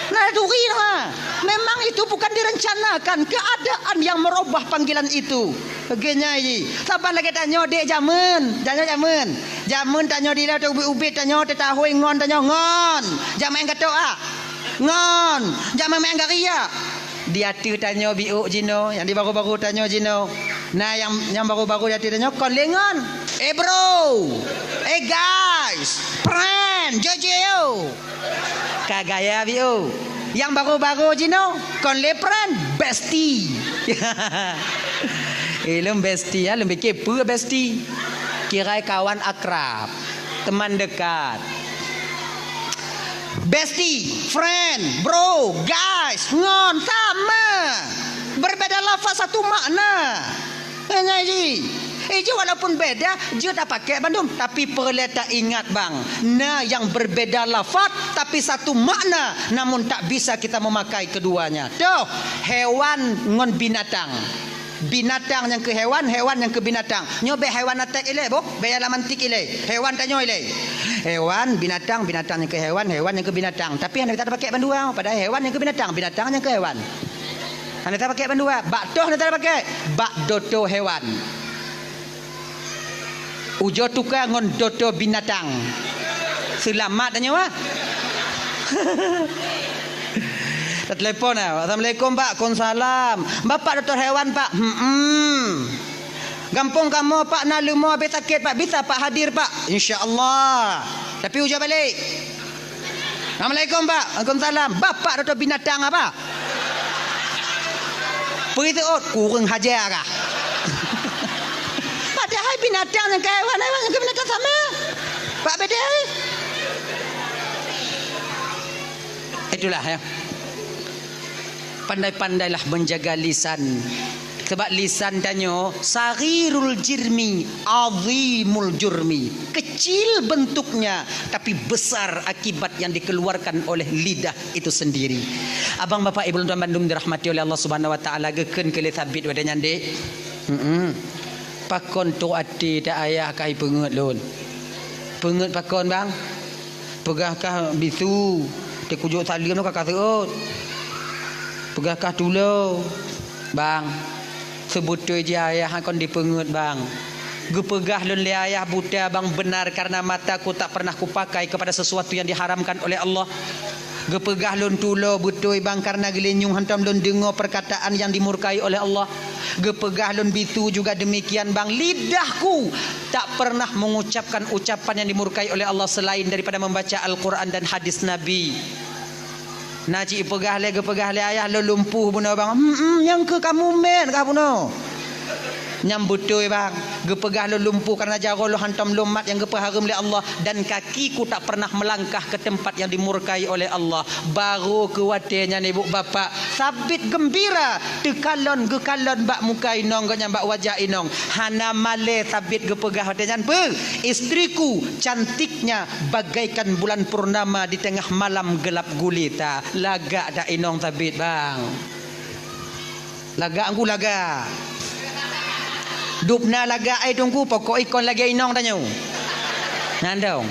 Nah, turi, ha. Memang itu bukan direncanakan, keadaan yang merubah panggilan itu. Lagée nyan jih. Saban lagée tanyoe dek jameun. Tanyoe jameun. Jameun tanyoe dilée teuh ubit-ubit tanyoe teutahôi ngon tanyoe ngon. Jameun gatok ah. Ngon. Jameun main gari ah. Di ateueh tanyoe biôh jinoe, nyang di baru-baru tanyoe jinoe. Nah, nyang, nyang baru-baru di ateueh tanyoe kon lé ngon. Eh, bro. Eh, guys. Friend. Jojo. Ka gaya biôh. Nyang baru-baru jinoe kon lé friend, bestie. Eh, lôn bestie, ya, lôn pikir peue bestie. Kirai kawan akrab, teman dekat. Bestie, friend, bro, guys, ngon, sama. Berbeda lafaz, satu makna. Nyan jih. Eh, jih walaupun beda, jeuet tapakék bandum, tapi peureulée taingat bang, na nyang berbeda lafaz, tapi satu makna, namun tak bisa kita memakai keduanya. Toh, hewan ngon binatang. Binatang nyang keu hewan, hewan nyang keu binatang. Nyoe bék hewan aték ilée, boh, bék alam antik ilée. Hewan tanyoe ilée. Hewan, binatang, binatang nyang keu hewan, hewan nyang keu binatang. Tapi hana bisa tapakék bandua, padahai hewan nyang keu binatang, binatang nyang keu hewan. Hana tapakék bandua, bak toh hana tapakék, bak doto hewan. Ujoe tuka ngon doto binatang. Seulamat tanyoe, ah. Tatelepon, ah. "Assalamualaikum, Pak." "Waalaikumsalam." "Bapak dokto hewan, Pak?" "Hmm." "Gampông kamoe, Pak, na leumo habéh sakét, Pak. Bisa, Pak, hadir, Pak?" "Insya Allah." Tapi ujoe balek. "Assalamualaikum, Pak." "Waalaikumsalam." "Bapak dokto binatang apa?" Peue teuôt, kureueng haja kah? Padahai binatang nyang keu hewan, hewan nyang keu binatang sama. Pak beda, eh? Itulah, ya. Pandai-pandailah menjaga lisan. Sebab lisan tanyoe saghirul jirmi, azimul jurmi. Kecil bentuknya, tapi besar akibat yang dikeluarkan oleh lidah itu sendiri. Abang, bapak, ibu lôn tuan bandum dirahmati oleh Allah Subhanahu wa Taala, geukheun keu lé Sabit watée nyan, Dek. Heeh. Pakon trok até ta ayah ka ipeungeut lôn? Peungeut pakon, Bang? Peugah kah bisu, teukujok saleuem ka kaseuôt. Peugah kah tulo, Bang. Seubeutôi jih ayah kon dipeungeut, Bang. Geupeugah lôn lé ayah buta, Bang, benar karena mataku tak pernah kupakai kepada sesuatu yang diharamkan oleh Allah. Geupeugah lôn tulo beutôi, Bang, karena geulinyueng hantom lôn deungoe perkataan yang dimurkai oleh Allah. Geupeugah lôn bisu juga demikian, Bang. Lidahku tak pernah mengucapkan ucapan yang dimurkai oleh Allah selain daripada membaca Al-Quran dan hadis Nabi. Na cit peugah lé, geupeugah lé ayah lôn lumpuh bunoe, Bang. Hmm, hmm, nyang keu kamu mét kah bunoe? Nyang beutôi, Bang. Geupeugah lôn lumpuh karena jaroe lôn hantom lôn mat nyang geupeuhareuem lé Allah, dan kakiku tak pernah melangkah ke tempat yang dimurkai oleh Allah. Barô keu watée nyan, ibu bapak, Sabit geumbira, teukalon geukalon bak muka inong geuh nyan, bak wajah inong. Hana malée Sabit geupeugah watée nyan, "Beuh, istriku cantiknya bagaikan bulan purnama di tengah malam gelap gulita." Lagak dak inong Sabit, Bang? Lagak Teungku, lagak. Dubna lagak, eh, Teungku, pokok ikon lagée inong tanyoe. Nyan dong.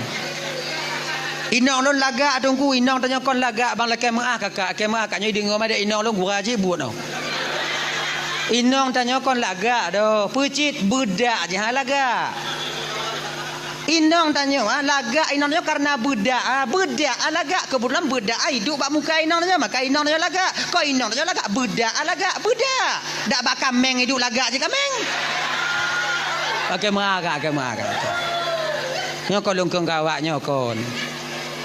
Inong lôn lagak, Teungku, inong tanyoe kon lagak, Bang, lakée meuáh kakak, lakée meuáh kakak nyoe deungoe madé inong lôn gura jih buet nyoe. Inong tanyoe kon lagak doh, peucit beudak jih, ha, lagak. Inong tanyoe, ah, lagak inong tanyoe karena beudak, ah, beudak, ah, lagak. Keubeutulan beudak, ah, iduek bak muka inong tanyoe, maka inong tanyoe lagak. Kon inong tanyoe lagak, beudak, ah, lagak, beudak. Dak bak kaméng iduek lagak cit kaméng. Oke, meuagak, oke, meuagak. Nyoe kon lôn kheun keu awak nyoe kon.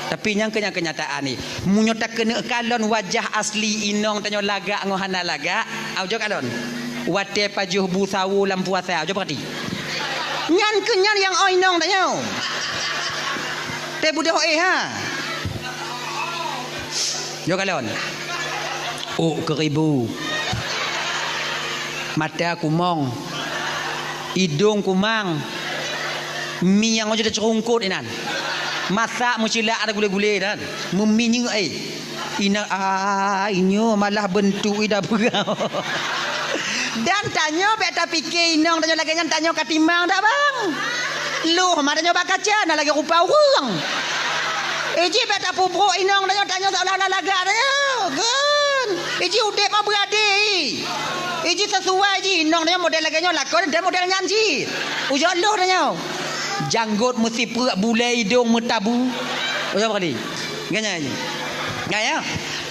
Tapi nyang keu-, nyang keunyataan ni, meunyoe takeuneuk kalon wajah asli inong tanyoe lagak ngon hana lagak, au, jok kalon. Watée pajoh bu sawo lam puasa, jok peurati. Nyan keuh nyan nyang oi inong tanyoe. Teubeudôh éh, ha. Jok kalon. Ôk keuribu. Mata kumong. Idong kumang. Mi nyang ojok teuceurungkot inan. Masak meucilak ada gulé-gulé inan. Meuminyeuk, eh. Ina, ah, inyoe malah beuntuk ida peugah. Dan tanyoe bék tapike inong tanyoe lagée nyan, tanyoe ka timang dak, Bang? Loh ma tanyoe bak kaca na lagée rupa ureuëng. Iji bék tapeubrok inong tanyoe, tanyoe seolah-olah lagak tanyoe. Kan? Iji udeb ma beuadé. Iji sesuai ji inong tanyoe model lagée nyoe lakon dan model nyan ji. Ujoe loh tanyoe. Janggot meusipreuk, bulée idong meutabu. Ujoe kali. Ganya ji. Gaya.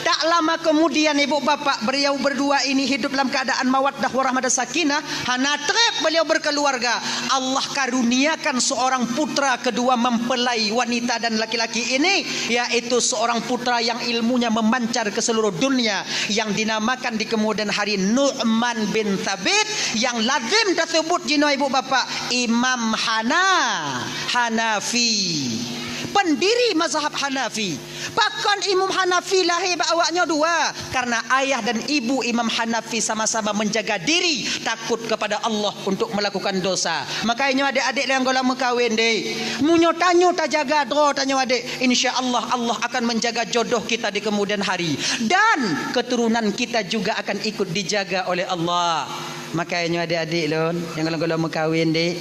Tak lama kemudian ibu bapak beliau berdua ini hidup dalam keadaan mawaddah warahmah dan sakinah, hana treb beliau berkeluarga. Allah karuniakan seorang putra kedua mempelai wanita dan laki-laki ini, yaitu seorang putra yang ilmunya memancar ke seluruh dunia, yang dinamakan di kemudian hari Nu'man bin Thabit, yang lazim tersebut jinoe ibu bapak Imam Hana, Hanafi. Pendiri mazhab Hanafi. Pakon Imam Hanafi lahé bak awaknyoe dua? Karena ayah dan ibu Imam Hanafi sama-sama menjaga diri, takut kepada Allah untuk melakukan dosa. Makanya nyoe adék-adék nyang gohlom meukawen deh. Meunyoe tanyoe tajaga droe tanyoe adék, insya Allah, Allah akan menjaga jodoh kita di kemudian hari. Dan keturunan kita juga akan ikut dijaga oleh Allah. Makanya nyoe adék-adék lôn, nyang gohlom-gohlom meukawen deh.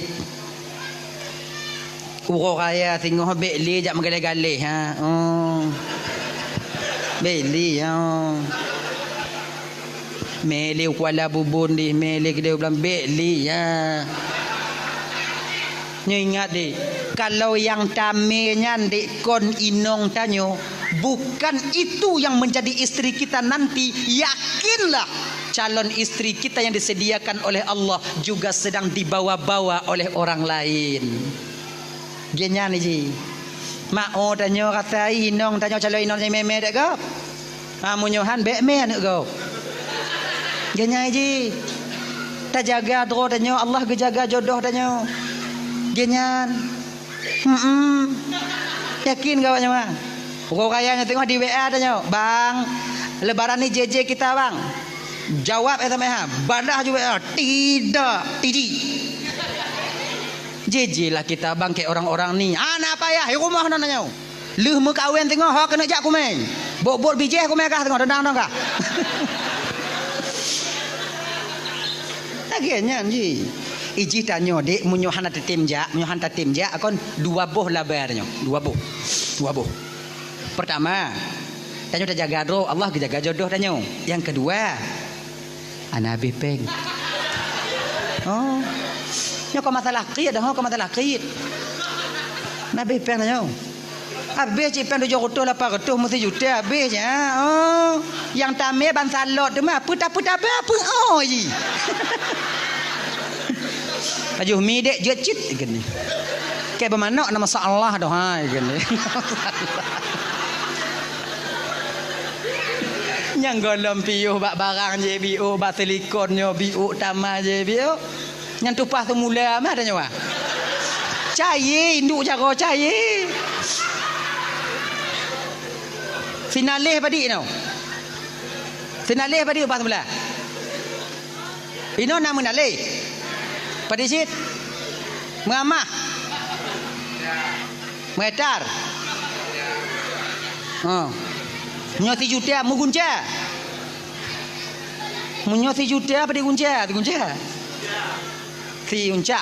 Uroe raya singoh bék lé jak meugaleh-galeh, ha. Oh. Bék lé, ha. Mé lé u Kuala Bubon deh, mé lé keudéh u Blang, bék lé, ha. Nyoe ingat deh, kalau nyang tamé nyan deh kon inong tanyoe, bukan itu yang menjadi istri kita nanti, yakinlah calon istri kita yang disediakan oleh Allah juga sedang dibawa-bawa oleh orang lain. Geuh nyan jih. Mak, oh, tanyoe rasa inong tanyoe calon inong nyang mé-mé dek gob. Ha, meunyoe han bék mé aneuk gob. Geuh nyan jih. Tajaga droe tanyoe, Allah geujaga jodoh tanyoe. Geuh nyan. Hmm. Yakin kah awak nyoe, Bang? Uroe raya nyoe teungoh di W A tanyoe, "Bang, lebaran ni J J kita, Bang." Jawab S M S, ha. Balah ju W A, "Tidak, T J." J J lah kita, Bang, keu orang-orang ni. Hana payah, di rumoh na tanyoe. Lheueh meukawen teungoh, ho keuneuk jak kumé. Bot-bot bijéh kumé kah teungoh, dendang dong kah. Lagèe nyan jih. Ijih tanyoe, dek, meunyoe hana tatem jak, meunyoe hana tatem jak, kon dua boh laba tanyoe. Dua boh. Dua boh. Pertama, tanyoe tajaga droe, Allah geujaga jodoh tanyoe. Nyang keudua, hana habéh péng. Oh. Nyoe kon masalah kriet dah, ho, kon masalah kriet. Hana habéh péng tanyoe. Habéh cit péng tujoh reutôh lapan reutôh, meusijuta habéh cit, ha. Oh. Nyang tamé ban salot teuma, peue ta-, peue tabah, peue oh jih. Pajoh mi dek jeuet cit, geuh nyan. Keu beumanok na masalah doh, hai, geuh nyan. Nyang gohlom piôh bak barang jih biôh, bak silikon nyoe biôh, tamah jih biôh. Nyang tumpah teumula mah tanyoe, ah. Cayé, induek jaroe cayé. Sinaléh padit nyoe. Sinaléh padit tumpah teumula. Inoe na meunaléh. Padit cit? Meuamah. Meuetar. Ha. Nyoe sijuta meugunca. Meunyoe sijuta apa digunca? Digunca. Sigunca.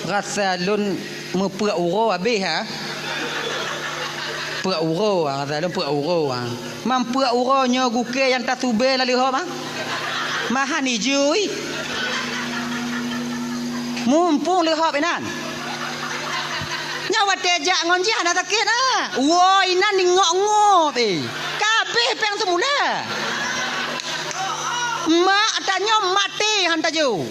Rasa lôn meupeuet uroe habéh, ha? Peuet uroe, ha, rasa lôn peuet uroe, ha. Meupeuet uroe nyoe gukée nyang tasubée lam leuhop, ha? Mahan ijui. Mumpung leuhop inan. Nyan watée jak ngon jih hana sakét, ha? Woe inan ingok-ngok, eh. Ka habéh péng seumula. Mak tanyoe maté han tajok.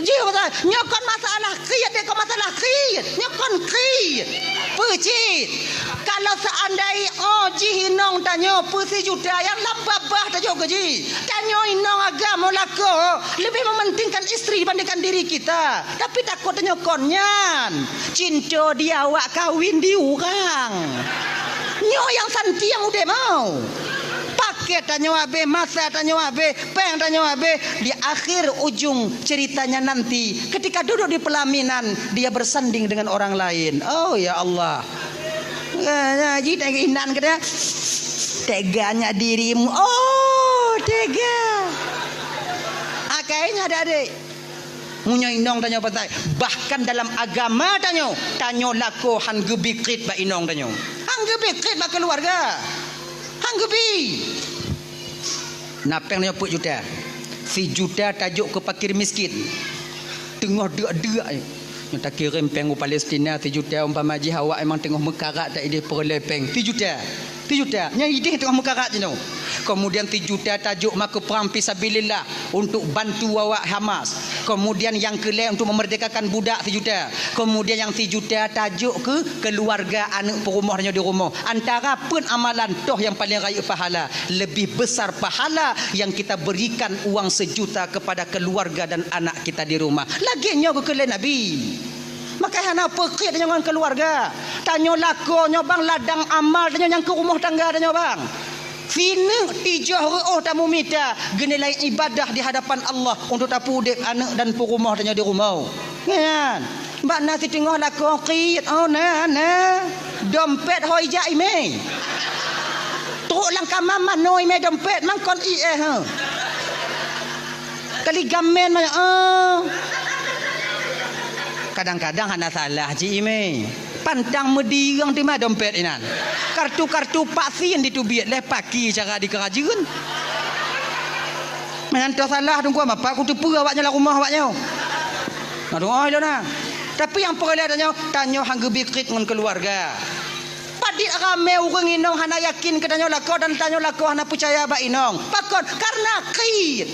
Jih kata, nyoe kon masalah kriet, dek, kon masalah kriet. Nyoe kon kriet. Peue cit? Kalau seandai, oh, jih inong tanyoe peusijuta nyang lam babah tajok keu jih. Tanyoe inong agam lakoe lebih mementingkan istri dibandingkan diri kita. Tapi takot tanyoe kon nyan. Cinta di awak kawin di urang. Nyoe nyang santiang udeb mau. Paket tanyoe habéh, masa tanyoe habéh, péng tanyoe habéh, di akhir ujung ceritanya nanti, ketika duduk di pelaminan, dia bersanding dengan orang lain. Oh, ya Allah. Ya, ya, ji tengok inan kata, "Teganya dirimu." Oh, tega. Akai nyan adik-adik. Meunyoe inong tanyoe patai, bahkan dalam agama tanyoe, tanyoe lakoe han geubi kriet bak inong tanyoe. Han geubi kriet bak keuluwarga. Han geubi. Na péng nyoe peuet juta. Sijuta tajok keu fakir miskin. Teungoh deuk-deuk, eh. Nyoe takirém péng u Palestina sijuta, umpama jih awak memang teungoh meukarat, ta idéh peureulée péng. Sijuta. Sijuta. Nyan idéh teungoh meukarat jinoe. Kemudian sijuta tajok ma keu prang fisabilillah untuk bantu awak Hamas. Kemudian nyang keu lhée untuk memerdekakan budak sijuta. Kemudian nyang sijuta tajok keu keuluwarga aneuk peurumoh nyoe di rumoh. Antara peuet amalan toh nyang paleng rayeuk pahala, lebih besar pahala yang kita berikan uang sejuta kepada keluarga dan anak kita di rumah. Lagée nyoe geukheun lé Nabi. Maka hana peukhiet tanyoe ngon keuluwarga. Tanyoe lakoe nyoe bang ladang amal tanyoe nyang keu rumoh tangga tanyoe bang. Sineuk tijoh reuôh tamumita geunilai ibadah di hadapan Allah untuk tapeudeb aneuk dan peurumoh tanyoe di rumoh. Nyan. Bak na siteungoh lakoe khiet, oh na, na. Dompet hôi jak imé. Trok lam kama manoe imé dompet mangkon ié, ha. Kali gamen manyang, oh. Kadang-kadang hana salah cit imé. Pantang meudireung teuma dompet inan. Kartu-kartu vaksin diteubiet lé paki cara dikeurajeuen. Meunan toh salah teungku mapa kuteupeue awaknyan lam rumoh awaknyan. Aduh, oh, ilona. Tapi nyang peureulée tanyoe, tanyoe han geubi khiet ngon keuluwarga. Padit ramé ureuëng inong hana yakin keu tanyoe lakoe dan tanyoe lakoe hana peucaya bak inong. Pakon? Karena khiet.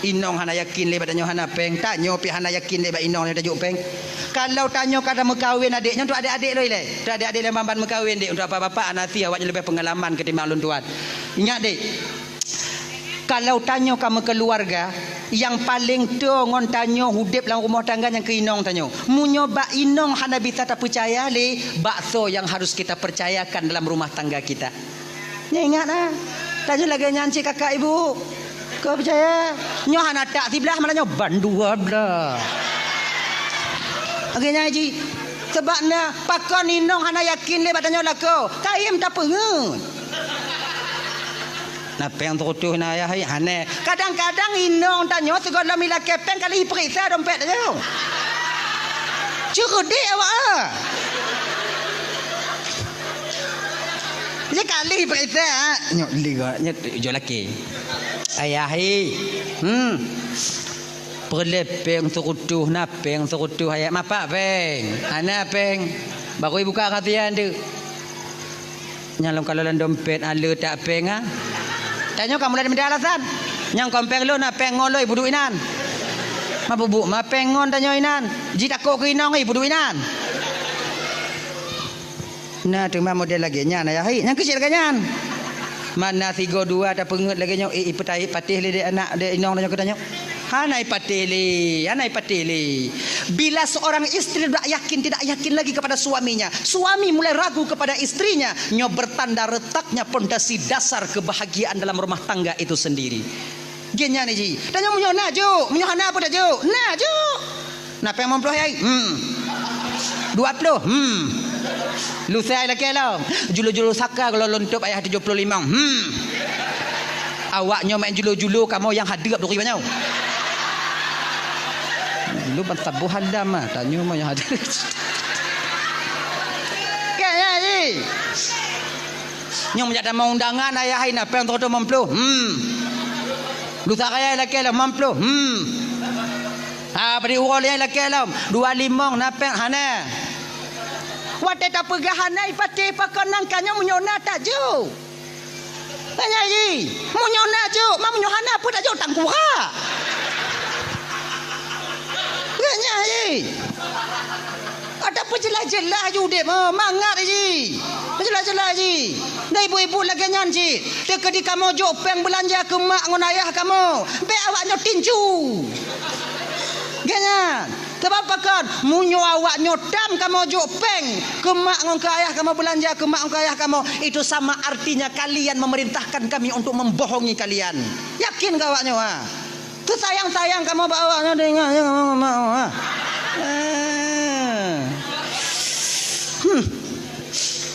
Inong hana yakin lé bak tanyoe hana péng, tanyoe pih hana yakin lé bak inong nyoe tajok péng. Kalau tanyoe ka tameukawen adék nyoe, untuk adék-adék lôn ilée. Untuk adék-adék lôn ban-ban meukawen, Dek. Untuk bapak-bapak, hana sie awaknyan leubeh peungalaman ketimbang lôn tuan. Ingat, Dek. Kalau tanyoe ka meukeuluwarga, nyang paleng toe ngon tanyoe udeb lam rumoh tangga nyang keu inong tanyoe. Meunyoe bak inong hana bisa tapeucaya lé, bak soe nyang harus kita percayakan dalam rumah tangga kita? Nyoe ingat na, tanyoe lagée nyan cit kakak ibu. Kau percaya? Nyoe hana tak siblah, malah nyoe ban dua blah. Lagée nyan cit. Sebab na, pakon inong hana yakin lé bak tanyoe lakoe, kayém tapeungeut. Na péng seureutôh na ayah hai, hana. Kadang-kadang inong tanyoe sigohlom ilakée péng kali ipeuriksa dompet tanyoe. Ceureudek awak, ah. Nyoe kali ipeuriksa, ah. Nyoe liga, nyoe jok laki. Ayah hai. Hmm. Peureulée péng seureutôh, na péng seureutôh ayah. Mapak péng. Hana péng. Baru ibuka kasihan tu. Nyang lôn kalon lam dompet, ah, le tak péng, ah. Tanyoe ka mulai meuda alasan. Nyang kon péng lôn, ah, péng ngon lôn ibuduek inan. Ma bubuek ma péng ngon tanyoe inan. Jitakot keu inong ibuduek inan. Na teuma model lagée nyan, ayah hai. Nyang keucil lagée nyan. Mana sigo dua tapeungeut lagée nyoe, eh, ipeutai patéh lé dek anak, dek inong tanyoe keu tanyoe. Hana ipatéh lé, hana ipatéh lé. Bila seorang istri tidak yakin, tidak yakin lagi kepada suaminya, suami mulai ragu kepada istrinya, nyoe bertanda retaknya pondasi dasar kebahagiaan dalam rumah tangga itu sendiri. Geuh nyan ji. Tanyoe meunyoe na jok, meunyoe hana peue tajok. Na jok. Na péng limong ploh hai? Hmm. Dua ploh? Hmm. Lusa lakée lom. Julu-julu saka kalau lôn tôb ayah tujoh ploh limong. Hmm. Awak nyoe main julu-julu kamoe nyang hadeup duri banyoe. Lu ban saboh hadam ah, tanyoe mah nyang hadeup. Kaya ni. Nyang meujak tamong undangan ayah hai na péng seureutôh limong ploh. Hmm. Lusa raya lakée lom limong ploh. Hmm. Ha, bri uroe lé lakée lom, dua limong na péng hana. Watée tapeugah hana ipatéh pakon nang ka nyoe meunyoe na tajok. Nyan ji, meunyoe na jok, ma meunyoe hana peue tajok tangkurak. Nyan ji. Ada peujeulaih-jeulaih ju udeb, ha, mangat ji. Peujeulaih-jeulaih ji. Dan ibu-ibu lagée nyan cit. Teukeudi kamoe jok péng beulanja keu mak ngon ayah kamoe. Bék awak nyoe tinju. Geuh nyan. Sebab pakon? Meunyoe awak nyoe tam kamoe jok péng keu mak ngon keu ayah kamoe, beulanja keu mak ngon keu ayah kamoe, itu sama artinya kalian memerintahkan kami untuk membohongi kalian. Yakin keu awak nyoe, ha? Teusayang-sayang kamoe bak awak nyoe, teuingat, ya, mak, mak, mak. Eh. Hmm.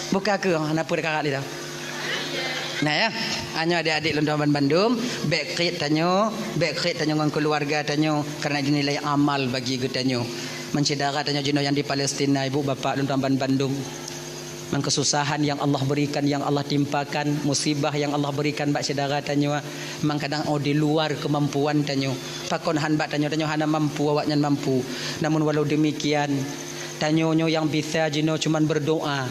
Buka ke, hana peue karat lé dah. Nah ya, nyoe adik-adik lôn tuan bandum, bék kriet tanyoe, bék kriet tanyoe ngon keuluwarga tanyoe, karena dinilai amal bagi geutanyoe. Meusyedara tanyoe jinoe nyang di Palestina, ibu bapak lôn tuan bandum. Ngon keususahan nyang Allah berikan, nyang Allah timpakan, musibah nyang Allah berikan bak syedara tanyoe, meunan kadang oh di luar keumampuan tanyoe. Pakon han bak tanyoe, tanyoe hana mampu, awaknyan mampu. Namun walau demikian, tanyoe nyoe nyang bisa jinoe cuman berdoa.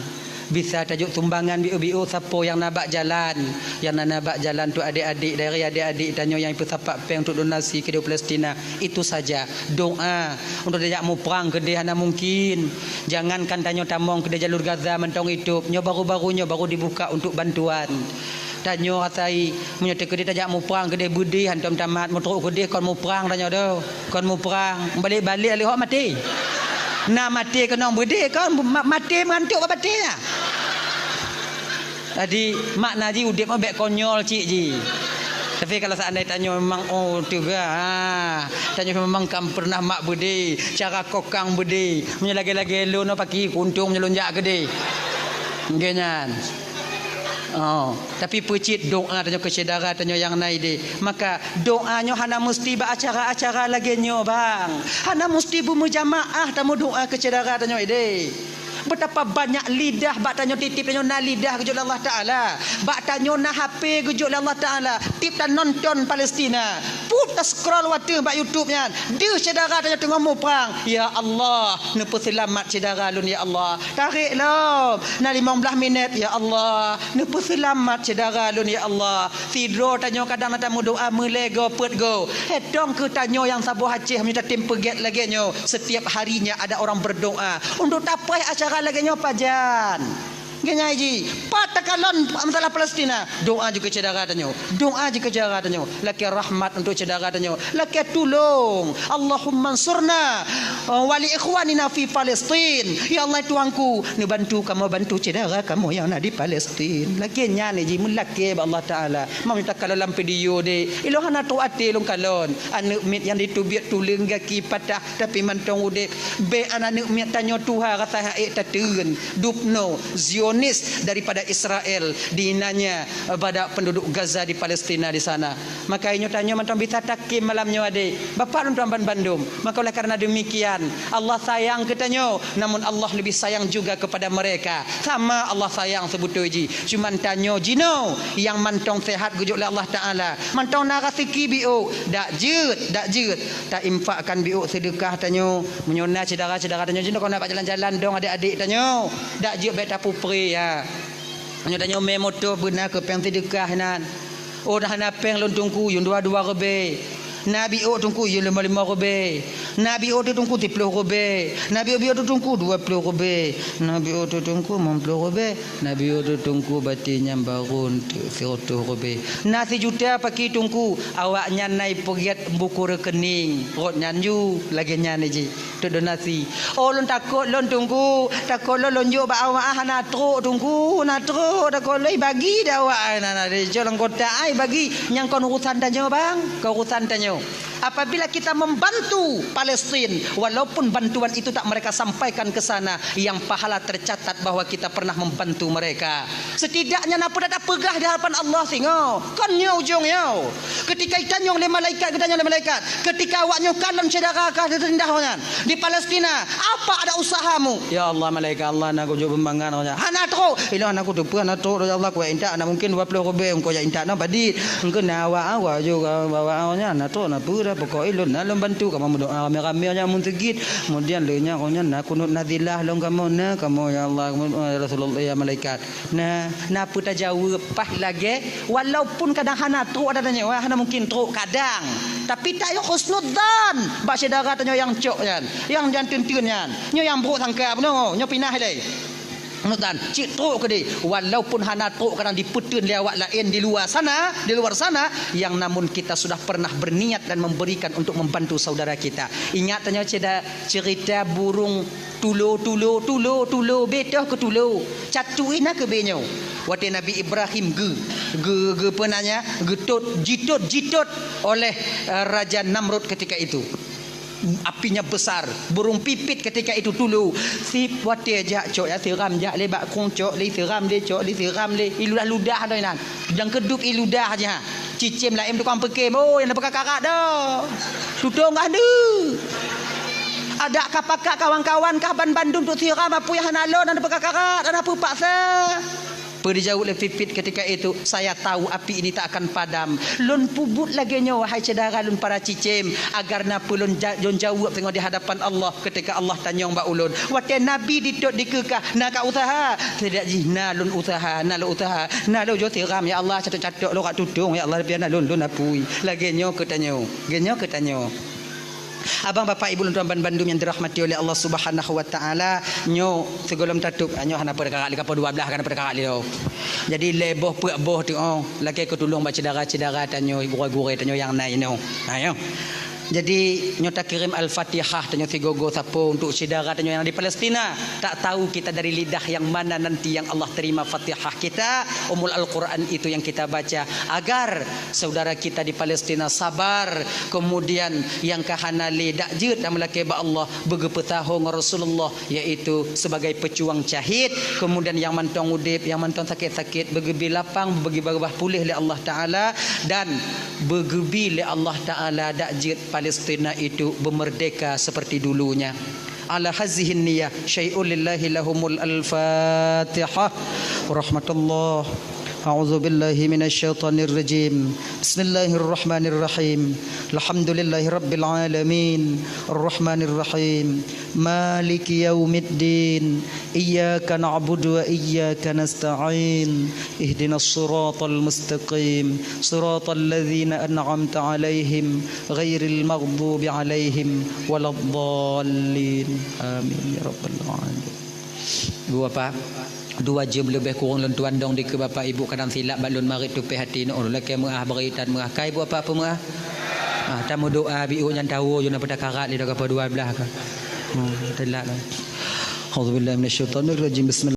Bisa tajok sumbangan biôh-biôh sapo nyang na bak jalan. Nyang na, na bak jalan tu adik-adik, dari adik-adik tanyoe nyang ipeusapat péng untuk donasi keudéh Palestina. Itu saja. Doa. Untuk tajak muprang keudéh hana mungkin. Jangankan tanyoe tamong keudéh jalur Gaza mantong itôb. Nyoe baru-baru nyoe baru dibuka untuk bantuan. Tanyoe rasai, meunyoe teukeudéh tajak muprang keudéh beudéh hantom tamat, meutrok keudéh kon muprang tanyoe doh. Kon muprang, balek-balek lé hok maté. Na maté keunong beudé kon, ma-, maté meugantok bak batée nyan. Jadi, makna jih udeb nyoe bék konyol cit jih. Tapi kalau seandai tanyoe memang, oh, teuga, ha, tanyoe memang kan pernah mak beudé, cara kokang beudé. Meunyoe lagée-lagée lôn nyoe paki kuntong meunyoe lôn jak keudeh. Nggih nyan. Oh, tapi peucit doa tanyoe keu syedara tanyoe nyang na ideh. Maka doa nyoe hana musti bak acara-acara lagée nyoe, bang. Hana musti beumeujamaah tameudoa keu syedara tanyoe ideh. Betapa banyak lidah bak tanyoe tieb-tieb tanyoe na lidah geujok lé Allah Taala. Bak tanyoe na H P geujok lé Allah Taala. Tieb tanonton Palestina. Peuet ta-scroll watée bak YouTube nyan. Deuh syedara tanyoe teungoh muprang. Ya Allah, neupeuseulamat syedara lôn ya Allah. Tarek lom. Na limong blaih minét, ya Allah, neupeuseulamat syedara lôn, ya Allah. Sidroe tanyoe kadang na tameudoa meulée goe peuet goe. Etong keu tanyoe nyang saboh Aceh meunyoe tatem peugét lagée nyoe, setiap harinya ada orang berdoa untuk tapaih acara lagée nyoe pajan. Nggih nyan jih, pat takalon masalah Palestina, doa jih keu syedara tanyoe. Doa jih keu syedara tanyoe. Lakée rahmat untuk syedara tanyoe. Lakée tulông. Allahumma ansurna, uh, wa li ikhwanina fi Palestin. Ya Allah Tuhanku, neubantu kamoe bantu syedara kamoe nyang na di Palestin. Lagée nyan jih meulakée bak Allah Taala. Meunyoe takalon lam video deh, ilôn hana trok até lôn kalon. Aneuëk miet nyang diteubiet tuleueng gaki patah tapi mantong udeb. Bék aneuëk miet tanyoe tuha rasa hak ék tateun. Dubno, Zionis daripada Israel, dinanya pada penduduk Gaza di Palestina di sana. Maka inyoe tanyoe mantong bisa takim malam nyoe adé. Bapak lôn tuan ban bandum. Maka oleh karena demikian, Allah sayang keu tanyoe, namun Allah lebih sayang juga kepada mereka. Sama Allah sayang sebetul jih. Cuman tanyoe jinoe nyang mantong sehat geujok lé Allah Taala. Mantong na raseuki biôk, dak jeuet, dak jeuet. Ta infakkan biôk seudeukah tanyoe. Meunyoe na syedara-syedara tanyoe jinoe kon na bak jalan-jalan dong adék-adék tanyoe. Dak jeuet bék tapupre ya. Meunyoe tanyoe mé moto beuna keu péng seudeukah nan. Oh, na hana péng lôn Teungku, yum dua-dua ribée. Na biôk Teungku, yum limong-limong ribée. Na biôk teuh Teungku, siplôh ribée. Na biôk-biôk teuh Teungku, dua plôh ribée. Na biôk teuh Teungku, limong plôh ribée. Na biôk teuh Teungku, batée nyan barô teuh sireutôh ribée. Na sijuta paki Teungku, awaknyan na ipeugét buku reukening. Rot nyan ju, lagée nyan jih. Teudonasi. Oh, lôn takot lôn Teungku. Takot lôn, lôn jok bak awak, ah, hana trok Teungku, hana trok. Takot lôn ibagi dak awak, ah, na, na, di jok lam kotak, ah, ibagi. Nyang kon urusan tanyoe, bang. Kon urusan tanyoe. Apabila kita membantu Palestin, walaupun bantuan itu tak mereka sampaikan ke sana, yang pahala tercatat bahwa kita pernah membantu mereka. Setidaknya na peue tapeugah di hadapan Allah singoh. Kon nyoe ujong nyoe. Ketika itanyong lé malaikat, geutanyong lé malaikat, ketika awak nyoe kalon syedara ka teurindah nyan di Palestina, apa ada usahamu? Ya Allah, malaikat Allah, na kujok beumangan nyan. Hana trok. Ilôn hana kuteupeue, hana trok, ya Allah, kuintak, na mungkin dua plôh ribée, engkau jak intak na badit. Engkau na awak, awak juga bawa nyan, na trok, na peue dah, pokok ilôn na lôn bantu, kamoe meudoa ramé-ramé nyan mun seugit. Kemudian lé nyan, nyan na kunut nazilah lôn kamoe na, kamoe ya Allah, ya Rasulullah, ya malaikat. Na, na peue tajaweueb paih lagée, walaupun kadang hana trok ada tanyoe, hana mungkin trok kadang. Tapi tayoe husnudzan bak syedara tanyoe nyang cok nyan, nyang janteun-teun nyan. Nyoe nyang brok sangka bunoe, nyoe pinah lé. Husnudzan, cit trok keudeh, walaupun hana trok kadang dipeuteun lé awak laén di luwa sana, di luar sana, yang namun kita sudah pernah berniat dan memberikan untuk membantu saudara kita. Ingat tanyoe ceda-, cerita burung Tulo, tulo, tulo, tulo, betoh keu tulo. Catu ina keu be nyoe. Watée Nabi Ibrahim geu, geu, geu peunanya, geutot, jitot, jitot oleh, eh, Raja Namrud ketika itu. Apinya besar, burung pipit ketika itu tulo. Sip watée jak cok ya siram jak lé bak kong cok lé siram lé cok lé siram lé. Iludah-ludah tu inan. Dan kedup iludah aja. Cicém laén tukang peukem, oh, nyang neupeuka karat dah. Tutong kah deuh. Adak ka pakat kawan-kawan kah ban bandum tu siram apui hana lôn, hana neupeuka karat, hana peue paksa. Peue dijaweueb lé Pipit ketika itu, "Saya tahu api ini tak akan padam." Lôn peubuet lagée nyoe, wahai syedara lôn para cicém, agar na peue lôn ja-, lôn jaweueb teungoh di hadapan Allah. Ketika Allah tanyong bak ulôn, watée Nabi ditot dikeue kah, na ka usaha? Tidak jih, na lôn usaha, na lôn usaha, na lôn jok siram, ya Allah, catok-catok lôn rak tutong, ya Allah, biar na lôn, lôn apui. Lagée nyoe keu tanyoe, lagée nyoe keu tanyoe. Abang, bapak, ibu lôn tuan ban bandum nyang dirahmati oleh Allah Subhanahu wa Taala, nyoe sigohlom tatup, nyoe hana peue karak lé, kapoh dua belas hana peue karak lé. Jadi lhée boh peuet boh tu, oh, lakée keu tulông bak syedara-syedara tanyoe, gurée-gurée tanyoe nyang na inoe. Ha, nyoe. Jadi, nyoe takirém Al-Fatihah tanyoe sigoe-goe sapeue untuk syedara tanyoe nyang di Palestina. Tak tahu kita dari lidah yang mana nanti yang Allah terima Fatihah kita, Ummul Al-Quran itu yang kita baca, agar saudara kita di Palestina sabar, kemudian nyang ka hana lé dak jeuet dan meulakée bak Allah, beugeupeusaho ngon Rasulullah, yaitu sebagai pejuang syahid, kemudian nyang mantong udép, nyang mantong sakét-sakét, beugeubi lapang, beugeubi babah puléh lé Allah Taala, dan beugeubi lé Allah Taala dak jeuet Palestina itu beumerdeka seperti dulunya. Ala hazihin niyah, syai'un lillahi lahumul Al-Fatihah. Rahmatullah. A'udzu billahi minasy syaithanir rajim. Bismillahirrahmanirrahim. Alhamdulillahi rabbil alamin. Arrahmanirrahim. Maliki yaumiddin. Iyyaka na'budu wa iyyaka nasta'in. Ihdinas siratal mustaqim. Siratal ladzina an'amta 'alaihim ghairil maghdubi 'alaihim waladdallin. Amin ya rabbal alamin. Ibu Bapak, dua jeuem leubeh kurang lôn tuan dong dikeue Bapak Ibu, kadang silap bak lôn marit tupéh hati nyoe, lakée meu'ah bari tan meu'ah. Ka Ibu Bapak peumeu'ah? Ah, tameudoa biôh nyan tawoe jeuet na peutakarat lé dua puluh dua blah ka. Hmm, telat lah. A'udzubillahi minasyaitonirrajim. Bismillah.